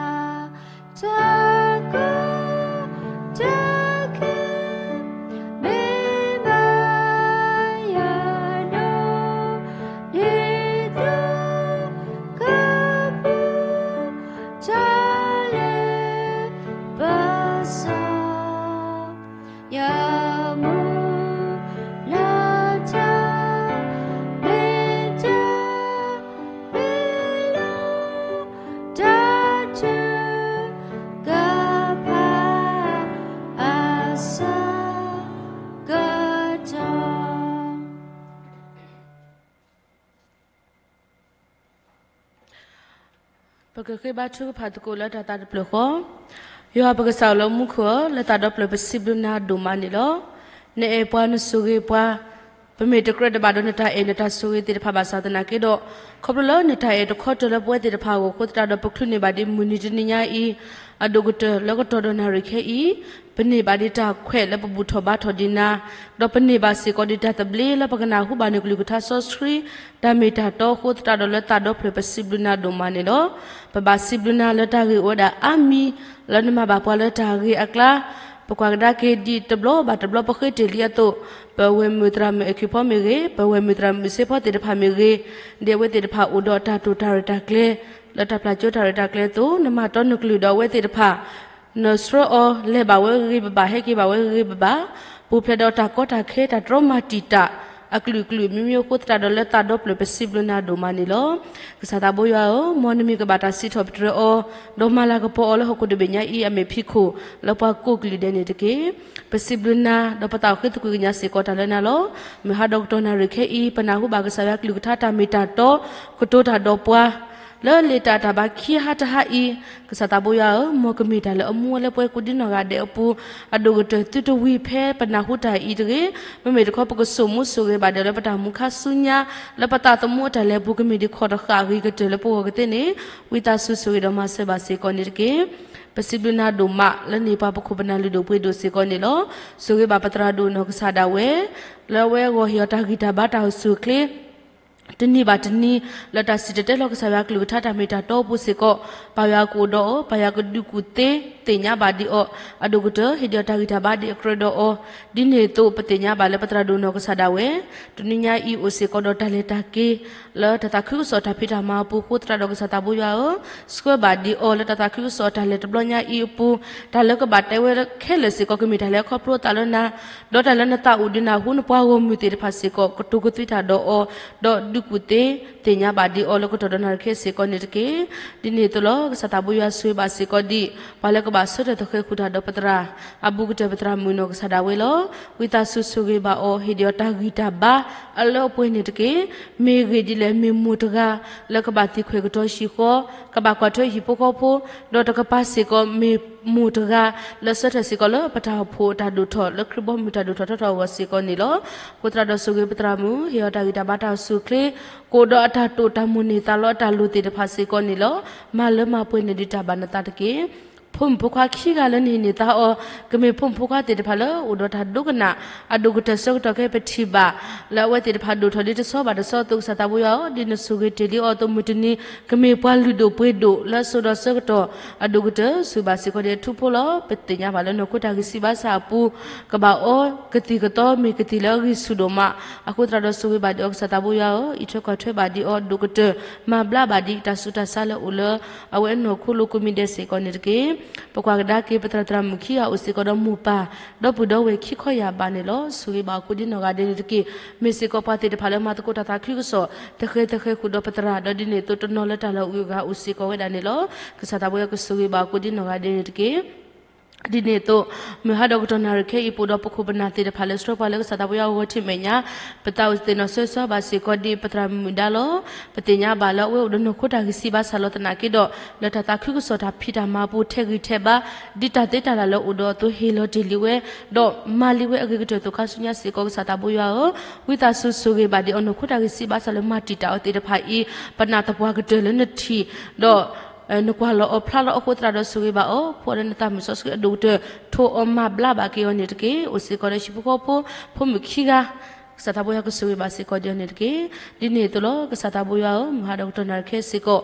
တၢ် တၢ်ကီတၢ်ခဲ မ့ၢ်ဘၣ်ယၤဒီး ဒ်သိးကပူၤ တၢ်လၢပစီ ယမူလၢတၢ် မ့ၢ်တၢ်မ့ၢ်လီၤ တၢ်ထုကဖၣ် အဆၢကတီၢ် ပကဃ့ဘါထုကဖၣ်သကိးလၢတၢ်သးတဖျၢၣ်ဃီ, ယွၤပကစၢ်လၢမူခိၣ်ဧၢ, လၢသးဒီဖျၢၣ်ပစံးဘျုးနၤဒိၣ်မးန့ၣ်လီၤ. နအဲၣ်ပှၤနဆိၣ်ဂ့ၤပှၤ, ပမ့ၢ်တကြၢးတဘၣ်ဒီးနတၢ်အဲၣ်နတၢ်ဆိၣ်ဂ့ၤသ့ၣ်တဖၣ်ဘၣ်ဆၣ်သနာ်က့ဒီး, ခီဖျိလၢနတၢ်အဲၣ်တခီတၢၢ်လၢပဝဲသ့ၣ်တဖၣ်အဂီၢ်အဃိသတးဒီး ပချုးန့ၢ်ဘၣ်ဒံးမုၢ်နံၤတနံၤညါအံၤ အဒိၣ်ကတၢၢ်လၢကတီၢ်ဒီးနၣ်ရံၣ်ခဲအံၤ, ပန့ၢ်ဘၣ်ဒံးတၢ်ခွဲးလၢပဘူၣ်ထီၣ်ဘါထီၣ်ဒံးနၤ, ဒီးပန့ၢ်ဘၣ်စ့ၢ်ကီးဒံးတၢ်သဘျ့လၢပကနၢ်ဟူဘၣ်နကလုၢ်ကထါစီဆှံ တၢ်မ့ၢ်တၢ်တီအဃိသတးဒီး လၢသးဒီဖျၢၣ်ပစံးဘျုးနၤဒိၣ်မးန့ၣ်လီၤ. ပဘၣ်စံးဘျုးနၤလၢတၢ်ဂ့ၢ်အိၣ်ဝဲဒၣ်အါမံၤ လၢနမၤဘၣ်ပှၤလၢတၢ်ဂ့ၢ်အကျါ, ပကွၢ်ကဒါက့ၤဒံးတဘျီဘၣ်တဘျီပဃ့တ့ၢ်လံအသိး, ပဝဲၢ်မုၣ်သရၣ်မုၣ်အဲၣ်ခံဖီမ့ၢ်ဂ့ၤ, ပဝဲၢ်မုၣ်သရၣ်မုၣ်စ့ဖီသ့ၣ်တဖၣ်မ့ၢ်ဂ့ၤ, ဒ်အဝဲသ့ၣ်တဖၣ်အိၣ်ဒီးတၢ်တိာ်တၢ်ရဲၣ်တၢ်ကျဲၤ လၢတၢ်ပျၢ်ကၠိတၢ်ရဲၣ်တၢ်ကျဲၤအသိး, နမၤတီနကလုၢ်ဒီးအဝဲသ့ၣ်တဖၣ် နဆှၢအီၤလဲၤဘၣ်ဝဲဂ့ၤဂ့ၤဘၣ်ဘၣ် ဟဲက့ၤဘၣ်ဝဲဂ့ၤဂ့ၤဘၣ်ဘၣ်, ပူၤဖျဲးဒီးတၢ်ကီတၢ်ခဲတၢ်တြီမၤတံာ်တာ် အကလုာ်ကလုာ်မံၤမံၤအဃိသတးဒီး လၢသးဒီဖျၢၣ်ပစံးဘျုးနၤဒိၣ်မးန့ၣ်လီၤ. ကစၢ်သးဘိယွၤဧၢ, မ်နမံၤကဘၣ်တၢ်စံးထီၣ်ပတြၢၤအီၤ, ဒီးမၤလၤကပီၤအီၤလၢဟီၣ်ခိၣ်တဘ့ၣ်ညါအံၤအမဲာ်ဖံးခိၣ် လၢပှၤကိးကလုာ်ဒဲးန့ၣ်တက့ၢ်. ပစံးဘျုးနၤ ဒီးပသးအိၣ်ဃ့သကွံၢ်ကညးစ့ၢ်ကီးတၢ်လၢနၤလီၤ. မုၢ်ဟါဒီးကတီၢ်နၣ်ရံၣ်ခဲအံၤ ပနၢ်ဟူဘၣ်ကစၢ်ယွၤကလုၢ်ကထါတၢ်မ့ၢ်တၢ်တီ ကတိၤတၢ်ဒီးပှၤ လၢလ့ၣ်တၢ်တၢ်ဘါခံဟါတဟါအံၤ, ကစၢ်သးဘိယွၤဧၢ, မ်ကမ့ၢ်တၢ်လၢအမူဝဲလၢပှၤကိးဒံနီၢ်ဂၤဒဲးအပူၤ, အဒိၣ်ကတၢၢ်သုတဝံၤဖဲပနၢ်ဟူတၢ်အံၤတဂ့ၤ, မ့မ့ၢ်တခီပကဆိၣ်မူဆိၣ်ဂ့ၤဘၣ်ဒဲးလၢပတၢ်မူခါဆူညါ, လၢပသးသမူအတၢ်လဲၤအပူၤ ကမ့ၢ်ဒံးခီၣ်တဃာ်အဂ့ၤကတၢၢ်လၢပဂီၢ်ကသ့န့ၣ်, ဝံသးစူၤဆိၣ်ဂ့ၤဒီးမၤစၢၤဘၣ်စ့ၢ်ကီးန့ၣ်တက့ၢ်. ပစံးဘျုးနၤဒိၣ်မး လၢနဟ့ၣ်ပှၤပခိၣ်ပနၢ်လုၢ်ဒိၣ်ပှ့ၤဒိၣ်စ့ၢ်ကီးန့ၣ်လီၤ. ဆိၣ်ဂ့ၤဘၣ်ပသရၣ်ဒိၣ်နီၢ်ကစၢ်ဒၣ်ဝဲ, လၢအဝဲအဂီၢ်ဟ့ၣ်အီၤတၢ်ဂံၢ်တၢ်ဘါတၢ်အိၣ်ဆူၣ်အိၣ်ချ့ တနံၤဘၣ်တနံၤ လၢတၢ်စံၣ်တဲၤတဲလီၤကစၢ်ယွၤကလုၢ်ကထါတၢ်မ့ၢ်တၢ်တီအပူၤစ့ၢ်ကီး, ပၢ်ယွၤကအိၣ်ဒီးအီၤ, ပၢ်ယွၤကဒုးကူၣ်သ့သ့ၣ်ညါဘၣ်ဒံးအီၤ, အဒိၣ်ကတၢၢ်ဟ့ၣ်ဒံးအီၤတၢ်ဂံၢ်တၢ်ဘါဒ်အကြၢးဒီးအီၤ, ဒ်န့ၣ်အသိးပသ့ၣ်ညါဘၣ်လၢပသရၣ်ဒိၣ်နီၢ်ကစၢ်ဒၣ်ဝဲ တနွံညါအံၤအိၣ်စ့ၢ်ကီးဒီးတၢ်လဲၤတၢ်က့ၤ လၢတၢ်သးခုကစီၣ်တၢ်ဖံးတၢ်မၤအပူၤအဃိသတးဒီး ကစၢ်သးဘိယွၤဧၢ, ဆှၢဘၣ်ဒံးအီၤလၢတၢ်သးခုကစီၣ်တၢ်လဲၤတဘျီညါအံၤအပူၤ, တၢ်လၢကဘၣ်တဲဝဲခဲလၢာ်စ့ၢ်ကီး ကမ့ၢ်တၢ်လၢအခီဖျိအသးလၢနၤ, ဒီးတၢ်လၢနသးအိၣ်ဒုးနၢ်ဟူနပှၤဂီၢ်မုၢ်သ့ၣ်တဖၣ်စ့ၢ်ကီး ကတိၤကသွံတၢ်ဒီးအီၤ, ဒီးဒုးကူၣ်သ့သ့ၣ်ညါဘၣ်ဒံးအီၤလၢကတီၢ်ဒီးနၣ်ရံၣ်ခဲစ့ၢ်ကီးန့ၣ်တက့ၢ်. ဒ်န့ၣ်အသိးလီၤ ကစၢ်သးဘိယွၤဆိၣ်ဂ့ၤဘၣ်စ့ၢ်ကီးဒံး ပှၤလၢကဘၣ်ဆၢထၢၣ်သဃဲၤဃုာ်တၢ်ဒီးပသရၣ် အဘူးကတၢၢ်ပသရၣ်မုၣ်နီၢ်ကစၢ်ဒၣ်ဝဲလီၤ. ဝံသးစူၤဆိၣ်ဂ့ၤဘၣ်အီၤ ဟ့ၣ်ဒံးအီၤတၢ်ဂံၢ်တၢ်ဘါ အလၢအပှဲၤန့ၣ်တက့ၢ်. မ့ၢ်ဂ့ၢ်ဒ်လဲၣ် မ့ၢ်မိၢ်တဂၤ လၢကဘၣ်သံခွဲးကတီၤဟံၣ်ဃီ, ကဘၣ်ကွၢ်ထွဲဟံၣ်ဖိဃီဖိ, ဒီးတကပၤစ့ၢ်ကီး မ့ၢ်မိၢ်တဂၤ လၢဆၢထၢၣ်စ့ၢ်ကီးလၢပတၢ်အိၣ်ဖှိၣ်အတၢ်ဒိၣ်ထီၣ် လၢခရံာ်ဘီမုၢ်တၢ်ဒိၣ်ထီၣ်ထီထီၣ်အဂီၢ်စ့ၢ်ကီးန့ၣ်လီၤ. အဃိသတးဒီးဆိၣ်ဂ့ၤပသရၣ်မုၣ် ဟ့ၣ်အီၤတၢ်ဂံၢ်တၢ်ဘါတၢ်အိၣ်ဆူၣ်အိၣ်ချ့, ကအိၣ်ဒီးအတၢ်တိာ်တၢ်မိၣ်န့ၢ်သးလီအတၢ်လိၣ်သ့ၣ်တဖၣ်စ့ၢ်ကီးန့ၣ်လီၤ. မၤလၢမၤပှဲၤန့ၢ်ဒံးတၢ်ဘၣ်နသးတက့ၢ်. ဖိမုၣ်ဖိခွါခံဂၤလၢနဟံးန့ၢ်သါအီၤ ကမ့ၢ်ဖိမုၣ်ဖိခွါသ့ၣ်တဖၣ်လၢအိၣ်ဒီးတၢ်ဒိကနၣ် အဒိၣ်ကတၢၢ်ဆၢကတီၢ်ခဲအံၤပထံၣ်ဘၣ် လၢအဝဲသ့ၣ်တဖၣ်ဒိၣ်ထီၣ်ဒ်တဆီဘၣ်တဆီအသိး ကစၢ်သးဘိယွၤဧၢ, ဒ်နဆိၣ်ဂ့ၤတ့ၢ်လံအီၤအသိး မုၢ်တနံၤ ကမ့ၢ်ပှၤလုၢ်ဒိၣ်ပှ့ၤဒိၣ်လၢအစိၤဒီးဆၢကတီၢ် အဒိၣ်ကတၢၢ် ဆိၣ်ဂ့ၤဘၣ်စ့ၢ်ကီးဒံးအထူဖိလီၤ. ပသ့ၣ်ညါဘၣ်လၢနီၢ်ခိတၢ်ဂံၢ်စၢ်ဘါစၢ်အပူၤ ကဘၣ်အီကသံၣ်ကသီမ့ၢ်ကသံၣ်လၢအဂံၢ်ဆူၣ်ဒိၣ်မး, အဃိသတးဒီးဆိၣ်ဂ့ၤဘၣ်ဒံးအီၤ ကစၢ်သးဘိယွၤဧၢ, အံးထွဲကွၢ်ထွဲဘၣ်ဒံးအီၤ ဒိၣ်ကတၢၢ် မၤဘျါဘၣ်ဒံးတၢ်ဆူးတၢ်ဆါလၢအိၣ်လၢ အဝဲအနီၢ်ခိလိၤကိးမံၤဒဲးစ့ၢ်ကီးန့ၣ်တက့ၢ်. ပကွၢ်ကဒါက့ၤ ပသရၣ်သရၣ်မုၣ်ခံဂၤအိၣ်စ့ၢ်ကီးဒီးမိၢ်ပၢ် ဒီပုၢ်ဒီဝဲၢ်ခံခီယာ်ဘးန့ၣ်လီၤ. ဆိၣ်ဂ့ၤဘၣ်အီၤကိးဒံနီၢ်ဂၤဒဲးန့ၣ်တက့ၢ်. မ့ၢ်စ့ၢ်ကီးပှၤသ့ၣ်တဖၣ်လၢမၤသကိးတၢ်သးခုကစီၣ် သဃဲၤသဃဲၤဃုာ်ဒီးပသရၣ် ဒီးဒ်န့ၣ်အသိးတနီၤလၢတၢ်လီၢ်အဂုၤအဂၤအိၣ်စ့ၢ်ကီးဝဲဒၣ်န့ၣ်လီၤ. ကစၢ်သးဘိယွၤကဆိၣ်ဂ့ၤဘၣ်အီၤကိးဒံနီၢ်ဂၤဒဲးန့ၣ်တက့ၢ်. ဒ်န့ၣ်အသိး မုၢ်ဟါဒီးကတီၢ်နၣ်ရံၣ်ခဲအံၤ ပအိၣ်ဒီးပခိၣ်ပနၢ်သ့ၣ်တဖၣ်လၢဆှၢပှၤလၢကစၢ်သးဘိယွၤအဂီၢ်ထံးမဲာ်ညါ ပသးအိၣ်သ့ၣ်နီၣ်ဆၢဆၢဘၣ်စ့ၢ်ကီးဒ်ပသရၣ်မုၣ်ဒါလီၤ. ပသ့ၣ်ညါဘၣ်လၢအဝဲအိၣ်ဒီးနီၢ်ခိတၢ်ဂံၢ်စၢ်ဘါစၢ်လီၤသနာ်က့ဒီး လၢတၢ်သးခုကစီၣ်တၢ်ဖံးတၢ်မၤအပူၤ ထဲးဂံၢ်ထဲးဘါ ဒ်တၢ်သ့တၢ်လၢ်လၢအိၣ်ဒီးအသိးဟ့ၣ်လီၤတ့ၢ်လံဝဲ ဒီးမၤလံဝဲအဂ့ၤကတၢၢ်အသိးခါဆူညါစ့ၢ်ကီး ကစၢ်သးဘိယွၤဧၢ, ဝံသးစူၤဆိၣ်ဂ့ၤဘၣ်ဒံးအီၤ နီၢ်ခိတၢ်ဂံၢ်စၢ်ဘါစၢ်လၢမၤတံာ်တာ်အီၤသ့ၣ်တဖၣ်အံၤ ပနာ်သပှၢ်ကတၢၢ်လၢနထံၣ် ဒီး နကွၢ်လီၤအီၤဖျါလီၤအဃိသတးဒီးဆိၣ်ဂ့ၤဘၣ်အီၤ, ဖှီၣ်လၢနသးမုၣ်စီဆှံအဒိၣ်ကတၢၢ် ထိးအီၤမၤဘျါဘၣ်က့ၤအီၤန့ၣ်တက့ၢ်. အိၣ်စ့ၢ်ကီးဒီးဟံၣ်ဖိဃီဖိ ဖိမုၣ်ခံဂၤ ကစၢ်သးဘိယွၤကဆိၣ်ဂ့ၤဘၣ်စ့ၢ်ကီးဒံးအီၤန့ၣ်တက့ၢ်. ဒ်န့ၣ်အသိးလီၤ ကစၢ်သးဘိယွၤဧၢ, မုၢ်ဟါဒီးကတီၢ်နၣ်ရံၣ်ခဲစ့ၢ်ကီး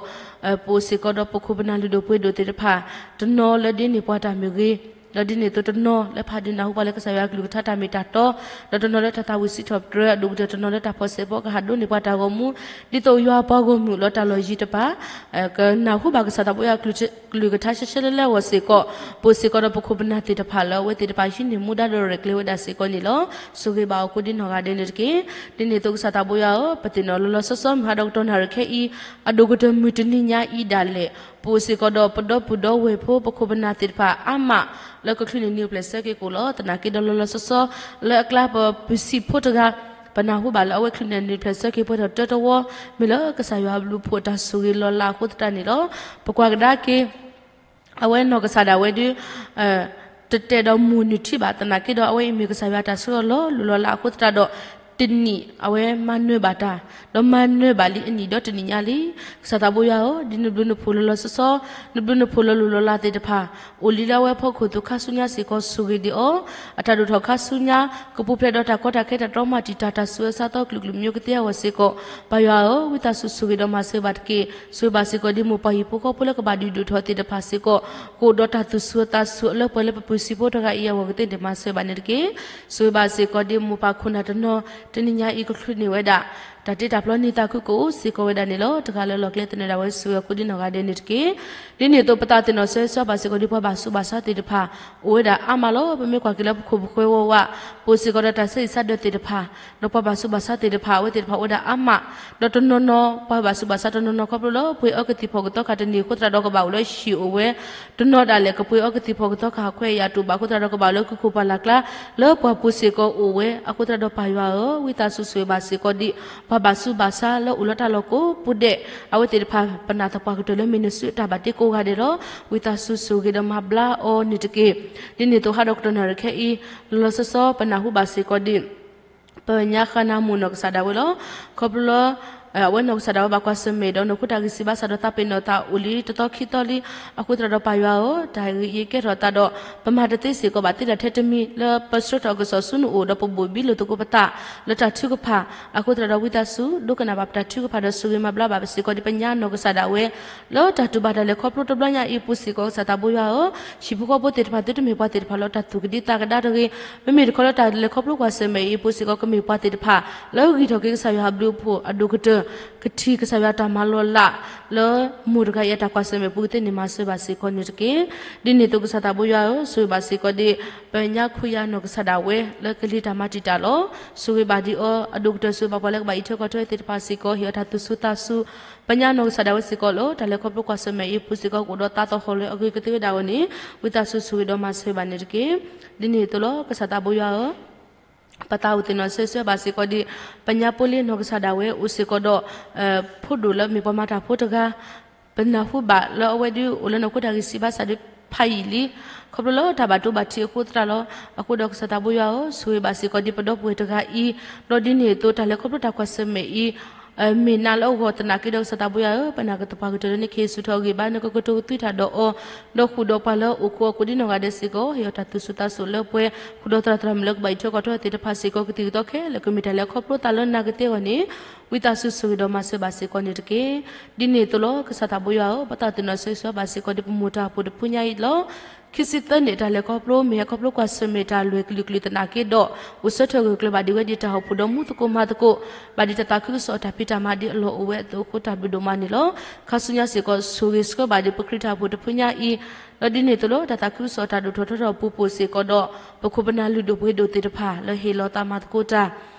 ပအိၣ်စ့ၢ်ကီးဒီးပခိၣ်ပနၢ်လုၢ်ဒိၣ်ပှ့ၤဒိၣ်သ့ၣ်တဖၣ် တနီၤလၢဒ့န့ၢ်ပှၤတၢ်မ့ၢ်ဂ့ၤ, ဒီးဒ်န့ၣ်အသိးတနီၤလၢဖးဒုးနၢ်ဟူပှၤလၢကစၢ်ယွၤကလုၢ်ကထါတၢ်မ့ၢ်တၢ်တီ, ဒီးတနီၤလၢတၢ်သးဝံၣ်စံးထီၣ်ပတြၢၤအဒိၣ်ကတၢၢ် တနီၤလၢတၢ်ဖီၣ်ဆဲးဖီကဟးဒိးန့ၢ်ပှၤတၢ်ဂီၤမူ, ဒ်သိးယွၤပှၤဂီၢ်မုၢ်လီၤတၢ်လီၢ်ယံၤတဖၣ် ကနၢ်ဟူဘၣ်ကစၢ်သးဘိယွၤကလုၢ်ကထါရှဲရှဲလၢလၢအဂီၢ်စ့ၢ်ကီး, ပအိၣ်စ့ၢ်ကီးဒီးပခိၣ်ပနၢ်သ့ၣ်တဖၣ်လၢအဝဲသ့ၣ်တဖၣ်ဟံးန့ၢ်မူဒါဒီးရဲၣ်ကျဲၤဝဲဒၣ်စ့ၢ်ကီးန့ၣ်လီၤ. ဆိၣ်ဂ့ၤဘၣ်အီၤကိးဒံနီၢ်ဂၤဒဲးန့ၣ်တက့ၢ်. ဒ်န့ၣ်အသိးကစၢ်သးဘိယွၤဧၢ, ပသ့ၣ်နီၣ်လီၤလီၤဆီဆီ မုၢ်ဟါဒီးကတီၢ်နၣ်ရံၣ်ခဲအံၤ အဒိၣ်ကတၢၢ်မုၢ်တနံၤညါအံၤဒၣ်လဲာ် ပအိၣ်စ့ၢ်ကီးဒီးပဒီပုၢ်ဒီဝဲၢ်ဖိပခိၣ်ပနၢ်သ့ၣ်တဖၣ်အါမး လၢကချုးန့ၢ်နံၤအိၣ်ဖျဲၣ်ဆၢက့ၤကအိၣ်လီၤ. သနာ်က့ဒီးလီၤလီၤဆီဆီ လၢအကျါပပုၢ်စံးဖိတဂၤ ပနၢ်ဟူဘၣ်လၢအဝဲချုးန့ၢ်နံၤအိၣ်ဖျဲၣ်ဆၢက့ၤပှဲၤထီၣ်တၢတဝီ မ့ၢ်လၢကစၢ်ယွၤအဘျုးအဖှိၣ်တၢ်ဆိၣ်ဂ့ၤလီၤလးအဃိသတးန့ၣ်လီၤ. ပကွၢ်ကဒါက့ၤ အဝဲနီၢ်ကစၢ်ဒၣ်ဝဲဒုး တတဲဒီးမိၢ်နုၢ်ထံဘၣ် သနာ်က့ဒီးအဝဲအံၤမ့ၢ်ကစၢ်ယွၤတၢ်ဆိၣ်ဂ့ၤလီၤလးအဃိသတးဒီး တနံၣ်အဝဲမၤနၢၤဘၣ်တၢ် ဒီးမၤနၢၤဘၣ်လံအနံၣ်ဒီတနံၣ်ညါလံ. ကစၢ်သးဘိယွၤဧၢ, ဒ်နဘျုးနဖှိၣ်လီၤလီၤဆီဆီ နဘျုးနဖှိၣ်လီၤလိၢ်လီၤလးသ့ၣ်တဖၣ် အိၣ်လံလၢအဝဲဖီခိၣ်အသိးခါဆူညါစ့ၢ်ကီး ဆိၣ်ဂ့ၤဒံးအီၤ, အတၢ်ဒိၣ်ထီၣ်ခါဆူညါ ကပူၤဖျဲးဒီးတၢ်ကီတၢ်ခဲတၢ်တြီမၤတံာ်တာ်တၢ်ဆူးအဆါသီကလုာ်ကလုာ်မံၤကသ့အဂီၢ်စ့ၢ်ကီး ပၢ်ယွၤဧၢ, ဝံသးစူၤဆိၣ်ဂ့ၤဒီးမၤစၢၤဘၣ်တက့ၢ်. ဆိၣ်ဂ့ၤဘၣ်စ့ၢ်ကီးဒ်မိၢ်ပၢ်ဟံၣ်ဖိဃီဖိလၢကဘၣ်ဒုးဒိၣ်ထီၣ်သ့ၣ်တဖၣ်စ့ၢ်ကီး ကအိၣ်ဒီးတၢ်သူၣ်ဆူၣ်သးဆူၣ်အလၢပှဲၤလၢပပုၢ်စံးဖိတဂၤအံၤအဂီၢ်ကသ့ၣ်န့ၣ်မၤစၢၤဘၣ်န့ၣ်တက့ၢ်. ဆိၣ်ဂ့ၤဘၣ်စ့ၢ်ကီးဒ်မိၢ်ပၢ်ခိၣ်နၢ်တနီၤ တနံၤညါအံၤကချုးန့ၢ်ဝဲဒၣ် တၢ်တ့တၢ်ဖျီန့ၢ်သးခုကအိၣ်စ့ၢ်ကီးဝဲဒၣ်န့ၣ်လီၤ. တဂၤလၢ်လၢ်ကျဲသနၢၣ်ဒၣ်ဝဲဆိၣ်ဂ့ၤအီၤကိးဒ်နီၢ်ဂၤဒဲးန့ၣ်တက့ၢ်. ဒ်န့ၣ်အသိးပသးသ့ၣ်နီၣ်ဆၢဆၢဘၣ်စ့ၢ်ကီးဒ်ပှၤဘၣ်ဆူးဘၣ်ဆါသ့ၣ်တဖၣ် အိၣ်ဝဲဒၣ်အါမးလီၤ. ပမ့ၢ်ကွၢ်က့ၤလၢပခိၣ်ပဃၢၤဝးဝး ပအိၣ်စ့ၢ်ကီးဒီးတၢ်ဆၢဂ့ၤဆၢဝါသ့ၣ်တဖၣ် ဒီးပှၤဘၣ်ဆူးဘၣ်ဆါသ့ၣ်တဖၣ် အဝဲသ့ၣ်တဖၣ်အိၣ်ဝဲဒၣ်အါမး ဒီးတနီၤနီၤ ပှၤဘၣ်ဆူးဘၣ်ဆါတနီၤနီၤခီဖျိလၢ ပှ့ၤအီကသံၣ်ဖီၣ်ကသီခါတန့ၢ်အဃိသတးဒီးကဘၣ်အိၣ်လၢဟံၣ်အိၣ်ဝဲ, တနီၤဒၣ်လဲာ်ကပှ့ၤအီကသံၣ်ဖီၣ်ကသီခါဟးခွဲးယာ်တူာ်ဘၣ်အဃိသတးဒီးကဘၣ်အိၣ်လၢကုၢ်ခိၣ်ပှၢ်လၢ်ကျါ လၢပှၢ်ပူၤစ့ၢ်ကီးအိၣ်ဝဲအဃိသတးဒီးပၢ်ယွၤဧၢ, ဝံသးစူၤဆိၣ်ဂ့ၤဘၣ်စ့ၢ်ကီးဒ် ပှၤဘၣ်ဆူးဘၣ်ဆါလၢအိၣ်လၢတၢ်လီၢ်ကိးပူၤဒဲး အဝဲသ့ၣ်တဖၣ်ပနာ်သပှၢ်ကတၢၢ်လၢမ့ၢ်နစုအတၢ်ဘၣ်တ့ကိးဂၤဒဲးလီၤ. ဝံသးစူၤဆိၣ်ဂ့ၤဒီးမၤဘျါအီၤန့ၣ်တက့ၢ်. ဒ်န့ၣ်အသိးဟါဒီးကတီၢ်နၣ်ရံၣ်ခဲအံၤ လီၤလီၤဆီဆီပနၢ်ဟူဘၣ်စ့ၢ်ကီးဒ် ပညါဃါနၤမိၢ်နီၢ်ကစၢ်ဒၣ်ဝဲလီၤ. ခီဖျိလၢ အဝဲနီၢ်ကစၢ်ဒၣ်ဝဲဘၣ်ကွၢ်ဆၢၣ်မဲာ်ဒီးနီၢ်ခိတၢ်ဂံၢ်စၢ်ဘါစၢ်ဒီးသးပ့ၤနီၣ်သးအိၣ်လံတသီခံသီလံ. အဃိသတးဒီးပၢ်ယွၤဧၢ, တၢ်ဂ့ၢ်အံၤကဲထီၣ်သးဒီး ပမၤတသ့စ့ၢ်ကီးဘၣ်သ့ဒၣ်ထဲတမံၤ လၢပဆှၢထီၣ်အကစီၣ်ဆူနအိၣ်ဒီးပဘိၣ်ဘံလိာ်သကိးပသး လၢတၢ်ထုကဖၣ်. အဃိသတးဒီးဝံသးစူၤ ဒိကနၣ်ဘၣ်ပတၢ်ထုကဖၣ်ဒီးဆိၣ်ဂ့ၤမၤဘျါဘၣ်ပစ့ၢ်ကီးဒ်ပညါနီၢ်ကစၢ်ဒၣ်ဝဲ လၢတၢ်တူၢ်ဘၣ်တၢ်လဲၤခီဖျိတဘျီညါအံၤအပူၤစ့ၢ်ကီး ကစၢ်သးဘိယွၤဧၢ, ဟံၣ်ဖိဃီဖိသ့ၣ်တဖၣ်သုတမ့ၢ်ပှၤသ့ၣ်တဖၣ်လၢတၢ်သူၣ်ကဒံသးကဒါတဂ့ၤ. မ့မ့ၢ်တခီလၢတၢ်လဲၤခီဖျိကွၢ်ဆၢၣ်မဲာ်အံၤအပူၤစ့ၢ်ကီး ကမ့ၢ်ပှၤသ့ၣ်တဖၣ် လၢဂံၢ်ထီၣ်က့ၤကစၢ်ယွၤအဘျုးအဖှိၣ်အဒိၣ်ကတၢၢ် ကထံၣ်ကစၢ်ယွၤတၢ်မၤလီၤလး လၢမိၢ်တဂၤအံၤအတၢ်ကွၢ်ဆၢၣ်မဲာ်အပူၤကသ့န့ၣ်မၤစၢၤဘၣ်စ့ၢ်ကီးန့ၣ်တက့ၢ်. ဒ်န့ၣ်အသိးကစၢ်သးဘိယွၤဧၢ, ဆိၣ်ဂ့ၤဘၣ်စ့ၢ်ကီးဒ် ပညါခူယၤနီၢ်ကစၢ်ဒၣ်ဝဲ လၢကလံၤတၢ်မၤတံာ်တာ်လီၤ. ဆိၣ်ဂ့ၤဘၣ်ဒ်အီၤ အဒိၣ်ကတၢၢ်ဆိၣ်ဂ့ၤဘၣ်ပှၤလၢကဘၣ်အံးထွဲကွၢ်ထွဲသ့ၣ်တဖၣ်စ့ၢ်ကီး ဟ့ၣ်အီၤတၢ်သူၣ်ဆူၣ်သးဆူၣ် ပညါနီၢ်ကစၢ်ဒၣ်ဝဲစ့ၢ်ကီးလီၤ. တၢ်လဲၤခီဖျိကွၢ်ဆၢၣ်မဲာ်အံၤအပူၤစ့ၢ်ကီး ကအိၣ်ဒီးသးသဟီၣ်လၢအဂ့ၤကသ့ဝဲဒၣ်အဂီၢ်န့ၣ် ဝံသးစူၤဆိၣ်ဂ့ၤဒီးမၤစၢၤဘၣ်န့ၣ်တက့ၢ်. ဒ်န့ၣ်အသိးလီၤ. ကစၢ်သးဘိယွၤဧၢ, ပသးအိၣ်သ့ၣ်နီၣ်ဆၢဆၢဘၣ်စ့ၢ်ကီးဒ် ပညါပိလ့နီၢ်ကစၢ်ဒၣ်ဝဲအိၣ်စ့ၢ်ကီးဒီး ဖိဒိၣ်လၢမ့ၢ်ပှၤမၤတၢ်ဖိတဂၤ ပနၢ်ဟူဘၣ်လၢအဝဲဒုးအိၣ်လၢနီၢ်ခိတၢ်ဂံၢ်စၢ်ဘါစၢ်ဒုးဖးယံာ်လံ ခီဖျိလၢတၢ်ဘၣ်ဒိဘၣ်ထံးအဃိသတးလီၤ. အဃိဒီးကစၢ်သးဘိယွၤဧၢ, ဆိၣ်ဂ့ၤဘၣ်စ့ၢ်ကီးဒ်ပဒီပုၢ်ဝဲၢ်တဂၤအံၤ, ဒီးဒ်န့ၣ်အသိးတၢ်လဲၤခီဖျိတၢ်ကွၢ်ဆၢၣ်မဲာ်အံၤ မ့ၢ်နၤလၢအဂီၢ်သနာ်က့ဒီးကစၢ်သးဘိယွၤဧၢ, ပနာ်က့သပှၢ်ကတၢၢ်လၢနကဟ့ၣ်ဆူၣ်ထီၣ်အဂံၢ်ဘါ နကကတိၤကသွံတၢ်ဒီးအီၤ, ဒီးဃုာ်ဒီးပှၤလၢအိၣ်ခိးအီၤကိးဒ်နီၢ်ဂၤဒဲးစ့ၢ်ကီး ဟ့ၣ်အီၤတၢ်သူၣ်ဆူၣ်သးဆူၣ်လၢပှဲၤ ဃုာ်ဒီးသရၣ်သရၣ်မုၣ်လၢကဘၣ်အံးထွဲကွၢ်ထွဲသ့ၣ်တဖၣ်စ့ၢ်ကီး ကသံၣ်ကသီခဲလၢာ်ကမ့ၢ်တၢ်လဲၤခီဖျိသးလၢနၤကသ့အဂီၢ်န့ၣ် ဝံသးစူၤဆိၣ်ဂ့ၤဒီးမၤစၢၤဘၣ်စ့ၢ်ကီးန့ၣ်တက့ၢ်. ဒ်န့ၣ်အသိးလီၤ. ကစၢ်သးဘိယွၤဧၢ, ပသးအိၣ်သ့ၣ်နီၣ်ဆၢဆၢဘၣ်စ့ၢ်ကီးဒ်ပမိၢ်တၢ်အိၣ်ဖှိၣ်တဖုညါအံၤလီၤ. ခံဆံသၢနံၣ်တၢ်လဲၤခီဖျိ မ့ၢ်ဟဲခီဖျိကွၢ်ဆၢၣ်မဲာ်တၢ်လဲၤကလုာ်ကလုာ်သနာ်က့ဒီး အိၣ်ဆၢထၢၣ်ဂၢၢ်ကျၢၤဘၣ်ဒံးဝဲဒ်တၢ်အိၣ်ဖှိၣ်ဒီးမူသကိးမၤသကိး ဘၣ်ဒ်တၢ်သးခုကစီၣ်အတၢ်ဖံးတၢ်မၤဒ်အလီၢ်အိၣ်ဝဲအသိးအဃိတၢ်ဘျုးဒိၣ်မးန့ၣ်လီၤ. ခါဆူညါစ့ၢ်ကီး ဆိၣ်ဂ့ၤဆှၢဘၣ်ဒံးပခရံာ်တၢ်အိၣ်ဖှိၣ်တဖုညါအံၤ, ဒီးဒ်န့ၣ်အသိးလီၤ. တၢ်သးခုကစီၣ်တၢ်ဒိၣ်ထီၣ်ထီထီၣ်အပူၤပူၤစ့ၢ်ကီးဒီး ပခိၣ်ပနၢ်လုၢ်ဒိၣ်ပှ့ၤဒိၣ်သ့ၣ်တဖၣ် လၢဟ့ၣ်လီၤသးမၤသကိးတၢ်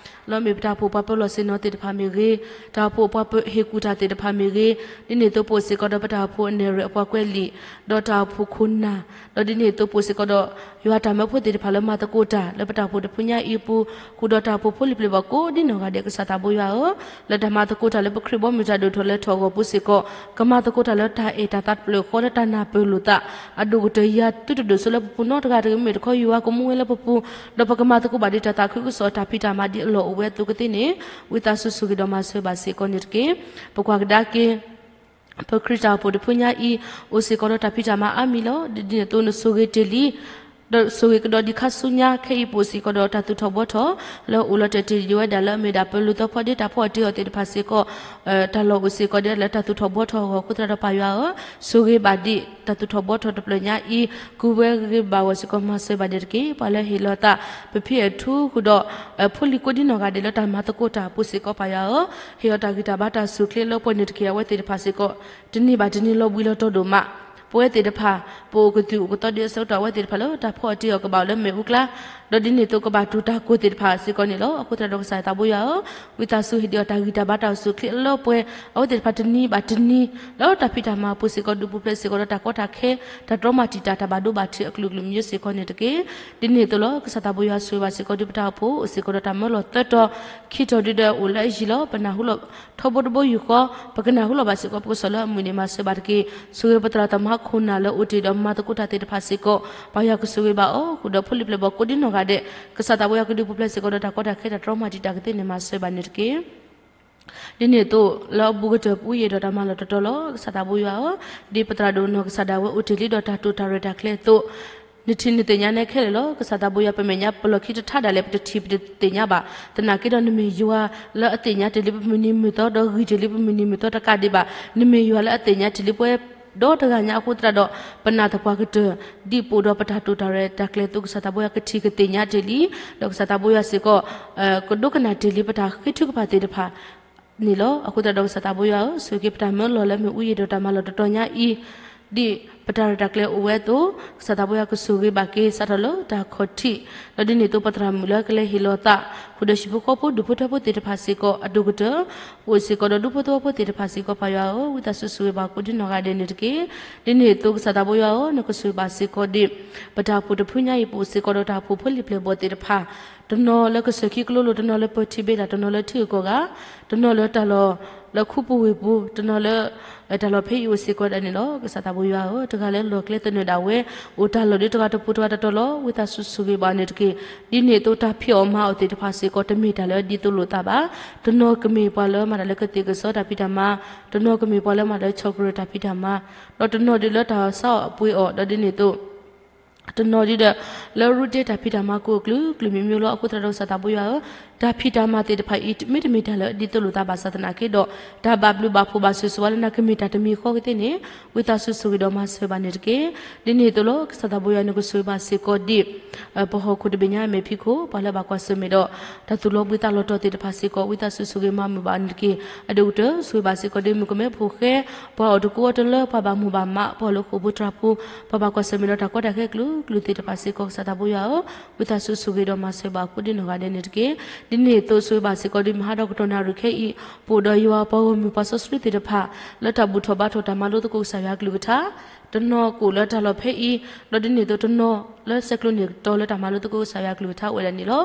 လၢမ့ၢ်ပတၢ်အိၣ်ဖှိၣ်ပှၤပၢၤလီၢ်ဆ့ၣ်နီၤသ့ၣ်တဖၣ်မ့ၢ်ဂ့ၤ, တၢ်အိၣ်ဖှိၣ်ပှၤပၢၤဟ့ၣ်ကူၣ်တၢ်သ့ၣ်တဖၣ်မ့ၢ်ဂ့ၤ, ဒ်န့ၣ်အသိးပအိၣ်စ့ၢ်ကီးဒီးပတၢ်အိၣ်ဖှိၣ်အနဲၣ်ရွဲၣ်အပှၤကွဲးလံာ်, ဒီးတၢ်အိၣ်ဖှိၣ်ခိၣ်နၢ်, ဒီးဒ်န့ၣ်အသိးပအိၣ်စ့ၢ်ကီးဒီး ယွၤတၢ်မၢဖိသ့ၣ်တဖၣ်လၢမၤသကိးတၢ် လၢပတၢ်အိၣ်ဖှိၣ်တဖုညါအံၤအပူၤ, ဃုာ်ဒီးတၢ်အိၣ်ဖှိၣ်ဖိလံၤပျဲၢ်ဘီၣ်ကိးဒ်နီၢ်ဂၤဒဲးကစၢ်သးဘိယွၤဧၢ, လၢတၢ်မၤသကိးတၢ်လၢပခရံာ်ဘီမုၢ်တၢ်ဒိၣ်ထီၣ်လဲၤထီၣ်အဂီၢ်ပူၤစ့ၢ်ကီး ကမၤသကိးတၢ်လၢတၢ်အဲၣ်တၢ်သးတဖျၢၣ်ဃီလၢတၢ်နၢ်ပၢၢ်လိာ်သး အဒိၣ်ကတၢၢ်ယၤသုတဒိၣ်စိလၢပပူၤနီတဂၤတဂ့ၤ မ့ၢ်တခီယွၤကမူဝဲလၢပပူၤ, ဒီးပကမၤသကိးဘၣ်ဒ်တၢ်သးခုကစီၣ်တၢ်ဖံးတၢ်မၤဒ်အလီၢ်အိၣ်ဝဲအသိးကသ့န့ၣ် ဝံသးစူၤဆိၣ်ဂ့ၤဒီးမၤစၢၤဘၣ်စ့ၢ်ကီးန့ၣ်တက့ၢ်. ပကွၢ်ကဒါက့ၤ ပခရံာ်တၢ်အိၣ်ဖှိၣ်တဖုညါအံၤ အိၣ်စ့ၢ်ကီးဒီးတၢ်ဖံးတၢ်မၤအါမံၤလီၤ. ဒ်န့ၣ်အသိးနဆိၣ်ဂ့ၤတ့ၢ်လံ ဒီးဆိၣ်ဂ့ၤကဒီးဒ်ခါဆူညါ ခဲအံၤပအိၣ်စ့ၢ်ကီးဒီးတၢ်သူၣ်ထီၣ်ဘှီထီၣ် လၢအိၣ်လီၤတဲာ်တ့ၢ်ဒံးဝဲဒၣ်လၢအမ့ၢ်ဒၣ်ပၢၤလိာ်သီဖီဒ့တၢ်ဖီၣ်တ့ၢ်အီၤသ့ၣ်တဖၣ်စ့ၢ်ကီး တၢ်လီၢ်အိၣ်စ့ၢ်ကီးဒ်လၢတၢ်သူၣ်ထီၣ်ဘှီထီၣ်အဂီၢ်အဃိသတးဒီးပၢ်ယွၤဧၢ, ဆိၣ်ဂ့ၤဘၣ်ဒံး တၢ်သူၣ်ထီၣ်ဘှီထီၣ်တဖျၢၣ်ညါအံၤ ကူဝဲဂ့ၤဘၣ်ဂီၢ်စ့ၢ်ကီးမၤစၢၤဘၣ်န့ၣ်တက့ၢ်. ပှၤလၢဟ့ၣ်လီၤသး ပဖံအထူဃုာ်ဒီး ဖိလံၤကိးဒ်နီၢ်ဂၤဒဲးလၢတၢ်မၤသကိးတၢ်အပူၤစ့ၢ်ကီးပၢ်ယွၤဧၢ, ဟ့ၣ်အီၤတၢ်ဂံၢ်တၢ်ဘါတၢ်အိၣ်ဆူၣ်အိၣ်ချ့လၢပှဲၤန့ၣ်တက့ၢ်. အဝဲသ့ၣ်တဖၣ်စ့ၢ်ကီး တနံၤဘၣ်တနံၤလီၤဘှံးလီၤတီၤဒိၣ်မး ပဝဲသ့ၣ်တဖၣ် ပအိၣ်ကသုၣ်အိၣ်ကသီဒ်အဆၢကတီၢ် အဝဲသ့ၣ်တဖၣ်လၢတၢ်ဖီၣ်အီၤတ့ၢ်အီၤကဘၣ်အိၣ်လၢမ့ၣ်အူကျါ, ဒီးဒ်န့ၣ်အသိးကဘၣ်တူၢ်တၢ်ကိၢ်သ့ၣ်တဖၣ်စ့ၢ်ကီးန့ၣ်လီၤ. အဃိသတးဒီးကစၢ်ယွၤသးဘိယွၤဧၢ, ဝံသးစူၤဟ့ၣ်ဒံးအီၤတၢ်ဂံၢ်တၢ်ဘါတၢ်အိၣ်ဆူၣ်အိၣ်ချ့အလီၤပှဲၤ အဝဲသ့ၣ်တဖၣ်တနံၤဘၣ်တနံၤ လၢတၢ်ဖံးတၢ်မၤအပူၤစ့ၢ်ကီး ဒုးပူၤဖျဲးစ့ၢ်ကီးဒီးတၢ်ကီတၢ်ခဲ တၢ်တြီမၤတံာ်တာ် တၢ်ဘၣ်ဒိဘၣ်ထံးအကလုာ်ကလုာ်မ့ၢ်စ့ၢ်ကီးန့ၣ်တက့ၢ်. ဒ်န့ၣ်အသိးလီၤ. ကစၢ်သးဘိယွၤဆိၣ်ဂ့ၤဘၣ်စ့ၢ်ကီးဒုးပတၢ်အိၣ်ဖှိၣ် အိၣ်စ့ၢ်ကီးဒီးတၢ်မၢလီၤသၢတီၤ ခံတီၤဒုးဒီးအိၣ်လၢအယံၤလီၤ. ပနၢ်ဟူလီၤထီဘိတဘိယူၢ်ဃီ ပကနၢ်ဟူလီၤဘၣ်စ့ၢ်ကီး ပကစီၣ်လၢအမုာ်န့ၣ် မၤစၢၤဘၣ်တက့ၢ်. ဆိၣ်ဂ့ၤပသရၣ်သမါခိၣ်နၢ်လၢအိၣ်တ့ၢ်ဒီးမၤသကိးတၢ်သ့ၣ်တဖၣ်စ့ၢ်ကီး ပၢ်ယွၤကဆိၣ်ဂ့ၤဘၣ်အီၤ ဃုာ်ဒီးဖိလံၤပျဲၢ်ဘီၣ်ကိးဒ်နီၢ်ဂၤဒဲး ကစၢ်သးဘိယွၤကဒုးပူၤဖျဲးစ့ၢ်ကီးဒီးတၢ်ကီတၢ်ခဲ တၢ်တြီမၤတံာ်တာ်ကသ့န့ၣ် မၤစၢၤဘၣ်န့ၣ်တက့ၢ်. ဒ်န့ၣ်အသိး လၢအဘူးကတၢၢ်ပူၤယံာ်ဒီးတၢ်မၤလီၤတတီၤလီၤ. ကစၢ်သးဘိယွၤဧၢ, ဒ်ပသရၣ်ဒိၣ်နီၢ်ကစၢ်ဒၣ်ဝဲအိၣ်တ့ၢ်လံဒီးတၢ်တိာ်တၢ်ရဲၣ်တၢ်ကျဲၤအသိး နထံၣ်နသ့ၣ်ညါနဲခဲလၢာ်လီၤ. ကစၢ်သးဘိယွၤ ပမဲာ်ညါပလီၢ်ခံတထါဒၣ်လဲာ် ပတထံၣ်ပတသ့ၣ်ညါဘၣ်. သနာ်က့ဒီးနမ့ၢ်ယွၤလၢအသ့ၣ်ညါတ့ၢ်လံပမုၢ်နံၤမုၢ်သီဒီးဂံၢ်တ့ၢ်လံပမုၢ်နံၤမုၢ်သီတကးဒံးဘၣ်. နမ့ၢ်ယွၤလၢအသ့ၣ်ညါတ့ၢ်လံပဝဲဒီတဂၤညါအဃိသတးဒီး ပနာ်သပှၢ်ကတၢၢ် ဒ်ပအိၣ်ဒီးပတၢ်တိာ်တၢ်ရဲၣ်တၢ်ကျဲၤအသိး ကစၢ်သးဘိယွၤကထံၣ်ကသ့ၣ်ညါတ့ၢ်လံ. ဒီးကစၢ်သးဘိယွၤစ့ၢ်ကီး ကဒိကနၣ်တ့ၢ်လံပတၢ်ဃ့ထုကဖၣ်သ့ၣ်တဖၣ် န့ၣ်လီၤ. အဃိသတးဒီးကစၢ်သးဘိယွၤဧၢ, ဆိၣ်ဂ့ၤပတၢ်မၢလီၤလၢမ့ၣ်အူယံာ်ဒီးတၢ်မၤလီၤတတီၤညါအံၤ, ဒ်ပတၢ်ရဲၣ်တၢ်ကျဲၤအိၣ်ဝဲအသိး, ကစၢ်သးဘိယွၤကဆိၣ်ဂ့ၤဘၣ်က့ၤစးထီၣ်လၢတၢ်ခီၣ်ထံး, ဒီးဒ်န့ၣ်အသိးပသရၣ်မုၣ်လၢကလဲၤဟ့ၣ်လီၤသး, ဃုာ်ဒီးဟံၣ်ဖိဃီဖိဒူၣ်ဖိထၢဖိသ့ၣ်တဖၣ်စ့ၢ်ကီးအဒိၣ်ကတၢၢ်, ပအိၣ်စ့ၢ်ကီးဒီးဒူဖိသဝီဖိသ့ၣ်တဖၣ်စ့ၢ်ကီးပၢ်ယွၤဧၢ, ဝံသးစူၤဆိၣ်ဂ့ၤဘၣ်ကိးဒ်နီၢ်ဂၤဒဲးန့ၣ်တက့ၢ်. ဒ်န့ၣ်အသိးကစၢ်သးဘိယွၤဧၢ, နကဆိၣ်ဂ့ၤဘၣ်စ့ၢ်ကီးဒ် ပတၢ်အိၣ်ဖှိၣ်တဖုညါအံၤ ပအိၣ်စ့ၢ်ကီးဒီးတၢ်အိၣ်ဖှိၣ်ဖိလံၤပျဲၢ်ဘီၣ်သ့ၣ်တဖၣ်, တနီၤလၢကစၢၢ်ခံကလိလိၤ, တနီၤလၢပၢထံဘ့လး, တနီၤလၢထံဂုၤကီၢ်ဂၤ, တနီၤလၢတၢ်လီၢ် ဒီးခူပူၤဝ့ၢ်ပူၤ တနီၤလၢ တၢ်လီၢ်ဖဲအံၤအိၣ်စ့ၢ်ကီးဒၣ်န့ၣ်လီၤ. ကစၢ်သးဘိယွၤဧၢ, တဂၤလၢလီၢ်ကျဲသနၢၣ်ဒၣ်ဝဲ အိၣ်တၢ်လီၢ်ဒီးတဂၤတပူၤတဂၤတတီၤလီၤ. ဝံသးစူၤဆိၣ်ဂ့ၤဘၣ်န့ၣ်တက့ၢ်. ဒ်န့ၣ်အသိးတၢ်ဖံးအီၣ်မၤအီၣ်သ့ၣ်တဖၣ်စ့ၢ်ကီး တမ့ၢ်တၢ်လၢဒ်သိးလိာ်သးဘၣ်. တနီၤကမ့ၢ်ပှၤလၢမၤတၢ်လၢကသ့ၣ်ကစီတၢ်ဖံးတၢ်မၤ, တနီၤကမ့ၢ်ပှၤလၢမၤတၢ်လၢဆီၣ်ကရၢၢ်တၢ်ဖံးတၢ်မၤ, ဒီးတနီၤဒုးလၢတၢ်ဆါအီၣ်အပှ့ၤအီၣ်, ဒီးဒ်န့ၣ်အသိး တနီၤဒုးဒီး လၢရူၢ်တ့တၢ်ဖံးတၢ်မၤကိးအကလုာ်ကလုာ်မံၤမံၤလီၤ. အဃိသတးဒီးကစၢ်သးဘိယွၤဧၢ, တၢ်ဖံးတၢ်မၤသ့ၣ်တဖၣ်အံၤ မ့တမ့ၢ်တၢ်လၢဒ်သိးလိာ်သးဘၣ်ဆၣ်သနာ်က့ဒီး တၢ်ဘၣ်ဘျုးဘၣ်ဖှိၣ်ဘၣ်ဆိၣ်ဂ့ၤဆိၣ်ဝါလၢနကမ့ၢ်တၢ်တမံၤဃီကသ့န့ၣ် ဝံသးစူၤဆိၣ်ဂ့ၤဒီးမၤစၢၤဘၣ်န့ၣ်တက့ၢ်. ဒ်န့ၣ်အသိးလီၤ. ကစၢ်သးဘိယွၤန့ၣ်ကဆိၣ်ဂ့ၤဘၣ်စ့ၢ်ကီးဒ် ပဟီၣ်ခိၣ်တဘ့ၣ်ညါအမဲာ်ဖံးခိၣ် ပှၤလၢဘၣ်ကွၢ်ဆၢၣ်မဲာ်ဒီး တၢ်သူၣ်လီၤဘှံးသးလီၤတီၤသ့ၣ်တဖၣ်စ့ၢ်ကီး ဝံသးစူၤဆိၣ်ဂ့ၤမၤမုာ်ဘၣ်န့ၣ်တက့ၢ်. အဒိၣ်ကတၢၢ် ဆိၣ်ဂ့ၤဘၣ်စ့ၢ်ကီးဒ်မုၣ်ကမဲဖိဃဲ ပှၤအိၣ်တကိးအီၤတလၢ ပှၤဘၣ်မိၢ်ဘၣ်မး ပှၤလၢဃိာ်ဖိတြၢ်ဖိ ပှၤဘၣ်ကွၢ်ဆၢၣ်မဲာ်ဒီးတၢ်ကီတၢ်ခဲကလုာ်ကလုာ်သ့ၣ်တဖၣ်စ့ၢ်ကီး ကစၢ်သးဘိယွၤဧၢ, ဝံသးစူၤဆိၣ်ဂ့ၤဒီးမၤစၢၤဘၣ်အဃိဒ်နီၢ်ဂၤဒဲးန့ၣ်တက့ၢ်. ဒ်န့ၣ်အသိးဆိၣ်ဂ့ၤဘၣ်စ့ၢ်ကီးဒ်မဟါဒီးကတီၢ်နၣ်ရံၣ်ခဲအံၤ ပအိၣ်ဒီးယွၤပှၤဂီၢ်မုၢ်ပှၤစီဆှံသ့ၣ်တဖၣ် လၢတၢ်ဘူၣ်ထီၣ်ဘါထီၣ်တၢ်မၤလိသကိးကစၢ်ယွၤကလုၢ်ကထါ တနီၤကအိၣ်လၢတၢ်လီၢ်ဖဲအံၤ, ဒီးဒ်န့ၣ်အသိးတနီၤလၢဆဲးကျိးန့ၢ်ကတီၤလၢတၢ်မၤလိသကိးကစၢ်ယွၤကလုၢ်ကထါအိၣ်ဝဲဒၣ်န့ၣ်လီၤ.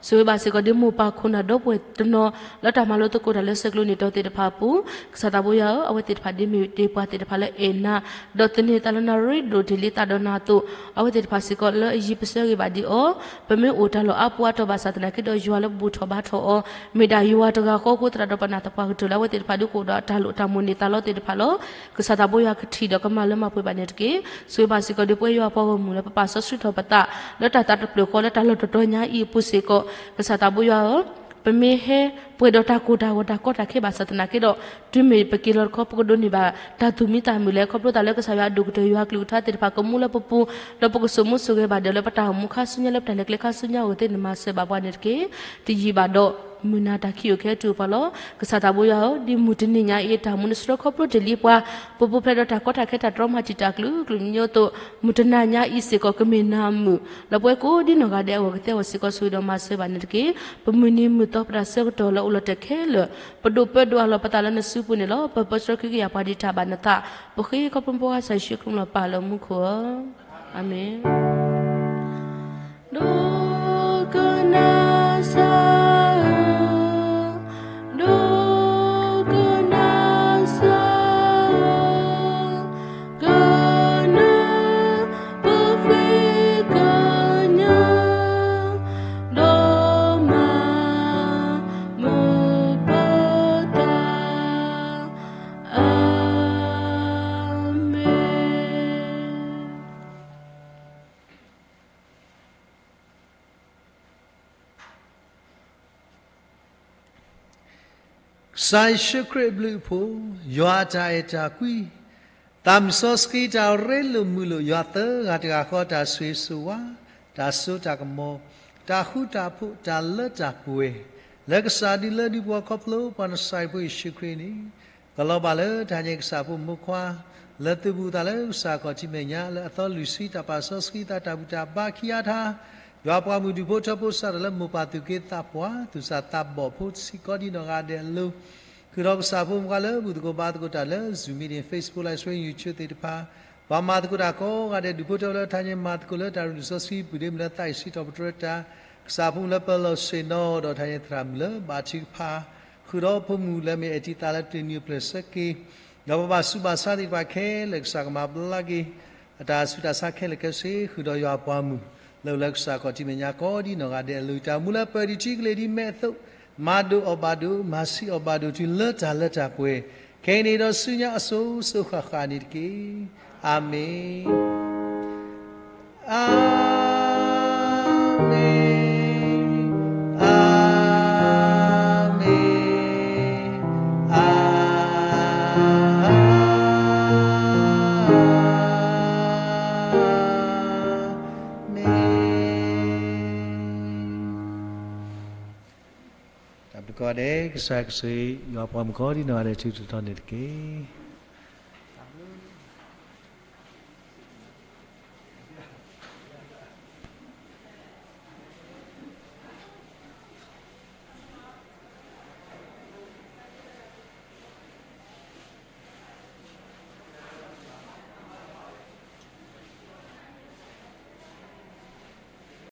ဆိၣ်ဂ့ၤဘၣ်စ့ၢ်ကီးဒ်မိၢ်ပၢ်ခိၣ်နၢ်ဒီပုၢ်ဝဲၢ်တနီၤ လၢတၢ်မၤလိသကိးတၢ်လၢဆဲးကျိးန့ၢ်ကတီၤသ့ၣ်တဖၣ်အပူၤ, ကစၢ်သးဘိယွၤဧၢ, အဝဲသ့ၣ်တဖၣ်ဒ်မ့ၢ်ဒ်ပှၤသ့ၣ်တဖၣ်လၢအဲၣ်နၤ, ဒီးသန့ၤသးလၢနၣ်ရံၣ်ဒိၣ်တ့ၢ်လံသးဒီးနၤအသိး, အဝဲသ့ၣ်တဖၣ်စ့ၢ်ကီးလၢအယံၤပစၢဂ့ၤဘၣ်ဒံးအီၤ, ပမ့ၢ်အိၣ်တၢ်လီၢ်အါပူၤအါတီၢ်ဘၣ်ဆၣ်သနာ်က့ဒီးယွၤလၢပဘူၣ်ထီၣ်ဘါထီၣ်အီၤ, မ့ၢ်ဒၣ်ယွၤတဂၤဃီအဃိသတးဒီး ပနာ်သပှၢ်ကတၢၢ်လၢအဝဲသ့ၣ်တဖၣ်ဒုးကအိၣ်ဒီးတၢ်လိၣ်တၢ်မိၣ်န့ၢ်သးလီသ့ၣ်တဖၣ်လီၤ. ကစၢ်သးဘိယွၤကထံၣ်ဒီးကမၤလၢမၤပှဲၤဘၣ်န့ၣ်တက့ၢ်. ဆိၣ်ဂ့ၤဘၣ်စ့ၢ်ကီးဒ်ပဝဲယွၤပှၤဂီၢ်မုၢ်လၢပပာ်စီဆှံထီၣ်ပသး လၢတၢ်သးတဖျၢၣ်ဃီလၢတၢ်လီၢ်တတီၤညါအံၤအပူၤစ့ၢ်ကီး, ကစၢ်သးဘိယွၤဧၢ, ပမ့ၢ်ဟဲပှဲၤဒီးတၢ်ကိၢ်တၢ်ဂီၤတၢ်ကီတၢ်ခဲဘၣ်ဆၣ်သနာ်က့ဒီး, တုၤမ့ၢ်ပက့ၤလီၤတခီ ပကဒိးန့ၢ်ဘၣ်တၢ်သူၣ်မံသးမုာ်လၢ ခီဖျိသးလၢကစၢ်ယွၤအဒိၣ်ကတၢၢ်ယွၤကလုၢ်ကထါသ့ၣ်တဖၣ်ကမူလၢပပူၤ, ဒီးပကဆိၣ်မူဆိၣ်ဂဲၤဘၣ်ဒီးလၢပတၢ်အိၣ်မူခါဆူညါလၢပတၢ်လဲၤကျဲခါဆူညါအဂီၢ်သ့ၣ်န့ၣ်မၤစၢၤဘၣ်ပှၤန့ၣ်တက့ၢ်. တယံာ်ဘၣ်ဒီး မုၢ်နၤတၢ်ခံးအိၣ်ကဟဲတုၤပှၤလီၤ. ကစၢ်သးဘိယွၤဧၢ, ဒ်မုၢ်တနံၤညါအံၤအတၢ်မူနဆှၢခီဖျိတ့ၢ်လံပှၤ, ပပူၤဖျဲးဒီးတၢ်ကီတၢ်ခဲတၢ်တြီမၤတံာ်တာ်ကလုာ်ကလုာ်မံၤမံၤအသိး, မုၢ်တနၤညါအံၤစ့ၢ်ကီးကမ့ၢ်နၤအမုာ်, လၢပဝဲကိးဒ်နီၢ်ဂၤဒဲးအဂီၢ်ကသ့အဂီၢ်စ့ၢ်ကီး ဆိၣ်ဂ့ၤဒီးမၤစၢၤဘၣ်န့ၣ်တက့ၢ်. ပမုၢ်နံၤမုၢ်သီပတၢ်ဆၢကတီၢ်လၢအိၣ်လီၤတဲာ်ခဲလၢာ်, ပဒိၣ်ပၢဒိၣ်အလီၢ်ပသးလၢနစုပူၤန့ၣ်လီၤ. ပပၢဆှၢကဟုကယာ်ပှၤဒံးတၢ်ဘၣ်နသး, ပဃ့ခီဖျိပှၤကစၢ်ယ့ၣ်ၡူးခရံာ်လီၤပၢ်လၢမူခိၣ်ဧၢ, အၤမ့ၣ်. ဒိကနၣ်စၢ်ဧၢ, ဒိကနၣ်စၢ်ဧၢ, ကနၢ်ပဃ့ကညး, ဒီးမၤမုာ်ပသး, အၤမ့ၣ်. ကစၢ်ယ့ၣ်ၡူးခရံာ်အဘျုးအဖှိၣ်, ယွၤအတၢ်အဲၣ်တၢ်ကွံ, သးမုၢ်စီဆှံတၢ်ရ့လိာ်မုာ်လိာ် ယွၤသၢဂၤတဂၤဃီ တၢ်ဆိၣ်ဂ့ၤဆိၣ်ဝါ, တၢ်စိတၢ်ကမီၤ, တၢ်ဃူတၢ်ဖိး တၢ်လၢတၢ်ပှဲၤ, လၢကစၢ်ဒုးလၢဒုးပှၤခီဖျိပှၤနစၢ်ဖိယ့ၣ်ၡူးခရံာ်န့ၣ်, ကလီၤဘၣ်လၢတၢ်ညါကစၢ်ဖိမိၢ်ခွါ, လၢသုးဘူးသးလၢကစၢ်ခီၣ်ထံးမဲာ်ညါ လၢအသီလွံၢ်ဆံတၢ်ပာ်စီဆှံသးတၢ်ဘူၣ်တၢ်ဘါခံအါထါ, ယွၤပှၤမုၢ်ဒူၣ်ဖိထၢဖိစးထီၣ်လၢမိၢ်ပၢ်သူၣ်က့သးပှၢ် သူၣ်စၢ်သးဘီၣ်ဖိစ့ၢ်ကီးဒ်နီၢ်ဂၤဒဲးအလိၤ, ဃုာ်ဒီးကစၢ်ဖိမုၣ်ခွါလၢဘူၣ်သကိးဘါသကိးတၢ်လၢ Zoom meeting, Facebook Live Stream, YouTube သ့ၣ်တဖၣ်, ပှၤမၤသကိးတၢ်ကိးဂၤဒဲး ဒူၣ်ဖိထၢဖိလၢတၢ်ညါမၤသကိးလၢတၢ်ရ့လိာ်စီဆှံ ပုၢ်ဒ့မုၣ်လၢသးအံၤစံးထီၣ်ပတြၢၤတၢ်, ကစၢ်ဖိမုၣ်လၢပၢၤလီၢ်ဆ့ၣ်နီၤဒီးတၢ်ညါသရၣ်မုၣ်လၢဘၣ်ထုကဖၣ်, ဃုာ်ဒီးဖိမုၣ်လၢမ့ၢ်အဲၣ်တံၢ်သးလၢတနံၤအပျဲၢ်ဆၢက့ၤ, ဒီးပဘၣ်ဆူးဘၣ်ဆါသ့ၣ်တဖၣ်ခဲလၢာ် ကစၢ်ကမၤဘျါက့ၤ အတၢ်ဆူးတၢ်ဆါခဲလၢာ်ခဲဆ့ ဃုာ်ဒီးယွၤအပှၤမုၣ် လၢအိၣ်လၢကစၢ်ခီၣ်ထံးမဲာ်ညါကိးဒ်နီၢ်ဂၤဒဲးအလိၤ တၢ်အိၣ်မူလၢပၢၤဒံးထံကလ့ၤဒ်မဲာ်အသိး, မၤဒိၣ်အီၣ်ဘၣ်ဒိၣ် မၤဆံးအီၣ်ဘၣ်ဒိၣ်တုၤလၢတၢ်လၢတၢ်ပှဲၤ, ခဲအံၤန့ၣ်ဒီးဆူညါအစိၤစိၤဃၣ်ဃၣ်န့ၣ်တက့ၢ်. အၤမ့ၣ်, အၤမ့ၣ်, အၤမ့ၣ်, အၤမ့ၣ်. တၢ်ဘျုးကိးဂၤဒဲး, ကစၢ်ကဆိၣ်ဂ့ၤယွၤပှၤမုၣ်ကိးဒ်နီၢ်ဂၤဒဲး ထုးထီၣ်ထီန့ၣ်တက့ၢ်.